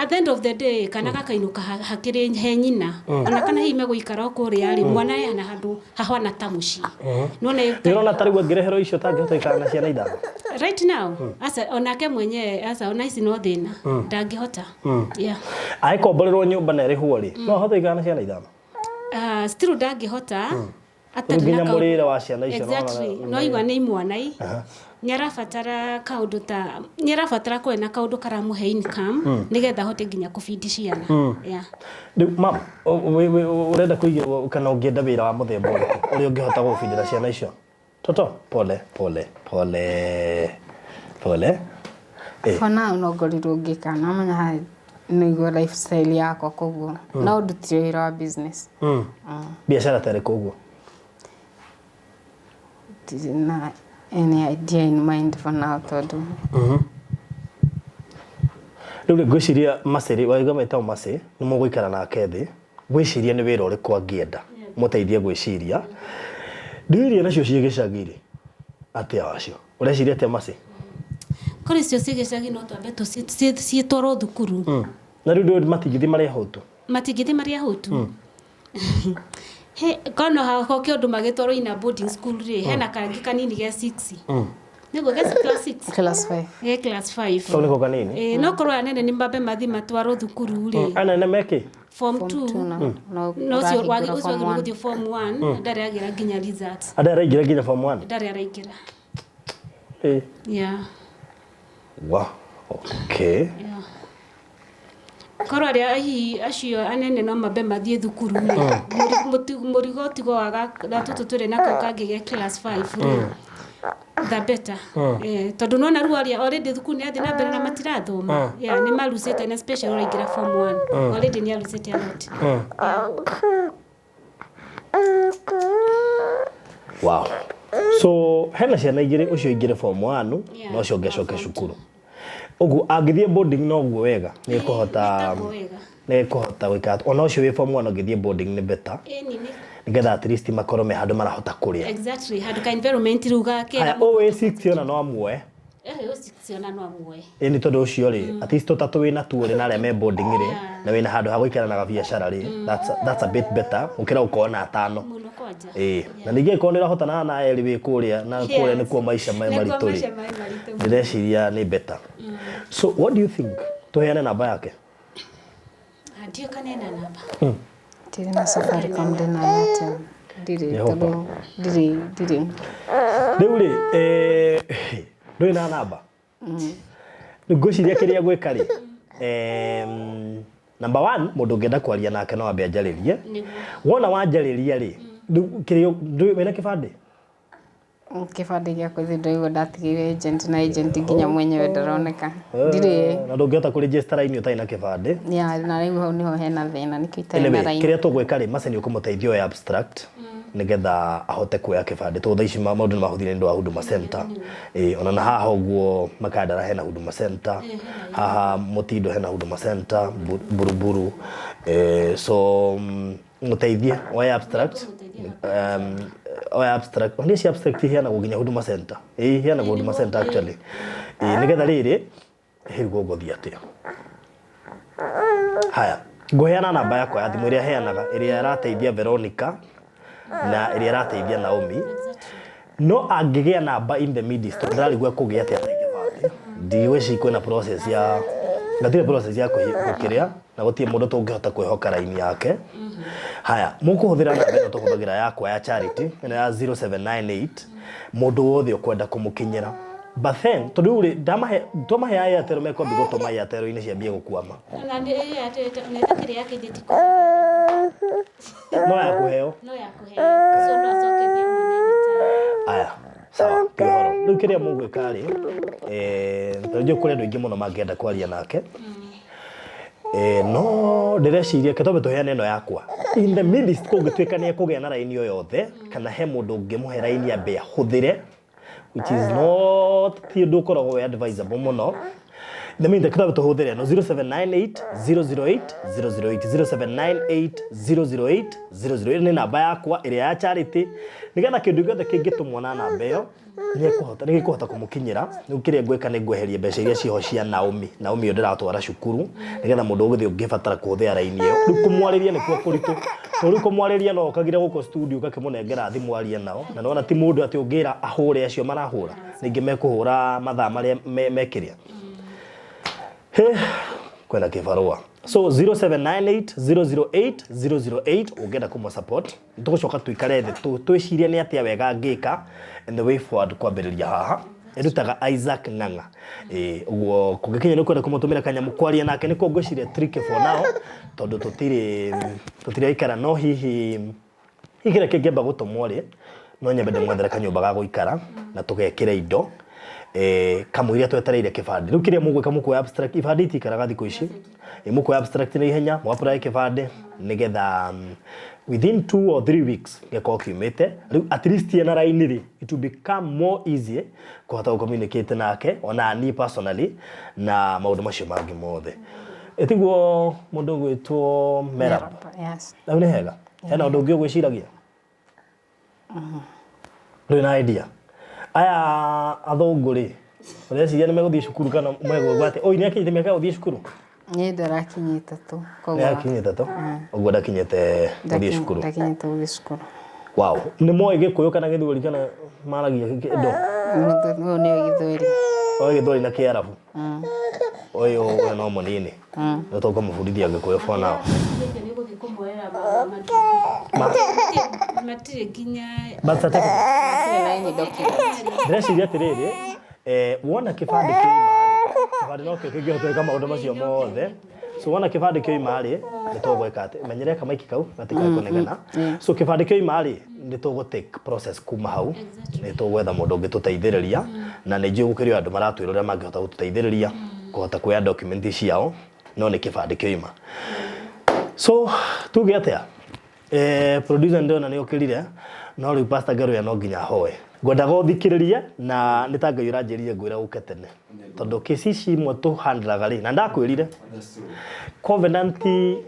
At the end of the day kana gakainũka hakĩrĩ he nyina, ona kana hihi megũikara o kũrĩa rĩ, mwana ena handũ hahana ta mũciĩ. Nĩwona ĩ- Nĩ ũrona ta rĩu angĩreherwo icio tangĩhota gũikara na ciana ithano? Right now, aca, onake mwenyewe aca, ona ici no thĩna, ndangĩhota. Yeah. Angĩkomborerwo nyũmba na ĩrĩhwo rĩ, no ahote gũikara na ciana ithano? Ah, still ndangĩhota. Rĩu Atarĩ nginya na kaũndũ- mũrĩre wa ciana icio nĩwona Exactly. No igua nĩ imwana i nĩarabatara kaũndũ ta nĩarabatara kũgĩa na kaũndũ karamũhe income nĩgetha ahote nginya kũbindi ciana. Yeah. Rĩu mam, ũrenda kũigĩrwo kana ũngĩenda wĩra wa mũthemba ũrĩkũ ũrĩa ũngĩhota gũbindĩra ciana icio? Toto, pole pole pole pole. Eh. For now no ngorirwo ngĩka, no menya haha nĩguo lifestyle yakwa, koguo no ndutire wĩra wa business. Biacara ta ĩrĩkũ ũguo? Ndirĩ na any idea in mind for now tondũ Rĩu rĩ, ngwĩciria Mercy, waigua metagwo Mercy, nĩ mũgũikara nake thĩ, gwĩciria nĩ wĩra ũrĩkũ angĩenda, mũteithie gwĩciria. Ndũĩ iria nacio ciĩ gĩcagi rĩ, atĩa wacio? Ũreciria atĩa Mercy? Korwo icio ciĩ gĩcagi no twambe ciĩtwarwo thukuru. Na rĩu ndũĩ matingĩthiĩ marĩ ahũtu? Matingĩthiĩ marĩ ahũtu. He, korwo no hoke ũndũ magĩtwarwo ina boarding school rĩ, hena kangĩ kanini ge 6. Nĩguo ge class 6? Class 5. Ge class 5. Kau nĩko kanini? Ĩĩ, no korwo anene nĩ mambe mathiĩ matwarwo thukuru rĩ. Anene mekĩ? Form Form 2. 2 na no No ũcio ũrahingũra ũcio form wagĩrĩirwo 1. gũthiĩ form 1 ndarĩ agĩra nginya results. Andũ araingĩra nginya form 1? Ndarĩ araingĩra. Eh. Yeah. Wa. Okay. Yeah. Korwo arĩa hihi acio anene no mambe mathiĩ thukuru rĩ, mũrigo tigo wa na tũtũ tũrĩ nako kangĩ ge class 5 rĩ, the better. Eh, tondũ nona rĩu arĩa already thukuru nĩ athiĩ na mbere na matirathoma. Yeah, nĩ marucĩte, na especially ũraingĩra form 1 already nĩ arucĩte a lot. Wow. So hena ciana igĩrĩ, ũcio aingĩre form 1 na ũcio ũngĩ acoke cukuru. Ũguo angĩthiĩ boarding noguo wega, nĩ ekũhota Nĩtaguo wega. nĩ ekũhota gwĩka, ona ũcio wĩ form 1 ũngĩthiĩ boarding nĩ better. Ĩni nĩ Nĩgetha at least makorwo me handũ marahota kũrĩa. Exactly, handũ ka environment rĩu gakega. Haya, ũyũ wĩ 6 ona no amuoe. Eh, ũyũ 6 ona no amuoe. Ĩ nĩ tondũ ũcio rĩ, at least tũtatũ wĩna tuo rĩ, na arĩa me boarding rĩ, na wĩna handũ ha gũikara na gabiacara rĩ, that's a bit better gũkĩra gũkorwo na atano. Mũno kwanja. Ĩĩ, na ningĩ angĩkorwo nĩ ũrahotana na erĩ wĩ kũrĩa, na kũrĩa nĩkuo maica me Nĩkuo maritũ rĩ, maica me maritũ. ndĩreciria nĩ better. So what do you think? Tũheane namba yake? Ah, ndiũĩ kana ena namba. Ndirĩ na Safaricom, ndĩ na Airtel. Ndirĩ Yehova. tondũ ndirĩ. Rĩu rĩ, ndũrĩ na namba? Rĩu ngwĩciria kĩrĩa gwĩka rĩ, number one, mũndũ ũngĩenda kwaria nake no ambe anjarĩrie. Nĩguo. Wona wanjarĩria rĩ, rĩu kĩrĩa ndũĩ wĩna kĩbandĩ? Kĩbandĩ gĩakwa ithuĩ ndĩraigua ndatigĩire agent, na agent nginya mwenyewe ndaroneka. Ndirĩ. Na ndũngĩhota kũregister raini ũtarĩ na kĩbandĩ. Yeah, na rĩu hau nĩho hena thĩna, nĩkĩo itarĩ na Anyway, raini. kĩrĩa tũgwĩka rĩ, Mercy nĩ ũkũmũteithia oe abstract nĩgetha ahote kuoya kĩbandĩ, tondũ thaa ici maũndũ nĩ mahũthire nĩ ũndũ wa Huduma Center. Ĩĩ, ona na haha ũguo Makandara hena Huduma Center, haha Mũtindo hena Huduma Center, Buruburu. So mũteithie oe abstract, oe abstract. Ona ici abstract iheanagwo nginya Huduma Center. Ĩĩ, iheanagwo Huduma Center actually. Ĩĩ, nĩgetha rĩrĩ, rĩu gũgũthiĩ atĩa? Haya, ngũheana namba yakwa ya thimũ ĩrĩa heanaga, ĩrĩa ĩrateithia Veronica na ĩrĩa ĩrateithia Naomi. No angĩgĩa namba in the midst, ndĩrarigwo ekũgĩa atĩa na kĩbandĩ. Ndigwĩciria kwĩna process ya, gatirĩ process ya gũkĩrĩa, na gũtirĩ mũndũ tũngĩhota kwĩhoka raini yake. Haya, mũkũhũthĩra namba ĩno tũhũthagĩra yakwa ya charity, ĩno ya 0798, mũndũ wothe ũkwenda kũmũkinyĩra. But then, tondũ rĩu rĩ, ndamahe, twamahe Airtel mekwambia gũtũma Airtel-inĩ ciambie gũkwama. Ona nĩ Airtel ona ĩtakĩrĩ yake ithe ti No ya kũheo. No ya kũheo. So no acokerie mwene anytime. Aya, sawa, ti ũhoro. Rĩu kĩrĩa mũgwĩka rĩ, tondũ njũĩ kũrĩ andũ aingĩ mũno mangĩenda kwaria nake. No ndĩreciria reke twambe tũheane ĩno yakwa. In the midst kũngĩtuĩka nĩ ekũgĩa na raini o yothe, kana he mũndũ ũngĩmũhe raini ambe ahũthĩre, which is not ti ũndũ ũkoragwo wĩ advisable mũno. In the meantime, kĩtambe tũhũthĩre ĩno 0798 008 008 0798 008 008 nĩ namba yakwa ĩrĩa ya charity nĩgetha kĩndũ gĩothe kĩngĩtũmwo na namba ĩyo nĩekũhota nĩgĩkũhota kũmũkinyĩra. Rĩu kĩrĩa ngwĩka nĩ ngweheria mbeca iria ciho cia Naomi. Naomi ũyũ ndĩratwara cukuru nĩgetha mũndũ ũgũthiĩ ũngĩbatara kũhũthĩra raini ĩyo. Rĩu kũmwarĩria nĩkuo kũritũ tondũ rĩu kũmwarĩria no ũkagire gũkũ studio ũgakĩmũnengera thimũ arie nao, na nĩwona ti mũndũ atĩ ũngĩra ahũre acio marahũra, ningĩ mekũhũra mathaa marĩa mekĩrĩa. Hĩ, kwĩna kĩbarũa. So 0798 008 008 ũngĩenda kũmũ support. Tũgũcoka tũikare thĩ twĩcirie nĩ atĩa wega ngĩka and the way forward kwambĩrĩria haha. Ĩrutaga Isaac Ng'ang'a. Ĩĩ, ũguo kũngĩkinya nĩ ũkwenda kũmũtũmĩra kanyamũ kwaria nake nĩkuo ngwĩciria tricky for now tondũ tũtirĩ tũtiraikara no hihi hihi kĩrĩa kĩngĩamba gũtũmwo rĩ no nyambe ndĩmwethere kanyũmba ga gũikara na tũgekĩre indo kamũira twetereire kĩbandĩ. Rĩu kĩrĩa mũgwĩka mũkuoya abstract, ibandĩ itiikaraga thikũ ici. Mũkuoya abstract na ihenya, mũ apply kĩbandĩ nĩgetha within 2 or 3 weeks gĩkorwo kiumĩte. Rĩu at least ena raini rĩ, it will become more easy kũhota gũ communicate nake ona niĩ personally na maũndũ macio mangĩ mothe. Ĩtiguo mũndũ ũgwĩtwo Merab? Yes. Hau nĩ hega? Hena ũndũ ũngĩ ũgwĩciragia? Ndũrĩ na idea? Aya athũngũ rĩ, ũreciria nĩ megũthiĩ cukuru kana megwĩkwo atĩa? Ũyũ nĩ akinyĩte mĩaka ya gũthiĩ cukuru? Niĩ ndarakinyia 3. Nĩ Koguo akinyĩte 3? Ũguo ndakinyĩte gũthiĩ cukuru. Ndakinyĩte gũthiĩ cukuru. Wow. Nĩ moĩ Gĩkũyũ kana Gĩthweri kana maragia kĩndũ? Ũyũ nĩoĩ Gĩthweri. Oĩ Gĩthweri na Kĩarabu? Ũyũ ũyũ no mũnini. Nĩ tũkũmũbundithia Gĩkũyũ for now. Nĩ gũthiĩ kũmoera matirĩ nginya Birth certificate. Matirĩ na any document. Ndĩreciria atĩrĩrĩ, wona kĩbandĩ kĩoima rĩ, kĩbandĩ nokĩo kĩngĩhota gwĩka maũndũ macio mothe. So wona kĩbandĩ kĩoima rĩ, nĩ tũgwĩka atĩ, menyerera kamaiki kau gatikae kũnegena. So kĩbandĩ kĩoima rĩ, nĩ tũgũ take process kuma hau, nĩ tũgwetha mũndũ ũngĩtũteithĩrĩria, na nĩ njũĩ gũkĩrĩ o andũ maratwĩrorera mangĩhota gũtũteithĩrĩria kũhota kuoya document ciao, no nĩ kĩbandĩ kĩoima. So tuge atĩa? Producer ndĩrona nĩ ũkĩrire, no rĩu Pastor Ngaruya no nginya ahoe. Ngwendaga ũthikĩrĩrie na nĩ ta Ngai ũranjĩrire ngwĩre ũke tene. Tondũ kesi ici imwe tũhandlaga rĩ, na ndakwĩrire covenant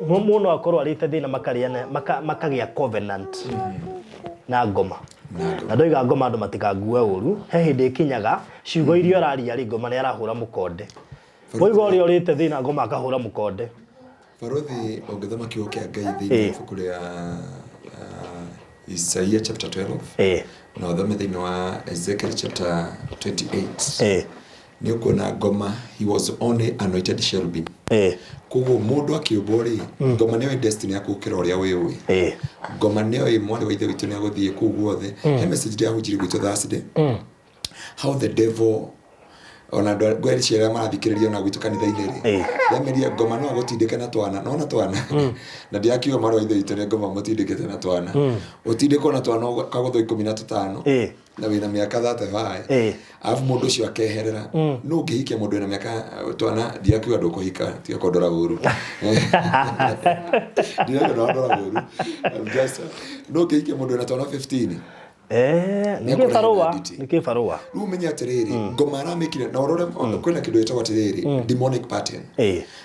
mũndũ no akorwo arĩte thĩna makarĩana makagĩa covenant na ngoma. Na ndoiga ngoma andũ matikangue ũru, he hĩndĩ ĩkinyaga ciugo iria ũraria rĩ, ngoma nĩ arahũra mũkonde. Waiga ũrĩa ũrĩte thĩna ngoma akahũra mũkonde. Barũthi ũngĩthoma kiugo kĩa Ngai thĩinĩ wa ibuku rĩa Isaia chapter 12 na ũthome thĩinĩ wa Ezekiel chapter 28 nĩ ũkuona ngoma he was only anointed cherubim. Koguo mũndũ akĩũmbwo rĩ, ngoma nĩyo destiny yaku gũkĩra ũrĩa wĩũĩ. Ngoma nĩyo mwarĩ wa ithe witũ nĩ agũthiĩ kũu guothe. He message ndĩrahunjirie gwitũ Thursday, how the devil ona andũ ngwĩciria arĩa marathikĩrĩria ona gwitũ kanitha-inĩ rĩ, ndĩrameria ngoma no agũtindĩke na twana nona twana na ndirakiuga mwarĩ wa ithe witũ nĩ ngoma mũtindĩkĩte na twana ũtindĩkwo na twana ũkagũthwo 15 na wĩna mĩaka 35 arabu mũndũ ũcio akeherera nũ ũngĩhikia mũndũ wĩna mĩaka twana ndirakiuga ndũkũhika tiga kũndora ũru ndirakiuga ndũrandora ũru I'm just nũ ũngĩhikia mũndũ wĩna twana 15? Nĩ Nĩekũrehe kĩbarũa nditi. nĩ kĩbarũa. Rĩu ũmenye atĩrĩrĩ, ngoma aramĩkire na ũrore kwĩna kĩndũ gĩtagwo atĩrĩrĩ demonic pattern.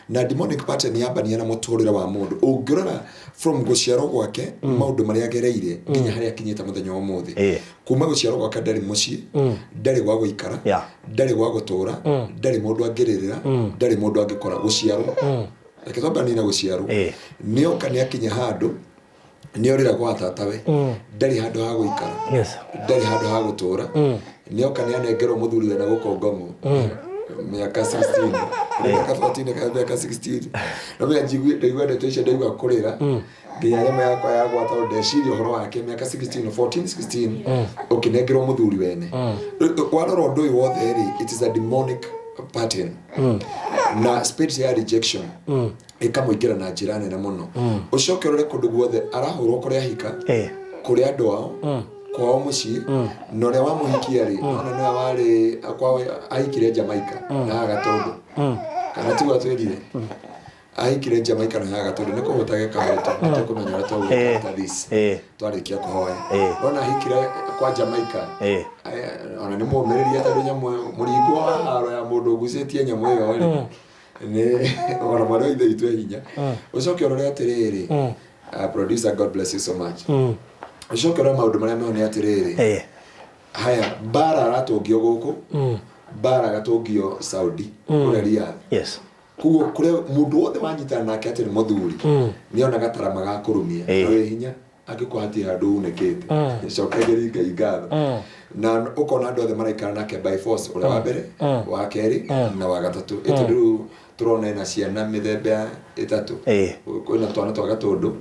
Na demonic pattern yambania na mũtũrĩre wa mũndũ ũngĩrora from gũciarwo gwake maũndũ marĩa agereire nginya harĩa akinyĩte mũthenya wa ũmũthĩ. Kuma gũciarwo gwake ndarĩ mũciĩ, ndarĩ gwa gũikara, ndarĩ gwa gũtũra, ndarĩ mũndũ angĩrĩrĩra, ndarĩ mũndũ angĩkora gũciarwo. Reke twambanie na gũciarwo. Nĩoka nĩakinya handũ nĩorĩra gwa tatawe, ndarĩ handũ ha gũikara, ndarĩ handũ ha gũtũra. Nĩoka nĩanengerwo mũthuri wena gũkũ ngomo mĩaka 16, mĩaka 14 kana mĩaka 16. No menya njigue ndaigua ndeto icio ndaigua kũrĩra nginya nyama yakwa yagwa tondũ ndeciria ũhoro wake mĩaka 16, 14, 16 ũkĩnengerwo mũthuri wene. Warora ũndũ ũyũ wothe rĩ, it is a demonic pattern na spirit ya rejection ĩkamũingĩra na njĩra nene mũno. Ũcoke ũrore kũndũ guothe arahũrwo, kũrĩa ahika, kũrĩa andũ ao kwao mũciĩ, na ũrĩa wamũhikia rĩ, ona nĩwe warĩ kwao ahikire Jamaica na haha Gatũndũ, kana tiguo atwĩrire ahikire Jamaica na haha Gatũndũ nĩ kũhũta gĩkahũta tũkũmenya ũrĩa tũgwĩka after this twarĩkia kũhoya. Ona ahikire kwa Jamaica. Ona nĩ mũmĩrĩria tondũ nyamũ ĩyo mũringo wa haro ya mũndũ ũgucĩtie nyamũ ĩyo rĩ nĩ ona mwana wa ithe witũ e hinya. Ũcoke ũrore atĩrĩrĩ, producer, God bless you so much. Ũcoke ũrore maũndũ marĩa meho nĩ atĩrĩrĩ, haya mbara aratũngio gũkũ, mbara agatũngio Saudi kũrĩa Riyadh. Koguo kũrĩa mũndũ wothe wanyitana nake atĩ nĩ mũthuri nĩonaga tarama ga kũrumia na wĩ hinya angĩkorwo hatirĩ handũ unĩkĩte. Cokagĩria Ngai ngatho. Na ũkona andũ othe maraikara nake by force, ũrĩa wa mbere, wa kerĩ na wa gatatũ. Ĩ tondũ rĩu tũrona ena ciana mĩthemba ĩtatũ. Kwĩna twana twa Gatũndũ,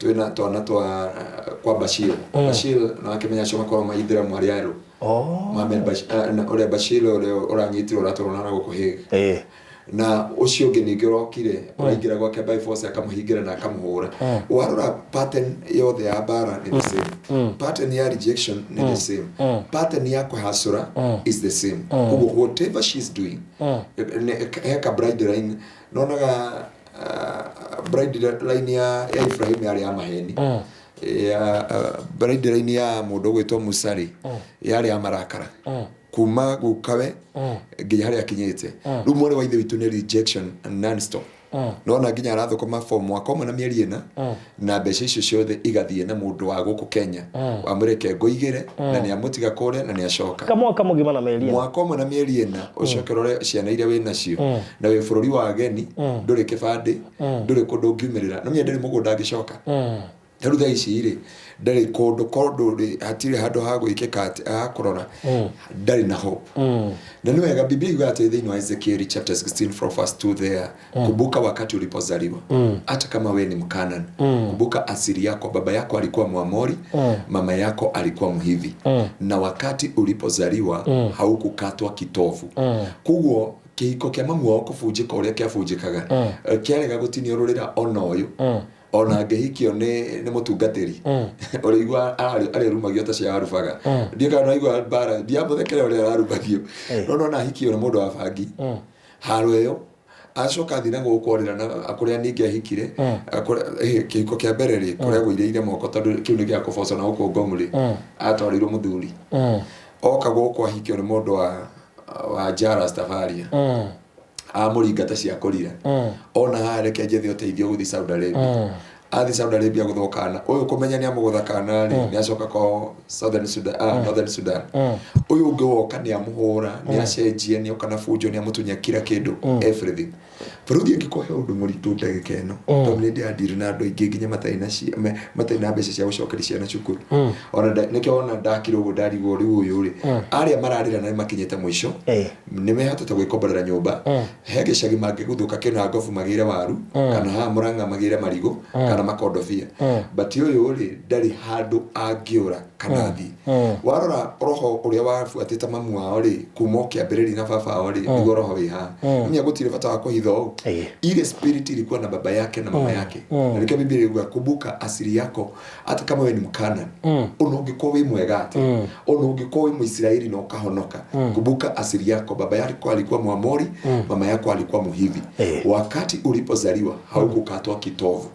twĩna twana twa kwa Bashir. Bashir nĩwakĩmenya acio makoragwo ma Ithĩramu arĩa erũ. Mohamed Bashir, ũrĩa Bashir ũrĩa ũranyitirwo ũratwarwo na gũkũ Hague. Na ũcio ũngĩ ningĩ ũrokire ũraingĩra gwake by force akamũhingĩra na akamũhũra. Warora pattern yothe ya mbara nĩ the same, pattern ya rejection nĩ the same, pattern ya kũhacũra is the same. Koguo whatever she's doing, he ka bride line nonaga, bride line ya Ibrahim yarĩ ya maheni, ya bride line ya mũndũ ũgwĩtwo Musa rĩ yarĩ ya marakara kuma gukawe nginya harĩa akinyĩte. Rĩu mwarĩ wa ithe witũ nĩ rejection non stop. Nona nginya arathũkũma for mwaka ũmwe na mĩeri 4 na mbeca icio ciothe igathiĩ na mũndũ wa gũkũ Kenya wamũreke ngũigĩre na nĩ amũtiga kũrĩa na nĩ acoka. Kamwaka mũgima na mĩeri 4. Mwaka ũmwe na mĩeri 4, ũcoke ũrore ciana iria wĩ nacio na wĩ bũrũri wa ageni, ndũrĩ kĩbandĩ, ndũrĩ kũndũ ũngiumĩrĩra no menya ndũrĩ mũgũnda angĩcoka. Rĩu thaa ici rĩ ndarĩ kũndũ kondũ rĩ hatirĩ handũ ha gwĩkĩka atĩ ha kũrora, ndarĩ na hope. Na nĩ wega Biblia yugaga atĩ thĩinĩ wa Ezekiel chapter 16 from verse 2 there, kumbuka wakati ulipozaliwa, hata kama we ni Mkanan, kumbuka asili yako, baba yako alikuwa Mwamori, mama yako alikuwa Mhivi, na wakati ulipozaliwa haukukatwa kitovu. Koguo kĩhiko kĩa mamu wao kũbunjĩka ũrĩa kĩabunjĩkaga, kĩarega gũtinio rũrĩra ona ũyũ ona angĩhikio nĩ mũtungatĩri ũrĩigua arĩrumagio ta cia arubaga. Ndiũ kana waigua mbara ndiamũthekera ũrĩa ararumagio, no nona ahikio nĩ mũndũ wa bangi haro ĩyo acoka athiĩ na gũkũ orĩra na kũrĩa ningĩ ahikire kĩhiko kĩa mbere rĩ kũrĩa agũirĩire moko tondũ kĩu nĩ gĩa kũboco na gũkũ ngomu rĩ atwarĩirwo mũthuri oka gũkũ ahikio nĩ mũndũ wa Jara Stafaria amũringa ta cia kũrira ona haha reke njethe ũteithio gũthiĩ Saudi Arabia. Athiĩ Saudi Arabia gũthwo kana ũyũ kũmenya nĩ amũgũtha kana rĩ nĩ acoka kwao Southern Sudan, Northern Sudan. Ũyũ ũngĩ woka nĩ amũhũra, nĩ acenjia, nĩ oka na bunjo, nĩ amũtunya kila kĩndũ, everything. Bũrũri angĩkorwo he ũndũ mũritũ ndagĩka ĩno, tondũ nĩ ndĩradiri na andũ aingĩ nginya matarĩ na matarĩ na mbeca cia gũcokeria ciana cukuru. Ona nĩkĩo ona ndakira ũguo ndarigwo rĩu ũyũ rĩ arĩa mararĩra na nĩ makinyĩte mũico nĩ mehotete gwĩkomborera nyũmba he gĩcagi mangĩguthũka kĩna ngobu magĩre waru kana haha Mũrang'a magĩre marigũ kana makondobia, but ũyũ rĩ ndarĩ handũ angĩũra kana athiĩ. Warora roho ũrĩa wabuatĩte mamu wao rĩ kuma o kĩambĩrĩria na baba wao rĩ nĩguo roho wĩ haha. Nĩmenya gũtirĩ bata wa kũhitha ũũ. Ile spirit ilikuwa na baba yake na mama yake, na nĩkĩo Biblia ĩuga kumbuka asili yako, hata kama we ni Mkanan, ona ũngĩkorwo wĩ mwega atĩa, ona ũngĩkorwo wĩ Mũisiraeli na ũkahonoka, kumbuka asili yako, baba yako alikuwa Mwamori, mama yako alikuwa Mhivi. Wakati ulipozaliwa haukukatwa kitovu.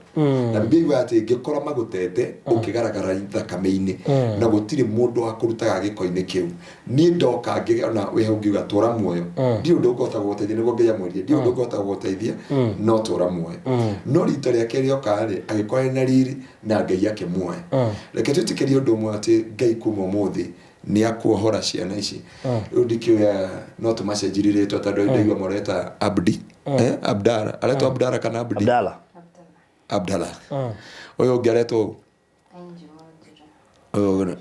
Na Biblia yugaga atĩ ngĩkora magũtete ũkĩgaragara thakame-inĩ na gũtirĩ mũndũ wa kũrutaga gĩko-inĩ kĩu. Niĩ ndoka ngĩona wĩ hau ngiuga tũra muoyo, ndirĩ ũndũ ũngĩhota gũgũteithia nĩguo Ngai amwĩrire ndirĩ ũndũ ũngĩhota gũgũteithia no tũra muoyo. No rita rĩake rĩoka rĩ agĩkora na riri na Ngai akĩmuoya. Reke twĩtĩkĩrie ũndũ ũmwe atĩ Ngai kuma ũmũthĩ nĩ akuohora ciana ici. Rĩu ndikĩũya no tũmacenjirie rĩtwa tondũ ndaigua moreta Abdi, Abdara aretwo Abdara kana Abdi? Abdalla. Abdalla. Ũyũ ũngĩ aretwo ũyũ?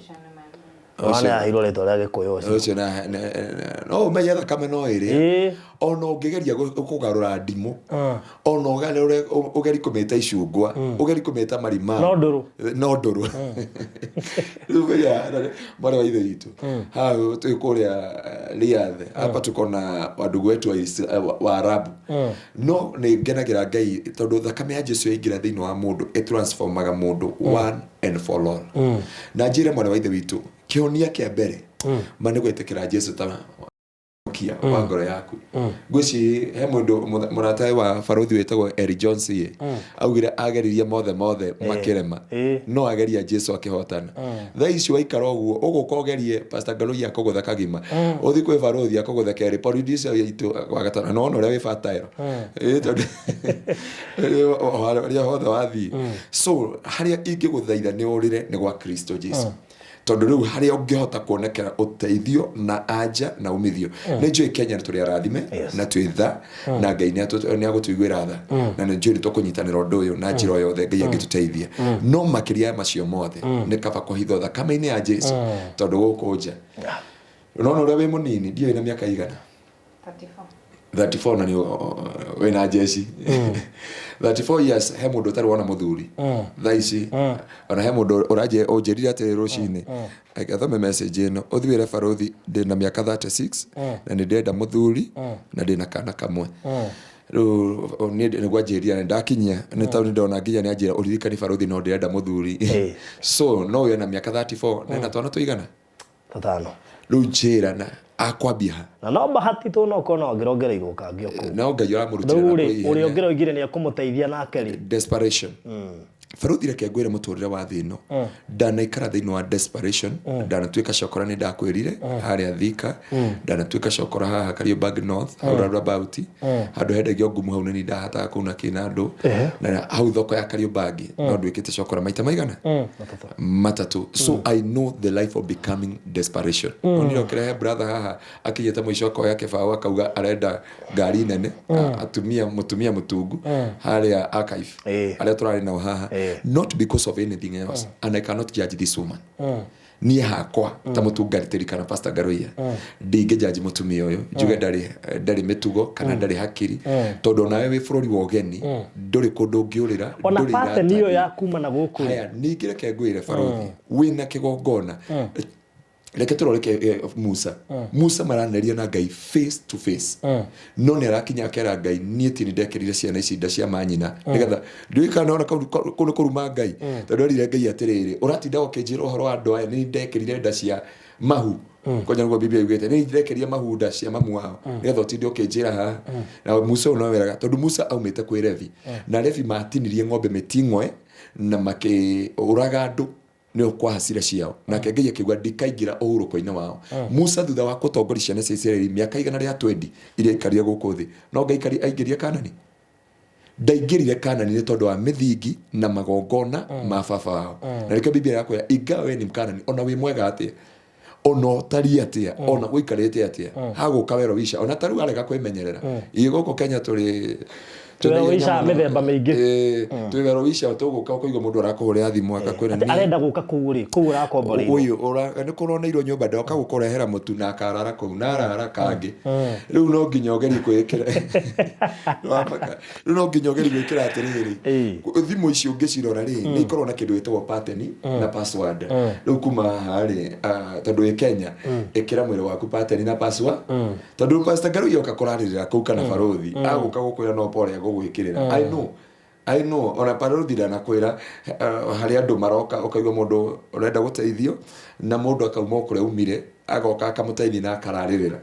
Wana aheirwo rĩtwa rĩa Gĩkũyũ ũcio. Ũcio no ũmenye thakame no ĩrĩa ona ũngĩgeria kũgarũra ndimũ, ona ũgarũre ũgerie kũmĩta icungwa, ũgerie kũmĩta marima, No ndũrũ. No ndũrũ. Rĩu menya mwana wa ithe witũ haha twĩ kũrĩa Riyadh hapa tuko na wandugu wetu wa Arabu, no nĩ ngenagĩra Ngai tondũ thakame ya Jesu yaingĩra thĩinĩ wa mũndũ ĩtransformaga mũndũ one and for all. Na njĩre mwana wa ithe witũ kĩhonia kĩa mbere ma nĩ gwĩtĩkĩra Jesu ta Mũhonokia wa ngoro yaku. Ngwĩci he mũndũ mũrata wa barũthi wĩtagwo Eric Jones ĩ augire ageririe mothe mothe makĩrema no ageria Jesu akĩhotana. Thaa ici waikara ũguo ũgũka ũgerie Pastor Ngalũi akũgũtha kagima ũthi kwĩ barũthi akũgũtha kerĩ producer witũ wa gatano no ona ũrĩa wĩ bataĩro. Ĩ, tondũ harĩa hothe wathiĩ. So harĩa ingĩgũthaitha nĩ ũrĩre nĩ gwa Kristo Jesu. Tondũ rĩu harĩa ũngĩhota kuonekera ũteithio na anja na umithio. Nĩ njũĩ Kenya nĩ tũrĩ arathime na twĩ tha na Ngai nĩ agũtũiguĩra tha na nĩ njũĩ nĩ tũkũnyitanĩra ũndũ ũyũ na njĩra o yothe Ngai angĩtũteithia. No makĩria ya macio mothe nĩ kaba kũhithwo thakame-inĩ ya Jesu tondũ gũkũ nja ũrona ũrĩa wĩ mũnini ndiũĩ na mĩaka igana 34 na nĩ wĩna njeci 34 years he mũndũ ũtarĩ wona mũthuri thaa ici. Ona he mũndũ ũranjĩ ũnjĩrire atĩrĩ rũcinĩ, reke thome message ĩno, ũthiĩ wĩre barũthi ndĩna mĩaka 36 na nĩ ndĩrenda mũthuri na ndĩna kana kamwe. Rĩu niĩ nĩguo anjĩrire na ndakinyia nĩ tondũ ndona nginya nĩ anjĩra ũririkani barũthi no ndĩrenda mũthuri. So no ũyũ ena mĩaka 34 na ena twana tũigana? Tũtano. Rĩu njĩra na akwambia ha? Na no bahati tu no korwo no angĩrongereirwo kangĩ o kũu. No Ngai ũramũrutire na Rĩu rĩ, kwĩ ũrĩa ihenya. ũngĩroigire nĩ ekũmũteithia nake rĩ. Desperation. Barũthi reke ngwĩre mũtũrĩre wa thĩ ĩno ndanaikara thĩinĩ wa desperation. Ndanatuĩka cokora, nĩ ndakwĩrire harĩa Thika ndanatuĩka cokora haha Kariobangi North hau roundabout handũ hendagio ngumu hau nĩ ndahataga kũu na kĩna andũ na hau thoko ya Kariobangi no nduĩkĩte cokora maita maigana? Matatũ. Matatũ. So I know the life of becoming desperation. Onire ũkĩrehe brother haha akinyĩte mũico akoya kĩbaũ akauga arenda ngari nene, atumia mũtumia mũtungu harĩa archive arĩa tũrarĩ nao haha. Not because of anything else, and I cannot judge this woman. Niĩ hakwa ta mũtungatĩri kana Pastor Ngaruiya ndingĩ judge mũtumia ũyũ njuge ndarĩ mĩtugo kana ndarĩ hakiri, tondũ onawe wĩ bũrũri wa ũgeni ndũrĩ kũndũ ũngĩũrĩra. Ona ndũrĩ pattern ĩyo iratathi. Ya kuma na gũkũ rĩ. Haya, ningĩ reke ngwĩre barũthi wĩna kĩgongona, reke tũrore Musa. Musa maraneria na Ngai face to face, no nĩ arakinya akera Ngai, niĩ ti ndekĩrire ciana ici nda cia manyina nĩgetha ndiũĩ kana ona kũu nĩ kũruma Ngai, tondũ erire Ngai atĩrĩrĩ, ũratinda ũkĩnjĩra ũhoro wa andũ aya, nĩ ndekĩrire nda cia mahu konya nĩguo Biblia yugĩte, nĩ ndekĩrire mahu nda cia mamu wao nĩgetha ũtinde ũkĩnjĩra haha. Na Musa ũyũ no weraga tondũ Musa aumĩte kwĩ Levi, na Levi matinirie ng'ombe mĩting'oe na makĩũraga andũ nĩo kwa hasira ciao, nake Ngai akiuga ndikaingĩra ũhurũko-inĩ wao. Musa thutha wa gũtongoria ciana cia Isiraeli mĩaka 120 iria aikarire gũkũ thĩ, no Ngai aingĩrire Kanani? Ndaingĩrire Kanani nĩ tondũ wa mĩthingi na magongona ma baba wao. Na nĩkĩo Biblia ĩrakwĩra ingawa we ni Mkanani, ona wĩ mwega atĩa, ona ũtariĩ atĩa, ona ũikarĩte atĩa, hagũka wero wica ona ta rĩu arega kwĩmenyerera. Ĩ gũkũ Kenya tũrĩ Twĩ wero wica mĩthemba mĩingĩ. Twĩ wero wica tũgũka ũkaigua mũndũ arakũhũrĩra thimũ akakwĩra Atĩ arenda gũka kũu rĩ, kũu ũrakomboreirwo. Ũyũ nĩ kũroneirwo nyũmba ndoka gũkũrehera mũtu na akarara kũu na arara kangĩ. Rĩu no nginya ũgerie kwĩĩkĩra. Rĩu no nginya ũgerie gwĩkĩra atĩrĩrĩ, thimũ ici ũngĩcirora rĩ, nĩ ikoragwo na kĩndũ gĩtagwo pattern na password. Rĩu kuma haha rĩ, tondũ wĩ Kenya, ĩkĩra mwĩrĩ waku pattern na password, tondũ Pastor Ngaruiya oka kũrarĩrĩra kũu kana barũthi agũka gũkwĩra no pole agũgwĩkĩrĩra. I know, I know, ona barũthi ndanakwĩra harĩ andũ maroka ũkaigua mũndũ ũrenda gũteithio na mũndũ akauma o kũrĩa umire agoka akamũteithia na akararĩrĩra.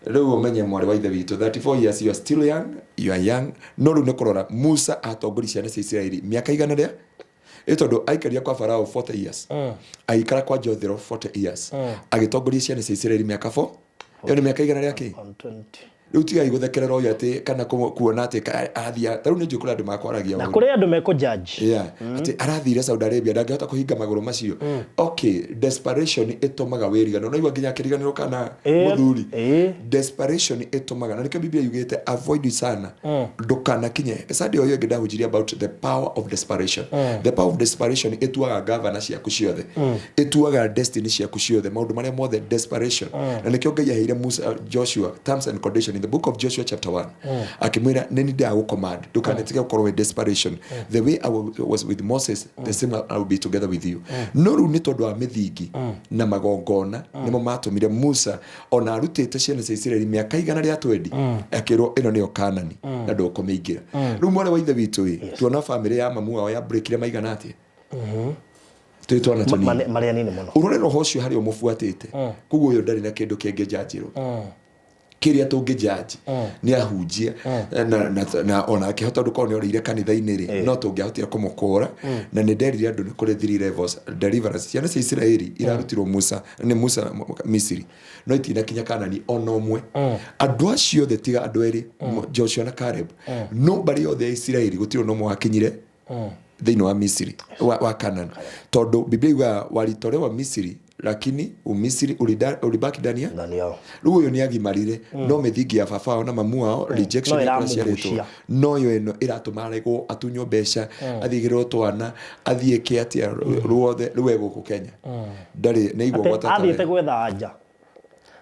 Rĩu ũmenye mwarĩ wa ithe witũ, 34 years, you are still young, you are young. No rĩu nĩ kũrora Musa atongoria ciana cia Isiraeli mĩaka igana rĩa ĩ, tondũ aikaria kwa Farao 40 years, agĩikara kwa Jothero 40 years, agĩtongoria ciana cia Isiraeli mĩaka 4, ĩyo nĩ mĩaka igana rĩa kĩ. 120. Rĩu tigai gũthekerera ũyũ atĩ kana kuona atĩ arathiĩ ta rĩu nĩ njũĩ kũrĩ andũ makwaragia Na ũru. Kũrĩ andũ mekũ judge. Yeah, atĩ arathire Saudi Arabia ndangĩhota kũhinga magũrũ macio. Okay, desperation ĩtũmaga wĩriganĩrwo naigua nginya akĩriganĩrwo kana mũthuri. Desperation ĩtũmaga, na nĩkĩo Biblia yugĩte avoid sana, ndũkanakinye. Sunday ũyũ ĩngĩ ndahunjirie about the power of desperation. The power of desperation ĩtuaga gavana ciaku ciothe, ĩtuaga destiny ciaku ciothe, maũndũ marĩa mothe, desperation. Na nĩkĩo Ngai aheire Musa, Joshua terms and condition in the book of Joshua chapter 1, akĩmwĩra nĩ niĩ ndagũcommand ndũkanetige gũkorwo wĩ desperation. The way I was with Moses, the same I will be together with you. No rĩu nĩ tondũ wa mĩthingi na magongona nĩmo matũmire Musa ona arutĩte ciana cia Isiraeli mĩaka 120 akĩrwo ĩno nĩyo Kanani na ndũkũmĩingĩra. Rĩu mwarĩ wa ithe witũ ĩ, tuona bamĩrĩ ya mamu wao ya breakire maigana atĩa twĩ twana tũnini. Marĩ anini mũno. Ũrore roho ũcio harĩa ũmũbuatĩte. Koguo ũyũ ndarĩ na kĩndũ kĩngĩ njanjĩrwo. Kĩrĩa tũngĩ judge nĩ ahunjia na, na, na ona akĩhota ũndũ korwo nĩ orĩire kanitha-inĩ rĩ, no tũngĩahotire kũmũkũra. Na nĩ nderire andũ nĩ kũrĩ three levels deliverance. Ciana cia Isiraeli irarutirwo Musa nĩ Musa Misiri, no itinakinya Kanani ona ũmwe. Andũ acio othe tiga andũ erĩ, Joshua na Caleb, no mbarĩ yothe ya Isiraeli gũtirĩ ona ũmwe wakinyire thĩinĩ wa Misiri wa Canaan, tondũ Biblia yugaga walitolewa Misiri lakini umisiri ulibaki ndani ya Ndani yao. Rĩu ũyũ nĩ agimarire, no mĩthingi ya baba wao na mamu wao, rejection No ya kũrĩa ĩramũgucia. aciarĩtwo noyo ĩno ĩratũma aregwo, atunywo mbeca, athiĩ twana, athiĩ kĩ atĩa ruothe. Rĩu e gũkũ Kenya ndarĩ nĩ igua Atĩ gwata athiĩte gwetha anja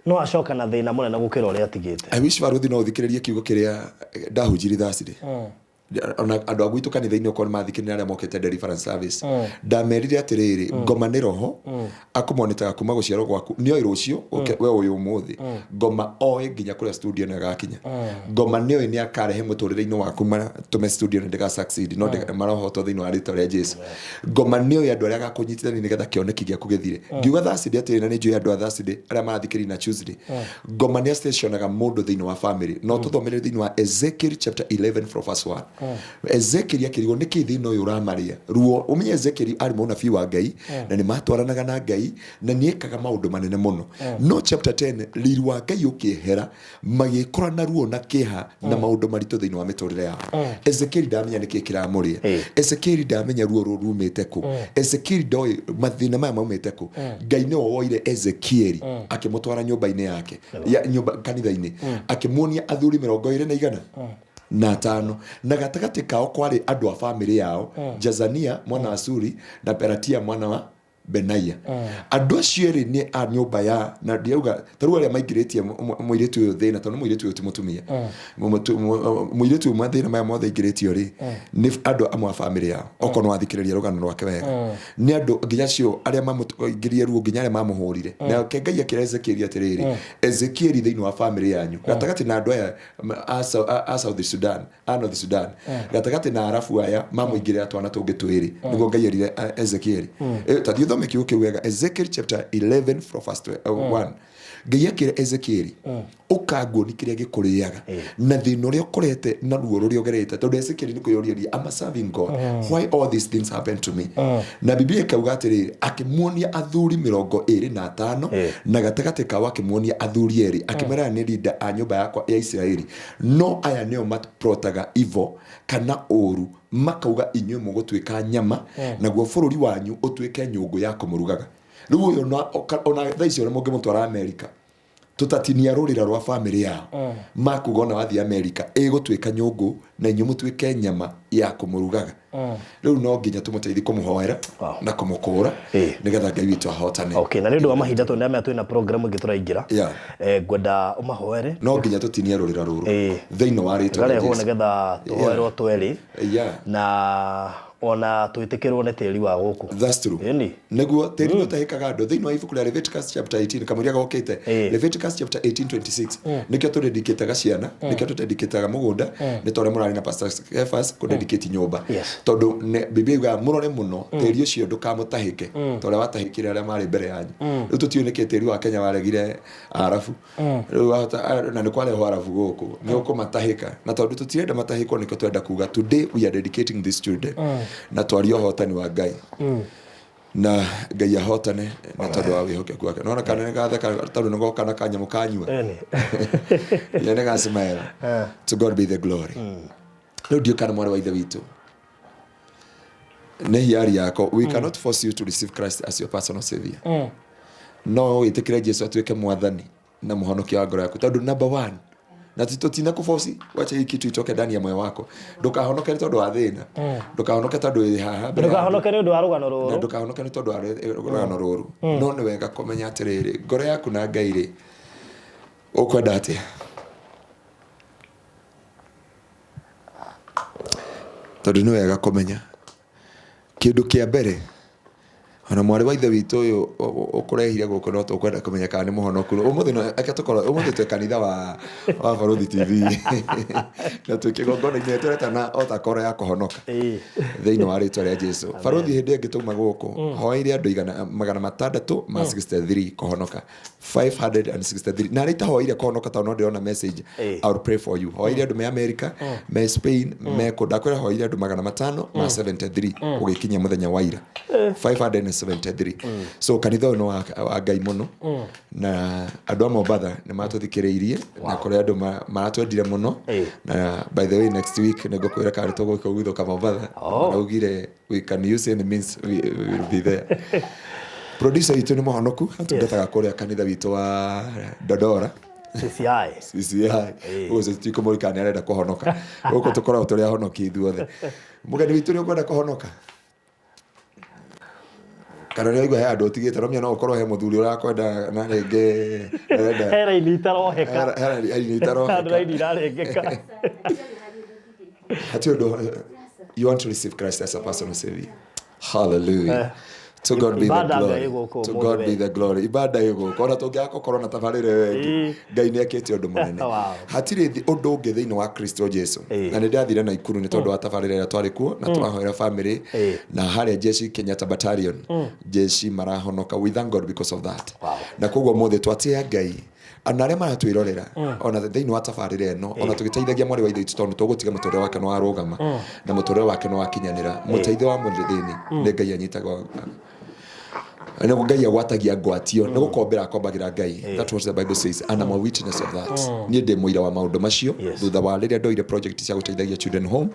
no acoka na thĩna mũnene gũkĩra ũrĩa atigĩte. I wish baruthi no ũthikĩrĩrie kiugo kĩrĩa ndahunjirie Thursday. Ona andũ a gwitũ kanitha-inĩ okorwo nĩ mathikĩrĩria arĩa mokĩte deliverance service, ndamerire atĩrĩrĩ, ngoma nĩ roho akũmonitaga kuma gũciarwo gwaku. Nĩoĩ rũciũ ũke we ũyũ ũmũthĩ, ngoma oĩ nginya kũrĩa studio ĩno ĩgakinya. Ngoma nĩoĩ nĩ akarehe mũtũrĩre-inĩ waku matũme studio ĩno ndĩga succeed, no marohotwo thĩinĩ wa rĩtwa rĩa Jesu. Ngoma nĩoĩ andũ arĩa agakũnyitithania nĩgetha kĩoneki gĩaku gĩthire. Ngiuga Thursday atĩrĩ, na nĩ njũĩ andũ a Thursday arĩa marathikĩrĩria na Tuesday, ngoma nĩ stationaga mũndũ thĩinĩ wa family. No tũthomere thĩinĩ wa Ezekiel chapter 11 from verse 1. Ezekiel akĩrigwo nĩkĩ thĩna ũyũ ũramarĩa ruo. Ũmenye Ezekiel arĩ mũnabii wa Ngai na nĩ matwaranaga na Ngai na nĩ ekaga maũndũ manene mũno, no chapter 10 riri wa Ngai ũkĩehera, magĩkora na ruo na kĩeha na maũndũ maritũ thĩinĩ wa mĩtũrĩre yao. Ezekiel ndamenya nĩkĩ kĩramũrĩa. Ezekiel ndamenya ruo rũu rumĩte kũ. Ezekiel ndoĩ mathĩna maya maumĩte kũ. Ngai nĩwe woire Ezekiel akĩmũtwara nyũmba-inĩ yake ya nyũmba kanitha-inĩ, akĩmuonia athuri 25 na gatagatĩ kao kwarĩ andũ a famĩlĩ yao, Jazania mwana wa Suri na Pelatia mwana wa Benaia. Andũ acio erĩ nĩ a nyũmba ya na ndiauga ta rĩu arĩa maingĩrĩtie mũirĩtu ũyũ thĩna, tondũ mũirĩtu ũyũ ti mũtumia. Mũirĩtu ũyũ mathĩna maya mothe aingĩrĩtio rĩ, nĩ andũ amwe a famĩlĩ yao. Okorwo nĩ wathikĩrĩria rũgano rwake wega, nĩ andũ nginya acio arĩa mamũingĩrie ruo, nginya arĩa mamũhũrire. Nake Ngai akĩra Ezekieli atĩrĩrĩ, Ezekieli, thĩinĩ wa famĩlĩ yanyu gatagatĩ na andũ aya a South Sudan, a North Sudan, gatagatĩ na arabu aya mamũingĩrĩra twana tũngĩ twĩrĩ. Nĩguo Ngai erire Ezekieli. Ta thiĩ ũthome kiugo kĩu wega, Ezekiel chapter 11 from verse 1. Ngai akĩra Ezekieli, ũkanguoni kĩrĩa gĩkũrĩaga na thĩna ũrĩa ũkorete na ruo rũrĩa ũgerete, tondũ Ezekieli nĩ kwĩyũria, am I serving God? Why all these things happen to me? Na Biblia ĩkauga atĩrĩrĩ, akĩmuonia athuri 25 na gatagatĩ kao akĩmuonia athuri erĩ, akĩmera aya nĩ leader a nyũmba yakwa ya Isiraeli, no aya nĩo maprotaga ivo kana ũru, makauga inyuĩ mũgũtuĩka nyama naguo bũrũri wanyu ũtuĩke nyũngũ ya kũmũrugaga. Rĩu ũyũ ona thaa ici ona mũngĩmũtwara Amerika, tũtatinia rũrĩra rwa famĩlĩ yao makuga ona wathiĩ Amerika ĩgũtuĩka nyũngũ na inyuĩ mũtuĩke nyama ya kũmũrugaga. Rĩu no nginya tũmũteithie kũmũhoera na kũmũkũra nĩgetha Ngai witũ ahotane. Okay, na nĩ ũndũ wa mahinda, tondũ nĩamenya twĩna program ĩngĩ tũraingĩra, ngwenda ũmahoere. No nginya tũtinie rũrĩra rũrũ thĩinĩ wa rĩtwa rĩa Tũkarehwo Jesu. nĩgetha tũhoerwo twerĩ na ona twĩtĩkĩrwo nĩ tĩri wa gũkũ. That's true. Ĩni. Nĩguo tĩri nĩ ũtahĩkaga andũ. Thĩinĩ wa ibuku rĩa Leviticus chapter 18 kamũira gokĩte, Leviticus chapter 18 26, nĩkĩo tũdedicataga ciana, nĩkĩo tũdedicataga mũgũnda, nĩ ta ũrĩa mũrarĩ na Pastor Cephas kũdedicate nyũmba. Tondũ Biblia yugaga mũrore mũno tĩri ũcio ndũkamũtahĩke ta ũrĩa watahĩkire arĩa marĩ mbere yanyu. Rĩu tũtiũĩ nĩkĩ tĩri wa Kenya waregire Arabu. Rĩu wahota na nĩ kwarehwo Arabu gũkũ nĩ ũkũmatahĩka, na tondũ tũtirenda matahĩkwo, nĩkĩo twenda kuga today we are dedicating these children na twarie ũhotani wa Ngai na Ngai ahotane na tondũ wa wĩhokeku wake. Nona kana nĩ gatheka tondũ nĩ goka na kanyamũ kanyua. Ya nĩ gacemaera. To God be the glory. Rĩu ndiũ kana mwarĩ wa ithe witũ nĩ hiari yako. We cannot force you to receive Christ as your personal savior. No wĩtĩkĩre Jesu atuĩke mwathani na mũhonokia wa ngoro yaku, tondũ number one na tũtina kũboci, wacha hii kitu itoke ndani ya moyo wako. Ndũkahonoke nĩ tondũ wa thĩna, ndũkahonoke tondũ wĩ haha mbere ya andũ. Ndũkahonoke nĩ ũndũ wa rũgano na rũrũ. Ndũkahonoke nĩ tondũ wa rũgano rũrũ, no nĩ wega kũmenya atĩrĩrĩ, ngoro yaku na Ngai rĩ, ũkwenda atĩa? Tondũ nĩ wega kũmenya kĩndũ kĩa mbere. Ona mwarĩ wa ithe witũ ũyũ ũkũrehire gũkũ no tũkwenda kũmenya kana nĩ mũhonoku. Ũmũthĩ no reke tũkorwo ũmũthĩ twĩ kanitha wa wa Barũthi TV na twĩ kĩgongona-inĩ tũretana o ta koro ya kũhonoka thĩinĩ wa rĩtwa rĩa Jesu. Barũthi hĩndĩ ĩngĩ twauma gũkũ hoeire andũ 663 kũhonoka. 563 na arĩa itahoire kũhonoka tondũ no ndĩrona message Ĩĩ. I will pray for you hoire andũ me America me Spain me kũ ndakwĩra hoire andũ 573 ũgĩkinyia mũthenya wa ira 573 so kanitha ũyũ nĩ wa, wa Ngai mũno na andũ a Mombatha nĩ matũthikĩrĩirie na kũrĩ andũ maratwendire mũno Ĩĩ. na by the way next week nĩ ngũkwĩra kana nĩ tũgũka gwithũka Mombatha Oh. maraugire we can use any means we will be there producer witũ nĩ mũhonoku atungataga kũrĩa kanitha witũ wa Dodora CCI. CCI ũguo tũtikũmũrika nĩ arenda kũhonoka gũkũ tũkoragwo tũrĩ ahonoki ithuothe mũgeni witũ nĩ ũkwenda kũhonoka kana nĩ waigua he andũ ũtigĩte no menya no ũkorwo he mũthuri ũrakwenda na rĩngĩ arenda He raini itaroheka. he raini itaroheka. Handũ raini irarengeka. Hatirĩ ũndũ you want to receive Christ as a personal savior hallelujah to God be the Ibada glory ĩ gũkũ to ũmũthĩ God we. be the glory ibada ĩ gũkũ ona tũngĩaga gũkorwo na tabarĩra ĩyo ĩngĩ Ĩĩ. Ngai nĩ ekĩte ũndũ mũnene Wow. hatirĩ ũndũ ũngĩ thĩinĩ wa Kristo Jesu Ĩĩ. na nĩ ndathire Naikuru nĩ tondũ wa tabarĩra ĩrĩa twarĩ kuo na tũrahoera family Ĩĩ. na harĩa jeshi Kenyatta Battalion jeshi marahonoka we thank God because of that Wow. na koguo mũthĩ twatĩĩa Ngai na arĩa maratwĩrorera ona thĩinĩ wa tabarĩra ĩno ona tũgĩteithagia mwarĩ wa ithe witũ tondũ tũgũtiga mũtũrĩre wake nĩ warũgama na mũtũrĩre wake nĩ wakinyanĩra mũteithio wa mũthĩni nĩ Ngai anyitaga nĩ Ngai agwatagia ngwatio nĩ gũkombera akombagĩra Ngai that what the Bible says and I'm a witness of that niĩ ndĩ mũira wa maũndũ macio Yes. thutha wa rĩrĩa ndoire project cia gũteithagia children home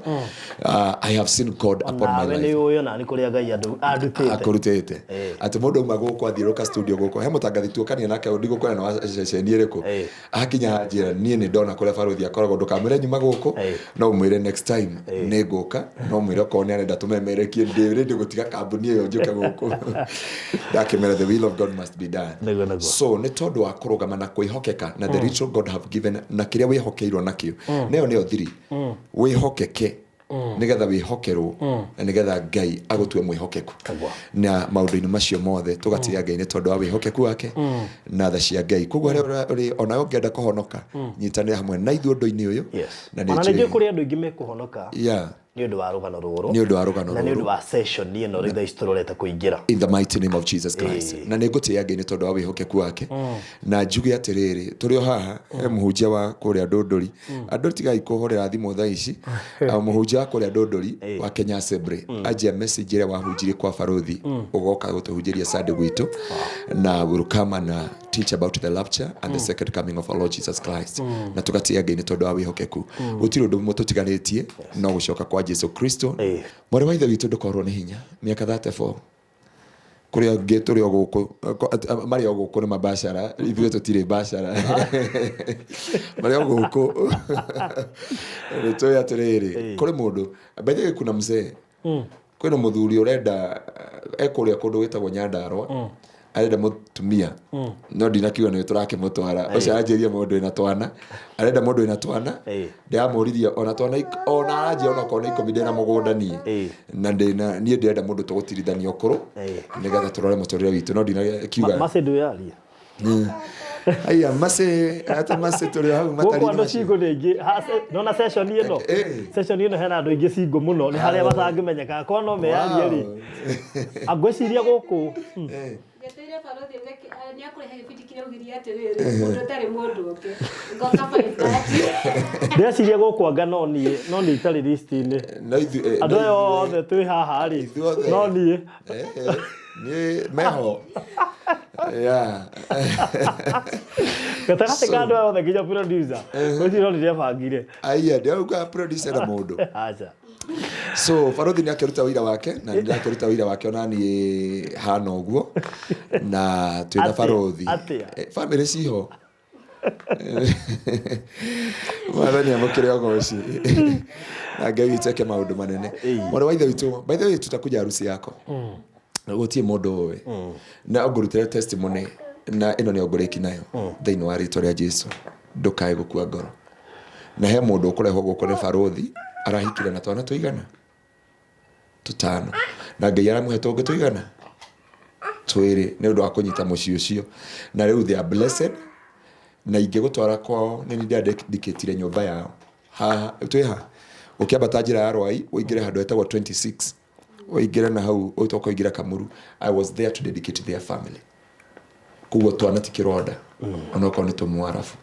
I have seen God upon my Nawe life nĩ ũĩ ona nĩ kũrĩa Ngai andutĩte. akũrutĩte Eh. atĩ mũndũ auma gũkũ athiũrũka studio gũkũ he mũtangathi tuokania nake ndigũkwĩra nĩ wa ceceni ĩrĩkũ Eh. akinya njĩra niĩ nĩ ndona kũrĩa barũthi akoragwo ndũkamwĩre nyuma gũkũ Eh. no ũmwĩre next time nĩ ngũka no ũmwĩre okorwo nĩ arenda tũmemerekie ndĩ ready gũtiga kambuni ĩyo njũke gũkũ ndakĩmera the will of God must be done Nĩguo, nĩguo. so nĩ tondũ wa kũrũgama na kwĩhokeka na the little God have given na kĩrĩa wĩhokeirwo nakĩo nayo nĩyo thiri wĩhokeke nĩgetha wĩhokerwo na nĩgetha ngai agũtue mwĩhokeku Nĩguo. na maũndũ-inĩ macio mothe tũgatĩĩa ngai nĩ tondũ wa wĩhokeku wake na tha cia ngai koguo harĩa ũrĩ onawe ũngĩenda kũhonoka nyitanĩra hamwe na ithuĩ ũndũ-inĩ ũyũ Yes. na nĩ Ona nĩ njũĩ njũĩ kũrĩ andũ aingĩ mekũhonoka yeah nĩ ũndũ wa rũgano rũrũ nĩ ũndũ wa rũgano na nĩ ũndũ rũrũ wa session ĩno rĩu thaa ici tũrorete kũingĩra in the mighty name of Jesus Christ na nĩ ngũtĩĩa ngai nĩ tondũ wa wĩhokeku wake na njuge atĩrĩrĩ tũrĩ o haha he mũhunjia wa kũrĩa ndũndũri andũ tigai kũhũrĩra thimũ thaa ici Ah, mũhunjia wa kũrĩa ndũndũri wa Kenya Assembly anjia message ĩrĩa wahunjirie kwa barũthi ũgoka gũtũhunjĩria Sunday gwitũ na will come and teach about the rapture and the second coming of our Lord Jesus Christ na tũgatĩĩa ngai nĩ tondũ wa wĩhokeku gũtirĩ ũndũ ũmwe tũtiganĩtie no gũcoka kwa Jesu Kristo Ĩĩ. mwarĩ wa ithe witũ ndũkorwo nĩ hinya mĩaka 34 kũrĩ angĩ tũrĩ o gũkũ marĩ o gũkũ nĩ mabacara ithuĩ tũtirĩ bacara marĩ o gũkũ nĩ tũĩ atĩrĩrĩ kũrĩ mũndũ by the way kuna mzee kwĩna mũthuri ũrenda ekũrĩa kũndũ gwĩtagwo Nyandarua arenda mũtumia no ndinakiuga nĩ tũrakĩmũtwara ũcio aranjĩria mũndũ wĩna twana arenda mũndũ wĩna twana Ĩĩ. ndĩramũririe ona twana ona aranjĩra ona okorwo nĩ ikũmi ndĩna mũgũnda niĩ Ĩĩ. na ndĩna niĩ ndĩrenda mũndũ tũgũtirithania ũkũrũ Ĩĩ. nĩgetha tũrore mũtũrĩre witũ no ndinakiuga Macĩ ndwĩyarie aya macĩ ata macĩ tũrĩ o hau gũkũ matari andũ cingo nĩ aingĩ nona session ĩno Ĩĩ. session ĩno hena andũ aingĩ cingo mũno nĩ harĩa matangĩmenyeka korwo no meyarie rĩ angwĩciria gũkũ Njeteire barũthi nĩakũrehe gĩbindi kĩrĩa augirie atĩrĩrĩ mũndũ ũtarĩ mũndũ ũngĩ ngoka 5:30 ndĩreciria gũkũ anga no niĩ no niĩ itarĩ list-inĩ no ithuĩ andũ no aya ithuĩ- othe twĩ haha rĩ Ithuothe. no niĩ niĩ meho yeah gatagatĩ ka andũ aya othe nginya producer ũcio no ndĩrebangire aya ndĩrauga producer na mũndũ aca so barothi nĩ akĩruta wĩra wake na nĩ ndakĩruta wĩra wake ona niĩ hana ũguo na twĩna Atĩa? barothi Atĩa? Family ciho mwathani amũkĩre ũgoci na ngai witũ eke maũndũ manene mwarĩ wa ithe witũ by the way tutakuja harusi yako gũtirĩ mũndũ ũĩ na ngũrutĩre testimony na ĩno nĩyo ngũrĩki nayo thĩinĩ wa rĩtwa rĩa Jesu ndũkae gũkua ngoro na he mũndũ ũkũrehwo gũkũ nĩ barũthi arahikire na twana tũigana tũtano na ngai aramũhe tũngĩ tũigana Twĩrĩ nĩ ũndũ wa kũnyita mũciĩ ũcio. Na rĩu they are blessed. Na ingĩgũtwara kwao nĩ niĩ ndĩradedicatire nyũmba yao. Haha twĩ ha? Ũkĩambata njĩra ya Rwai ũingĩre handũ hetagwo 26. Ũingĩre na hau ũtoka ũingĩre Kamuru. I was there to dedicate their family. Koguo twana ti kĩronda. Onokorwo nĩ tũmwarabu.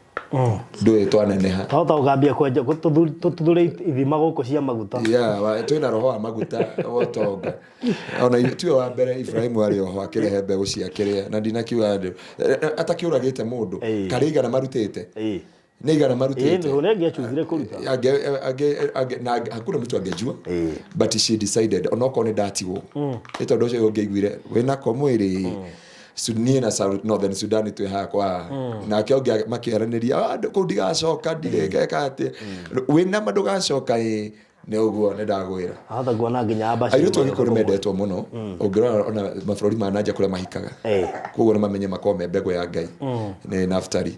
Ndũĩ twaneneha. Twahota gũkambia kwenja tũthure ithima gũkũ cia maguta. Yeah, twĩna roho wa maguta wa ũtonga. Ona tiwe wa mbere Ibrahimu arĩ oho akĩrehe mbegũ cia kĩrĩa na ndinakiuga atakĩũragĩte mũndũ. Karĩ igana marutĩte. Nĩ igana marutĩte. Nĩ angĩachuzire kũruta. Na hakuna mtu angejua. But she decided onokorwo nĩ ndatigwo. Nĩ tondũ ũcio ũngĩaiguire wĩnako mwĩrĩ. Niĩ na Northern Sudan twĩ haha kwa haha. Nake ũngĩ makĩaranĩria, "Ah, kũu ndigacoka, ndirĩgeka atĩa." Wĩna ma ndũgacoka ĩ, nĩ ũguo nĩ ndagwĩra. Ahota kuona nginya Abashiri Airĩtu a Gĩkũyũ nĩ mendetwo mũno. Ũngĩrora ona mabũrũri ma nanja kũrĩa mahikaga. Koguo nĩ mamenye makoragwo me mbegũ ya Ngai. Nĩ Naftali.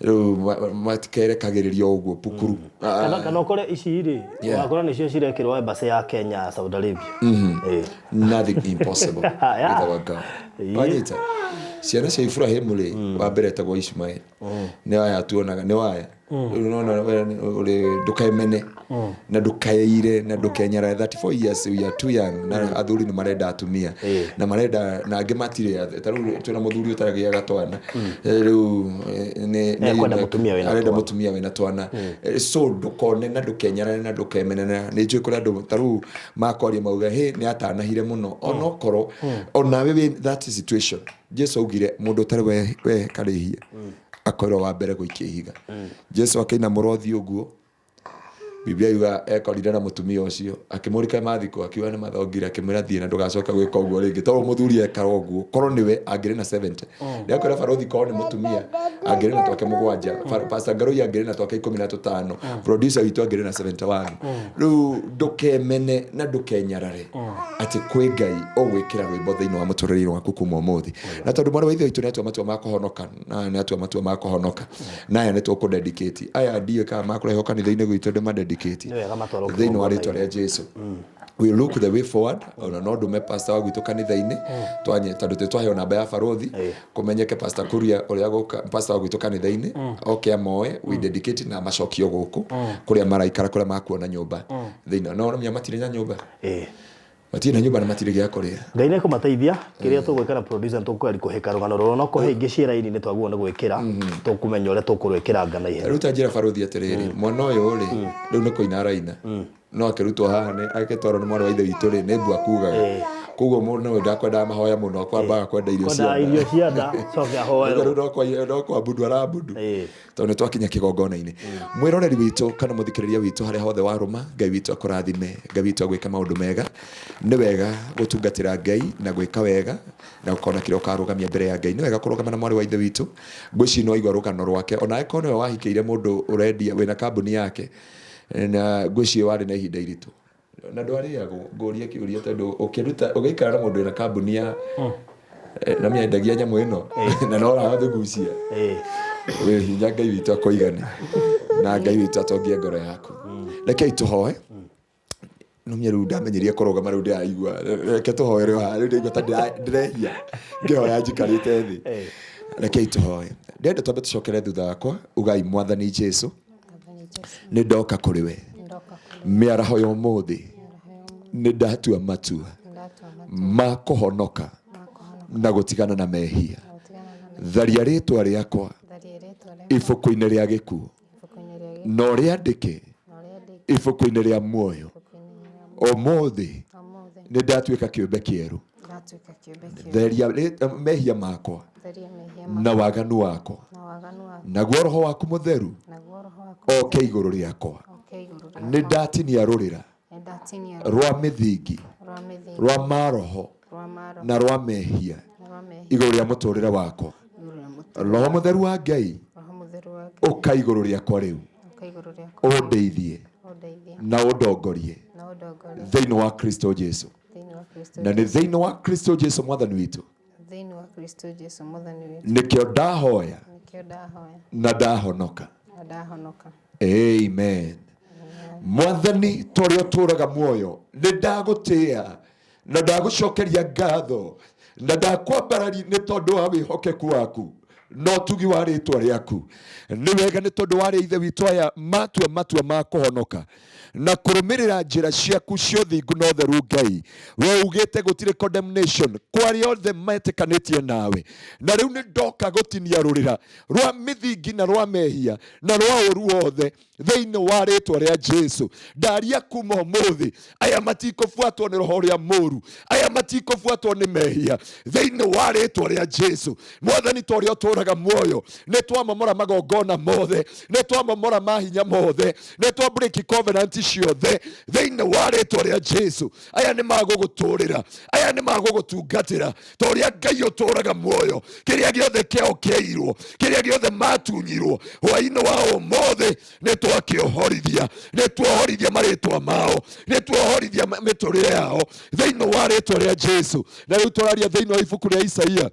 Rĩu matikerekagĩrĩrio ũguo pukuru. Kana ũkore ici rĩ, ũgakora nĩcio cirekĩrwo embassy ya Kenya Saudi Arabia. Nothing impossible with our God. Wanyita? Ciana cia Ibrahimu rĩ, wa mbere etagwo Ishmael. Nĩ waya tuonaga, nĩ waya. Rĩu nĩwona we nĩ ũrĩ ndũkemene na ndũkeire na ndũkenyarare. 34 years we are too young na athuri nĩ marenda atumia na marenda na angĩ matirĩ. Ta rĩu twĩna mũthuri ũtaragĩaga twana. Rĩu nĩ Ekwenda mũtumia wĩna arenda twana. Mũtumia wĩna twana. So ndũkone na ndũkenyarare na ndũkemene na nĩ njũĩ kũrĩ andũ ta rĩu makwaria mauga hĩ nĩ atanahire mũno onokorwo onawe wĩ that situation. Jesu augire mũndũ ũtarĩ weka rĩhia akorirwo wa mbere gũikia ihiga. Jesu akĩina mũrothi ũguo Biblia yuga ekorire na mũtumia ũcio akĩmũrika mathiko akiuga nĩ mathongire akĩmwĩra thiĩ na ndũgacoke gwĩka ũguo rĩngĩ tondũ mũthuri ekaga ũguo korwo nĩwe angĩrĩ na 70 ndĩrakwĩra barothi korwo nĩ mũtumia angĩrĩ na twake mũgwanja. Pastor Ngarũi angĩrĩ na twake 15, producer witũ angĩrĩ na 71. Rĩu ndũkemene na ndũkenyarare atĩ kwĩ Ngai ũgwĩkĩra rwĩmbo thĩinĩ wa mũtũrĩre waku kuma ũmũthĩ. Na tondũ mwarĩ wa ithe witũ nĩ atua matua ma kũhonoka na nĩ atua matua ma kũhonoka na aya nĩ tũkũ-dedicate aya ndiũĩ kana makũrehwo kanitha-inĩ gwitũ ndĩma-dedicate Nĩ wega matwarwo thĩinĩ wa rĩtwa kĩgongona-inĩ. Rĩa Jesu. We look the way forward ona no ndume pastor wa gwitũ kanitha-inĩ twanye tondũ twĩ twaheo namba ya barothi kũmenyeke pastor Kuria ũrĩa gũka pastor wa gwitũ kanitha-inĩ oke amoe we dedicate na macokio gũkũ kũrĩa maraikara kũrĩa makuona nyũmba thĩinĩ no menya matirĩ na nyũmba matirĩ na nyũmba na matirĩ gĩa kũrĩa. Ngai nĩ ekũmateithia. Kĩrĩa tũgwĩka na producer nĩ tũkũgeria kũhĩka rũgano rũrũ no kũhe ingĩ ciĩ raini nĩ twagĩrĩirwo nĩ gwĩkĩra tũkũmenya ũrĩa tũkũrwĩkĩranga na ihenya. Rĩu ta njĩra barothi atĩrĩrĩ mwana ũyũ rĩ rĩu nĩ kũina araina no akĩrutwo haha nĩ agĩtwarwo nĩ mwarĩ wa ithe witũ rĩ nĩ mbua kugaga koguo mũndũ ũyũ ndakwendaga mahoya mũno akwambaga kwenda irio cia Kwendaga nda. Irio cia nda coke ahoerwo. Rĩu no kwambudu arambudu tondũ nĩ twakinya kĩgongona-inĩ. Mwĩroreri witũ kana mũthikĩrĩria witũ harĩa hothe warũma, Ngai witũ akũrathime, Ngai witũ agwĩke maũndũ mega. Nĩ wega gũtungatĩra Ngai na gwĩka wega na ũkona kĩrĩa ũkarũgamia mbere ya Ngai. Nĩ wega kũrũgama na mwarĩ wa ithe witũ. Ngwĩciria nĩ waigua rũgano rwake ona angĩkorwo nĩwe wahikĩire mũndũ ũrendia wĩna kambuni yake na ngwĩciria warĩ na ihinda iritũ na ndwarĩagwo. Ngũrie kĩũria tondũ ũkĩruta ũgĩikara na mũndũ wĩna kambuni ya na mĩendagia nyamũ ĩno na no ũramĩgucia wĩ hinya. Ngai witũ akũigane na Ngai witũ atongie ngoro yaku. Rekei tũhoe. Numia rĩu ndamenyeria kũrũgama rĩu ndĩraigua reke tũhoe rĩu haha rĩu ndĩraigua ta ndĩrehia ngĩhoya njikarĩte thĩ. Rekei tũhoe. Ndĩrenda twambe tũcokere thutha wakwa. Ugai, Mwathani Jesu, nĩ ndoka kũrĩ we mĩaraho ya ũmũthĩ. Nĩ ndatua matua ma kũhonoka na gũtigana na mehia. Tharia rĩtwa rĩakwa ibuku-inĩ rĩa gĩkuũ na ũrĩandĩke ibuku-inĩ rĩa muoyo. Ũmũthĩ nĩ ndatuĩka kĩũmbe kĩerũ. Theria mehia makwa na waganu wakwa, naguo roho waku mũtheru oke igũrũ rĩakwa. Nĩ ndatinia rũrĩra rwa mĩthingi rwa maroho na rwa mehia igũrũ rĩa mũtũrĩre wakwa. Roho mũtheru wa Ngai ũka igũrũ rĩakwa rĩu ũndeithie na ũndongorie thĩinĩ wa Kristo Jesu na nĩ thĩinĩ wa Kristo Jesu Mwathani witũ Thĩinĩ wa Kristo Jesu Mwathani witũ. Nĩkĩo ndahoya Nĩkĩo ndahoya na ndahonoka. Na ndahonoka. Amen. Mwathani ta ũrĩa ũtũũraga muoyo, nĩ ndagũtĩĩa na ndagũcokeria ngatho. Na ndakwambarari nĩ tondũ wa wĩhokeku waku na ũtugi wa rĩtwa rĩaku. Nĩ wega nĩ tondũ wa arĩa ithe witũ aya matua matua ma kũhonoka na kũrũmĩrĩra njĩra ciaku cia ũthingu na ũtheru. Ngai, we ugĩte gũtirĩ condemnation kwa arĩa othe metĩkanĩtie nawe, na rĩu nĩ ndoka gũtinia rũrĩra rwa mĩthingi na rwa mehia na rwa ũru wothe thĩinĩ wa rĩtwa rĩa Jesu. Ndaria kuma ũmũthĩ, aya matikũbuatwo nĩ roho ũrĩa mũru, aya matikũbuatwo nĩ mehia thĩinĩ wa rĩtwa rĩa Jesu. Mwathani, ta ũrĩa ũtũraga muoyo, nĩ twamomora magongona mothe, nĩ twamomora mahinya mothe, nĩ twa break covenant ciothe thĩinĩ wa rĩtwa rĩa Jesu. Aya nĩ magũgũtũrĩra, aya nĩ magũgũtungatĩra ta ũrĩa Ngai ũtũraga muoyo. Kĩrĩa gĩothe kĩao kĩairwo, kĩrĩa gĩothe matunyirwo, hwainĩ wa ũmũthĩ nĩ twakĩohorithia, nĩ tuohorithia marĩtwa mao, nĩ tuohorithia mĩtũrĩre yao thĩinĩ wa rĩtwa rĩa Jesu. Na rĩu tũraria thĩinĩ wa ibuku rĩa Isaia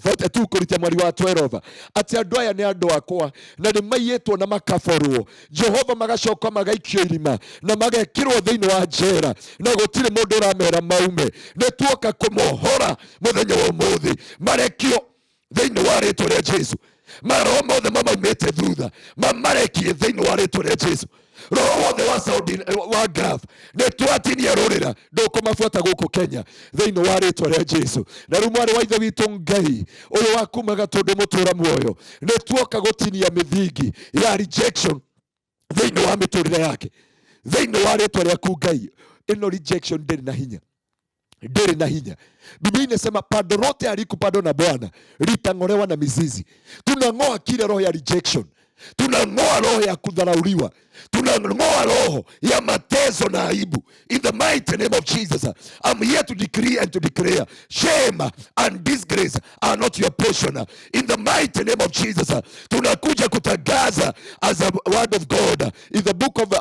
42 kũruta mweri wa 12 atĩ andũ aya nĩ andũ akwa na nĩ maiyĩtwo na makaborwo, Jehova, magacoka magaikio irima na magekĩrwo thĩinĩ wa njera na gũtirĩ mũndũ ũramera maume. Nĩ tuoka kũmohora mũthenya wa ũmũthĩ, marekio thĩinĩ wa rĩtwa rĩa Jesu. Maroho mothe mamaumĩte thutha mamarekie thĩinĩ wa rĩtwa rĩa Jesu. Roho wothe wa Saudi wa Gulf, nĩ twatinia rũrĩra, ndũkũmabuata gũkũ Kenya thĩinĩ wa rĩtwa rĩa Jesu. Na rĩu mwarĩ wa ithe witũ, Ngai ũyũ wa kuma Gatũndũ mũtũra muoyo, nĩ tuoka gũtinia mĩthingi ya rejection thĩinĩ wa mĩtũrĩre yake thĩinĩ wa rĩtwa rĩaku Ngai. Ĩno rejection ndĩrĩ na hinya, ndĩrĩ na hinya. Biblia inasema pando lote halikupandwa na Bwana litang'olewa na mizizi. Tunang'oa kile roho ya rejection, tunang'oa roho ya kudharauliwa, tunang'oa roho ya mateso na aibu. In the mighty name of Jesus, I'm here to decree and to declare shame and disgrace are not your portion. In the mighty name of Jesus, tunakuja kutangaza as a word of God in the book of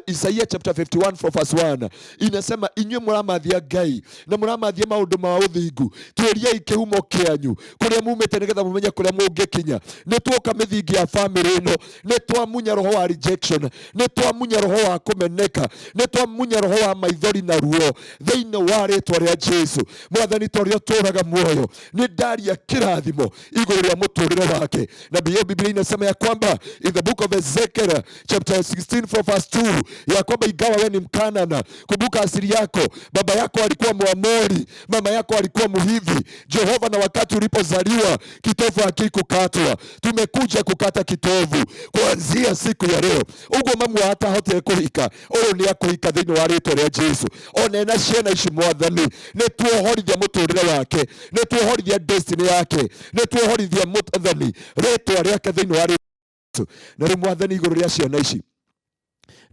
Isaiah chapter 51 from verse 1, inasema, inyuĩ mũramathia Ngai na mũramathia maũndũ ma ũthingu, tuĩriai kĩhumo kĩanyu kũrĩa mumĩte nĩgetha mũmenye kũrĩa mũngĩkinya. Nĩ tuoka mĩthingi ya famĩlĩ ĩno, nĩ twamunya roho wa rejection, nĩ twamunya roho wa kũmeneka, nĩ twamunya roho wa maithori na ruo thĩinĩ wa rĩtwa rĩa Jesu. Mwathani, ta ũrĩa ũtũraga muoyo, nĩ ndaria kĩrathimo igũrũ rĩa mũtũrĩre wake. Na hiyo Biblia inasema ya kwamba in the book of Ezekiel chapter 16 from verse 2 ya kwamba ingawa we ni Mkanana, kumbuka asili yako, baba yako alikuwa Mwamori, mama yako alikuwa Mhivi. Jehova, na wakati ulipozaliwa kitovu hakikukatwa. Tumekuja kukata kitovu kuanzia siku ya leo. Uguo mamu atahotire kuhika, uyu ni akuhika thiini wa ritwa ria Jesu. Ona ena ciana ici, Mwathani, nĩ tuohorithia mũtũrĩre wake, nĩ tuohorithia destiny yake, nĩ tuohorithia, Mwathani, rĩtwa rĩake thĩinĩ wa Jesu. Na rĩu, Mwathani, igũrũ rĩa ciana ici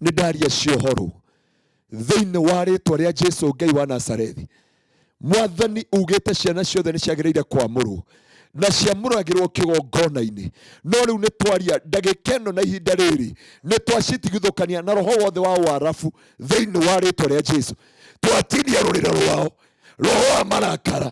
nĩ ndaria ciohorwo thĩinĩ wa rĩtwa rĩa Jesu. Ngai wa Nazarethi, Mwathani, ugĩte ciana ciothe nĩ ciagĩrĩire kwamũrwo na ciamũragĩrwo kĩgongona-inĩ, no rĩu nĩ twaria ndagĩka ĩno na ihinda rĩrĩ nĩ twacitigithũkania na roho wothe wa warabu thĩinĩ wa rĩtwa rĩa Jesu. Twatinia rũrĩra rwao, roho wa marakara,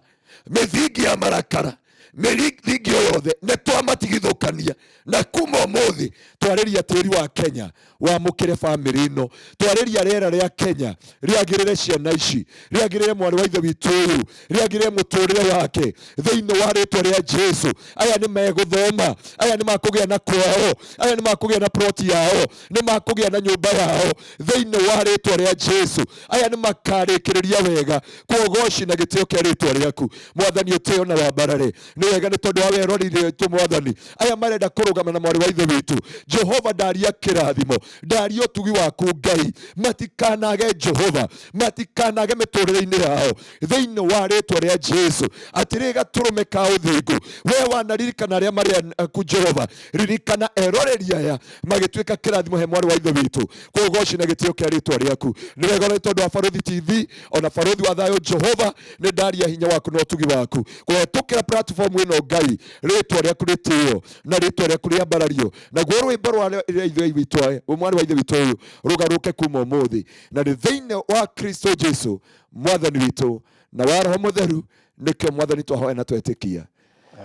mĩthingi ya marakara, mĩthingi ĩyo yothe nĩ twamatigithũkania. Na kuma ũmũthĩ twarĩria tĩri wa Kenya wamũkĩre bamĩrĩ ĩno, twarĩria rĩera rĩa Kenya rĩagĩrĩre ciana ici, rĩagĩrĩre mwarĩ wa ithe witũ ũyũ, rĩagĩrĩre mũtũrĩre wake thĩinĩ wa rĩtwa rĩa Jesu. Aya nĩ megũthoma, aya nĩ makũgĩa na kwao, aya nĩ makũgĩa na ploti yao, nĩ makũgĩa na nyũmba yao thĩinĩ wa rĩtwa rĩa Jesu. Aya nĩ makarĩkĩrĩria wega kuogoci na gĩtĩo kĩa rĩtwa rĩaku. Mwathani, ũtĩo na wambarare. Nĩ wega nĩ tondũ wa weroreri witũ. Mwathani, aya marenda kũrũgama na mwarĩ wa ithe witũ, Jehova, ndaria kĩrathimo, ndaria ũtugi waku. Ngai, matikanage, Jehova, matikanage mĩtũrĩre-inĩ yao thĩinĩ wa rĩtwa rĩa Jesu. Atĩrĩ gatũrũme ka ũthingu, we wanaririkana arĩa marĩ aku. Jehova, ririkana eroreri aya magĩtuĩka kĩrathimo he mwarĩ wa ithe witũ, kũgoci na gĩtĩo kĩa rĩtwa rĩaku. Nĩ wega nĩ tondũ wa Barũthi TV ona Barũthi wa Thayũ. Jehova, nĩ ndaria hinya waku na ũtugi waku kũhetũkĩra platform ĩno. Ngai, rĩtwa rĩaku rĩtĩo na rĩtwa rĩaku rĩambarario, naguo rwĩmbo rwa ithe witũ, mwarĩ wa ithe witũ ũyũ, rũgarũke kuma ũmũthĩ. Na nĩ thĩinĩ wa Kristo Jesu Mwathani witũ na wa Roho Mũtheru nĩkĩo, Mwathani, twahoya na twetĩkia.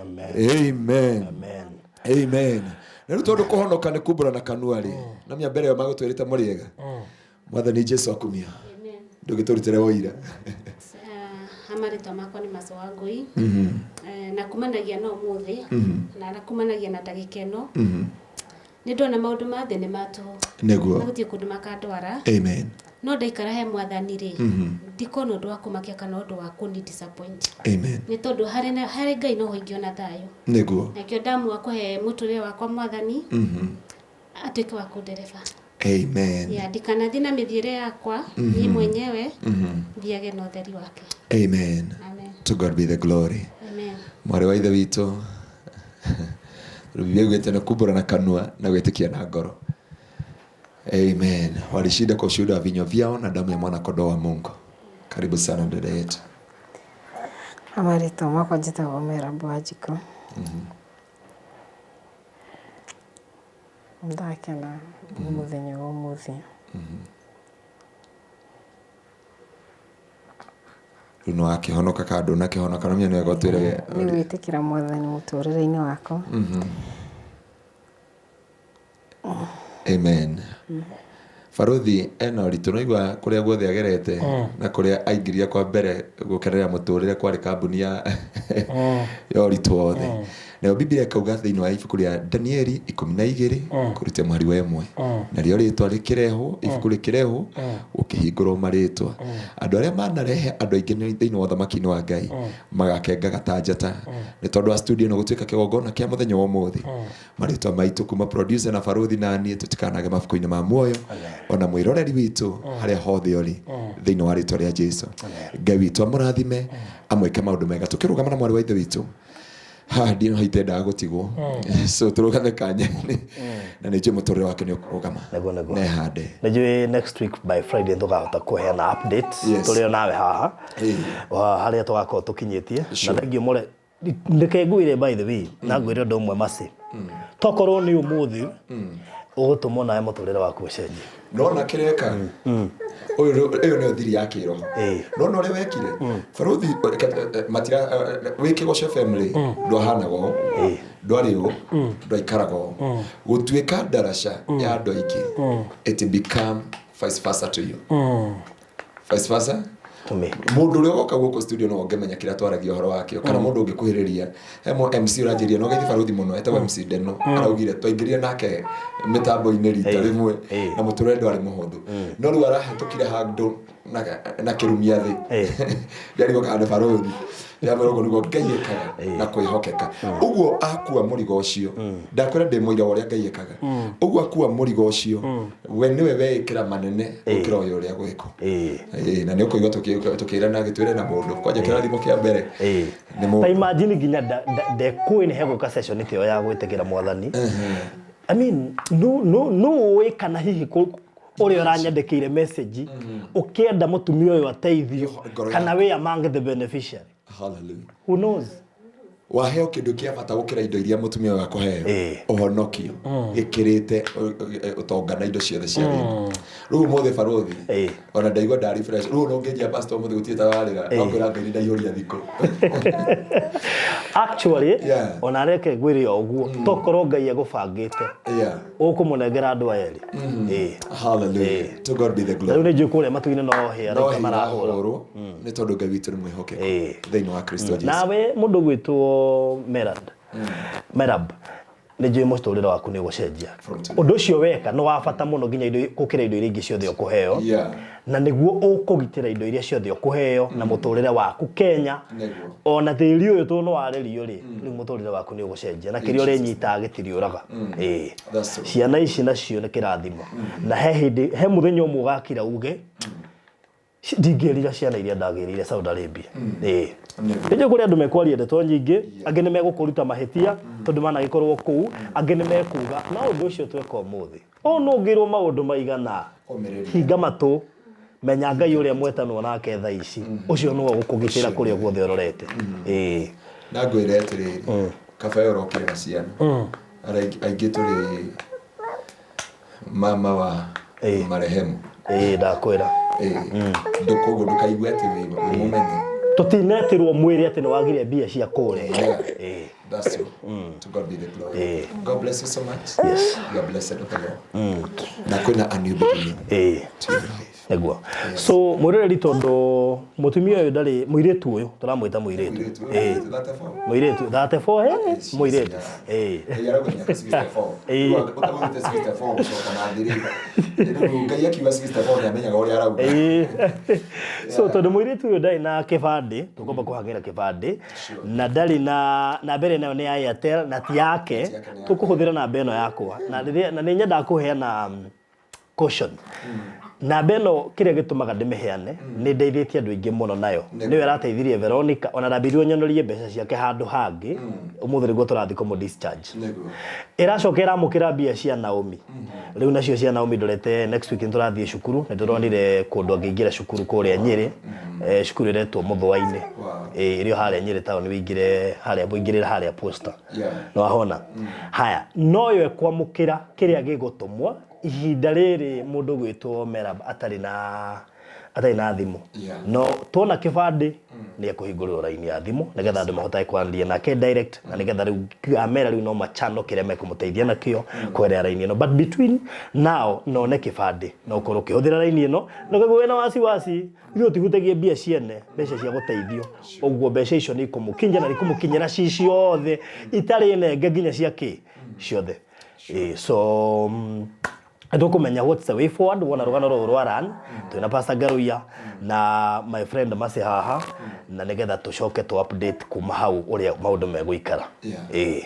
Amen. Amen. Amen. Amen. Na rĩu tondũ kũhonoka nĩ kumbũra na kanua rĩ, na mĩa mbere ĩyo magũtwĩrĩte mũrĩega. Mwathani Jesu akumia. Amen. Ndũgĩtũrutĩre ũira. Ha marĩtwa makwa nĩ Maco wa Ngũi. Eh, na kumanagia na ũmũthĩ na na kumanagia na ndagĩka ĩno nĩ ndona maũndũ ma thĩ nĩ ma tũhũ Nĩguo. na gũtirĩ kũndũ makandwara Amen. no ndaikara he mwathani rĩ ndikona ũndũ wa kũmakia kana ũndũ wa kũni disappoint Amen. nĩ tondũ harĩ na- harĩ Ngai noho ingĩona thayũ Nĩguo. nakĩo ndamua kũhe mũtũrĩre wakwa mwathani atuĩke wa kũndereba. Amen. Yeah, ndikanathiĩ na mĩthiĩre yakwa niĩ mwenyewe thiage na ũtheri wake. Amen. Amen. To God be the glory. Amen. Mwarĩ wa ithe witũ Bibilia ĩugĩte nĩ kumbũra na kanua na gwĩtĩkia na ngoro. Amen. Walishinda kwa ushuhuda wa vinywa vyao na damu ya mwana kondoo wa Mungu. Karibu sana dada yetu. Marĩtwa makwa njĩtagwo Merab Wanjikũ. Ndakena nĩ mũthenya wa ũmũthĩ. Rĩu nĩ wakĩhonoka kana ndũnakĩhonoka no nĩ wega ũtwĩre. Nĩ gwĩtĩkĩra mwathani mũtũrĩre-inĩ wakwa. Amen. Baruthi ena ũritũ naigua kũrĩa guothe agerete na kũrĩa aingĩrire kwa mbere gũkenerera mũtũrĩre kwarĩ kambuni ya ya ũritũ wothe. Nayo Biblia ĩkauga thĩinĩ wa ibuku rĩa Danieli 12 kũruta mũhari wa 1 narĩo rĩtwa rĩkĩrehwo ibuku rĩkĩrehwo gũkĩhingũrwo marĩtwa andũ arĩa manarehe andũ aingĩ thĩinĩ wa ũthamaki-inĩ wa Ngai magakengaga ta njata nĩ tondũ wa studio ĩno gũtuĩka kĩgongona kĩa mũthenya wa ũmũthĩ marĩtwa maitũ kuma producer na baruthi na niĩ tũtikanage mabuku-inĩ ma muoyo ona mwĩroreri witũ harĩa hothe ũrĩ thĩinĩ wa rĩtwa rĩa Jesu. Ngai witũ amũrathime amwĩke maũndũ mega. Tũkĩrũgama na mwarĩ wa ithe witũ haha ndino itendaga gũtigwo so tũrũgame kanya na nĩ njũĩ mũtũrĩre wake nĩ ũkũrũgama Nĩguo, nĩguo. nehande. Nĩnjũĩ next week by Friday tũkahota kũheana updates Yes. tũrĩ o nawe haha Ĩĩ. Wa harĩa tũgakorwo tũkinyĩtie na thengiũ mũre reke ngwĩre by the way na ngwĩre ũndũ ũmwe maci tokorwo nĩ ũmũthĩ ũgũtũmwo nawe mũtũrĩre waku ũcenjie. Nona kĩreka ũyũ ĩyo nĩyo thiri ya kĩroho. Ĩĩ. Nona ũrĩa wekire baruthi matira wĩ Kĩgoco family ndwahanaga ũũ ndwarĩ ũũ ndwaikaraga ũũ gũtuĩka ndaraca ya andũ aingĩ it become vice versa to you vice versa To me. Mũndũ ũrĩa ũgoka gũkũ studio no ũngĩmenya kĩrĩa twaragia ũhoro wakĩo kana mũndũ ũngĩkuhĩrĩria he mo MC ũranjĩria no gaithi baruthi mũno etagwo MC Deno araugire twaingĩrire nake mĩtambo-inĩ rita rĩmwe na mũtũrĩre ndwarĩ mũhũthũ no rĩu arahĩtũkire handũ na kĩrumia thĩ ndarigwo kana nĩ baruthi ndamwĩra ũguo nĩguo Ngai ekaga na kwĩhokeka ũguo akua mũrigo ũcio ndakwĩra ndĩ mũira wa ũrĩa Ngai ekaga ũguo akua mũrigo ũcio we nĩwe weĩkĩra manene gũkĩra ũyũ ũrĩa gwĩkwo. Ĩĩ, na nĩ ũkũigua tũkĩrana gĩtwĩre na mũndũ kwanja kĩrathimo kĩa mbere nĩ Ta mũndũ. Imagine nginya ndekũĩ nĩ hegũka session ta ĩyo ya gwĩtĩkĩra mwathani. I mean, no ũĩ kana hihi ũrĩa ũranyandĩkĩire message ũkĩenda mũtumia ũyũ ateithio Ngoro kana wĩ among the beneficiary. Hallelujah. Who knows? Waheo kĩndũ kĩa bata gũkĩra indo iria mũtumia ũyũ akũheo ũhonokio gĩkĩrĩte ũtonga na indo ciothe cia thĩ rĩu ũmũthĩ baruthi ona ndaigua ndari fresh rĩu ona ũngĩnjia pastor ũmũthĩ gũtirĩ tabarĩra no kwĩra Ngai nĩ ndaihũria thikũ. Actually ona reke ngwĩre o ũguo tokorwo Ngai egũbangĩte ũkũmũnengera andũ aya erĩ. Hallelujah. To God be the glory. Rĩu nĩ njũĩ kũrĩa matu-inĩ no hĩa no araika marahũra. Hĩrahũrwo nĩ tondũ Ngai witũ nĩ mwĩhokeku thĩinĩ wa Kristo Jesu. Nawe mũndũ ũgwĩtwo Merad Merab nĩ njũĩ mũtũrĩre waku nĩ ũgũcenjia. From today. Ũndũ ũcio weka nĩ wa bata mũno nginya indo gũkĩra indo iria ingĩ ciothe ũkũheo na nĩguo ũkũgitĩra indo iria ciothe ũkũheo na mũtũrĩre waku Kenya Nĩguo. Ona tĩri ũyũ tondũ nĩ warerio rĩ rĩu mũtũrĩre waku nĩ ũgũcenjia na kĩrĩa ũrenyitaga gĩtiriũraga. That's true. Ciana ici nacio nĩ kĩrathimo na he hĩndĩ he mũthenya ũmwe ũgakira uge ndingĩrira ciana iria ndagĩrĩire Saudi Arabia. Nĩnjũĩ kũrĩ andũ mekwaria ndeto nyingĩ angĩ nĩ megũkũruta mahĩtia tondũ managĩkorwo kũu angĩ nĩ mekuga no ũndũ ũcio tweka ũmũthĩ ũũ nũ ũngĩrwo maũndũ maigana Ũmĩrĩria. Hinga matũ menya Ngai ũrĩa mwetanwo nake thaa ici ũcio nĩwe ũgũkũgitĩra kũrĩa guothe ũrorete. Na ngwĩre atĩrĩrĩ kaba we ũrokire na ciana Arĩa aingĩ tũrĩ mama wa marehemu. Ĩĩ ndakwĩra. Koguo ndũkaigue atĩ wĩ mũmene. Tũtinetĩrwo mwĩrĩ atĩ nĩ wagire mbia cia kũrĩa. That's true. To God be the glory. God bless you so much. Yes. You are blessed of the Lord. Na kwĩna a new beginning to your life. Nĩguo. So mwĩroreri, tondũ mũtumia ũyũ ndarĩ, mũirĩtu ũyũ tũramwĩta mũirĩtu. Mũirĩtu, Ĩĩ. 34. Mũirĩtu 34, mũirĩtu. Ĩĩ. Ngai arauga mĩaka 64. Ĩĩ. Rĩu ũtagũrĩte 64 gũcoka na thĩ rĩ. Rĩu Ngai akiuga 64 nĩamenyaga ũrĩa arauga. Ĩĩ. So tondũ mũirĩtu ũyũ ndarĩ na kĩbandĩ, tũkwamba kũhang'ĩra kĩbandĩ, na ndarĩ na namba ĩrĩa nayo nĩ ya Airtel na ti yake, Ti yake, nĩ yake. tũkũhũthĩra namba ĩno yakwa. Na rĩrĩa na nĩ nyendaga kũheana caution. Namba ĩno kĩrĩa gĩtũmaga ndĩmĩheane, nĩ ndeithĩtie andũ aingĩ mũno nayo. Nĩyo ĩrateithirie Veronica, ona ndambĩrirwo nyonorie mbeca ciake handũ hangĩ, ũmũthĩ nĩguo tũrathiĩ kũmũ discharge. Nĩguo. Ĩracoka ĩramũkĩra mbia cia Naomi. Rĩu nacio cia Naomi ndorete next week nĩtũrathiĩ cukuru, nĩ tũronire kũndũ angĩingĩra cukuru kũrĩa Nyĩrĩ, cukuru ĩretwo Mũthũa-inĩ. Wow. Ĩrĩ o harĩa Nyĩrĩ town wĩingĩre harĩa, ũingĩrĩre harĩa Posta. Yeah. Nĩwahona? Haya, noyo ĩkwamũkĩra kĩrĩa gĩgũtũmwo ihinda rĩrĩ mũndũ gwĩtwo Merab atarĩ na atarĩ na thimũ. Yeah. No tuona kĩbandĩ nĩ ekũhingũrĩrwo raini ya thimũ nĩgetha andũ mahotage kwaranĩria nake direct, na nĩgetha rĩu amera rĩu no machano kĩrĩa mekũmũteithia nakĩo kũgerera raini ĩno. But between now na one kĩbandĩ, no ũkorwo ũkĩhũthĩra raini ĩno na ũkaigua wĩna wasiwasi, ithuĩ tũtihutagia mbia ciene, mbeca cia gũteithio. Ũguo mbeca icio nĩ ikũmũkinyĩra na nĩ ikũmũkinyĩra ci ciothe itarĩ nenge nginya cia kĩ ciothe. So tũkũmenya what's the way forward wona rũgano rũrũ rwa run twĩna Pastor Ngaruiya na my friend Mercy haha, na nĩgetha tũcoke tũ update kuma hau ũrĩa maũndũ megũikara. Yeah. Ĩĩ.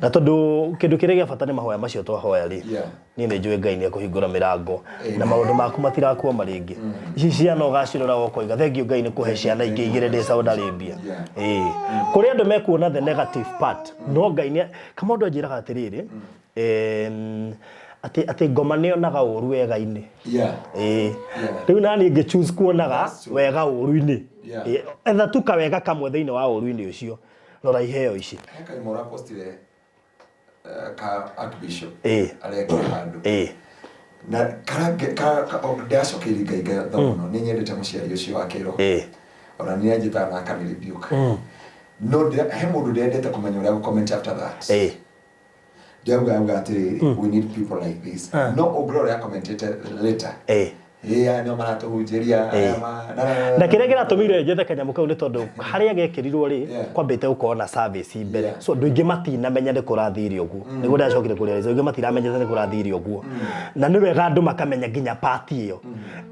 Na tondũ kĩndũ kĩrĩa gĩa bata nĩ mahoya macio twahoya rĩ, Yeah. niĩ nĩ njũĩ Ngai nĩ ekũhingũra mĩrango na maũndũ maku matirakwama rĩngĩ. Ici ciana ũgacirora ũkoiga thengiũ Ngai nĩ kũhe ciana ingĩ igĩrĩ ndĩ Saudi Arabia. Yeah. Ĩĩ. Kũrĩ andũ mekuona the negative part, no Ngai nĩ kama ũndũ anjĩraga atĩrĩrĩ, atĩ ngoma nĩ yonaga ũru wega-inĩ. Yeah. Ĩĩ. Yeah. Rĩu nani ngĩ choose kuonaga That's true. wega ũru-inĩ. Yeah. Ĩĩ, etha tu kawega kamwe thĩinĩ wa ũru-inĩ ũcio. Rora iheo ici. He karimũ ũrapostire ka Archbishop Ĩĩ. arekire handũ. Ĩĩ. Na karange ka ndacokeirie Ngai ngatho mũno, nĩ nyendete mũciari ũcio wa kĩroho. Ĩĩ. Ona nĩ anjĩtaga na akani rebuke. No he mũndũ ndĩrendete kũmenya ũrĩa gũ-comment after that. Ĩĩ. Ndĩrauga auga atĩrĩrĩ, we need people like this. No ũngĩrora ũrĩa commentĩte later. Ĩĩ. Ĩĩ, aya nĩo maratũhunjĩria, aya Na kĩrĩa kĩratũmire njethe kanyamũ kau nĩ tondũ harĩa gekĩrirwo rĩ, Yeah. kwambĩte gũkorwo na service mbere. Yeah. So andũ aingĩ matinamenya nĩ kũrathire ũguo. Nĩguo ndacokire kũrealize aingĩ matiramenyete nĩ kũrathire ũguo. Na nĩ wega andũ makamenya nginya part ĩyo.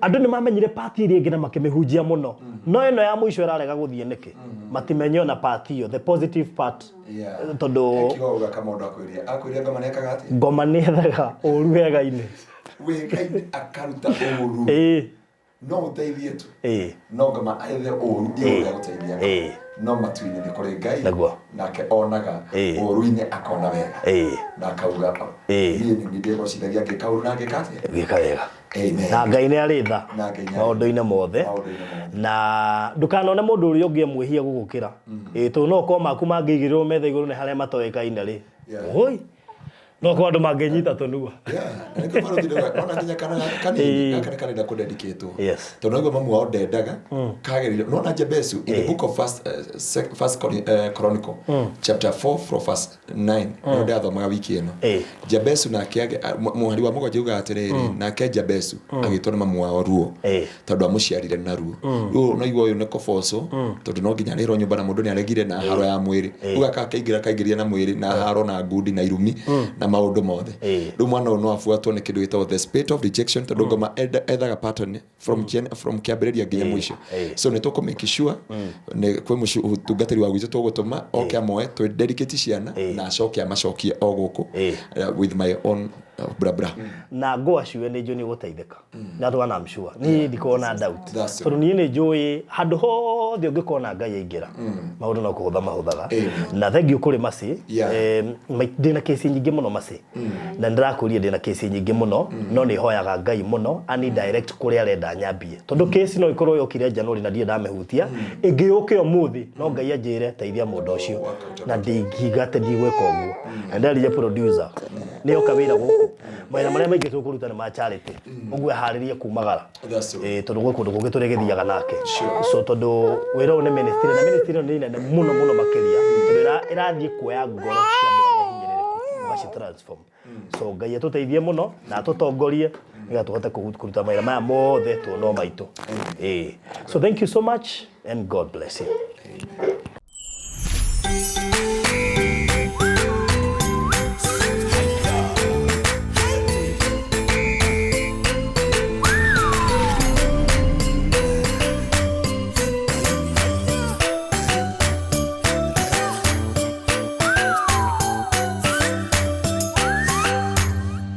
Andũ nĩ mamenyire part ĩrĩa ĩngĩ na makĩmĩhunjia mũno. No ĩno ya mũico ĩrarega gũthiĩ nĩkĩ? Matimenye ona part ĩyo, the positive part. Yeah. Tondũ He kiugo auga Kamondo akwĩria ngoma nĩekaga atĩa? Ngoma nĩ ethaga ũru wega-inĩ. Wega-inĩ akaruta ũru. Ĩĩ. No ũteithie tu. Ĩĩ. No ngoma ethe ũru igũrũ rĩa gũteithia. Ĩĩ. No matu-inĩ nĩ kũrĩ Ngai. Nĩguo. Nake onaga Ĩĩ. ũru-inĩ akona wega. Ĩĩ. Na akauga Ĩĩ. niĩ nĩ niĩ ndĩgocithagia ngĩka ũru na ngĩka atĩa? Gwĩka wega. Amen. Na Ngai nĩ arĩ tha Na Ngai nĩ arĩ tha. maũndũ-inĩ mothe. Maũndũ-inĩ mothe. Na ndũkanone mũndũ ũrĩa ũngĩ emwĩhia gũgũkĩra. Ĩĩ, tondũ no ũkorwo maku mangĩigĩrĩrwo metha igũrũ nĩ harĩa matoĩkaine rĩ. Yeah. Oi. No korwo andũ mangĩnyita tũnua. Yeah, na nĩkĩo barũthi ndauga, ona nginya kana gaka kanini, Ĩĩ. gaka nĩ karenda kũdedicatwo. Yes. Tondũ naigua mamu wao ndendaga, kagereire, nĩwona Jabezu, in the book of First Chronicle, chapter 4 from verse 9, nĩyo ndĩrathomaga wiki ĩno. Ĩĩ. Jabezu nake mũhari wa mũgwanja ugaga atĩrĩrĩ, nake Jabezu agĩtwo nĩ mamu wao ruo, Ĩĩ. tondũ amũciarire na ruo. Rĩu ũnaigua ũyũ nĩ kũbocwo, tondũ no nginya arĩrwo nyũmba na mũndũ nĩ aregire na haro ya mwĩrĩ. Rĩu gaka akaingĩra kaingĩria na mwĩrĩ na haro na ngundi na irumi na maũndũ mothe. Ĩĩ. Rĩu mwana ũyũ no abuatwo nĩ kĩndũ gĩtagwo the spirit of rejection, tondũ ngoma ethaga pattern from kĩambĩrĩria nginya mũico. Ĩĩ. So nĩ tũkũ make sure nĩ kwĩ mũtungatĩri wa gwitũ tũgũtũma oke amoe twĩ dedicate ciana Ĩĩ. na acoke amacokie o gũkũ Ĩĩ. with my own bra bra. Na ngũ aciwe nĩ njũĩ nĩ ũgũteithĩka. That one I'm sure. Niĩ ndikoragwo na doubt. That's true. Tondũ niĩ nĩ njũĩ handũ hothe ũngĩkorwo na Ngai aingĩra, maũndũ no kũhũtha mahũthaga. Amen. Na thengiũ kũrĩ Mercy. Yeah. Ndĩna kesi nyingĩ mũno Mercy. Na nĩndĩrakũria ndĩna kesi nyingĩ mũno, no nĩ hoyaga Ngai mũno ani direct kũrĩa arenda nyambie. Tondũ kesi no ĩkorwo yokire January na ndirĩ ndamĩhutia, ĩngĩũke ũmũthĩ no Ngai anjĩre teithia mũndũ ũcio. Na ndingiuga atĩ ndigwĩka ũguo. Na nderire producer nĩ oka wĩra gũkũ, mawĩra marĩa maingĩ tũkũruta nĩ ma charity, ũguo eharĩrie kumagara. That's true. Ĩĩ, tondũ gwĩ kũndũ kũngĩ tũrĩgĩthiaga nake. So tondũ wĩra ũyũ nĩ ministry, na ministry ĩno nĩ nene mũno mũno makĩria, tondũ ĩrathiĩ kuoya ngoro cia andũ arĩa hinyĩrĩrĩku ũgaci transform. So Ngai atũteithie mũno na atũtongorie. Nĩgetha tũhote kũruta mawĩra maya mothe tuonwo maitũ. Ĩĩ. So thank you so much and God bless you. Amen.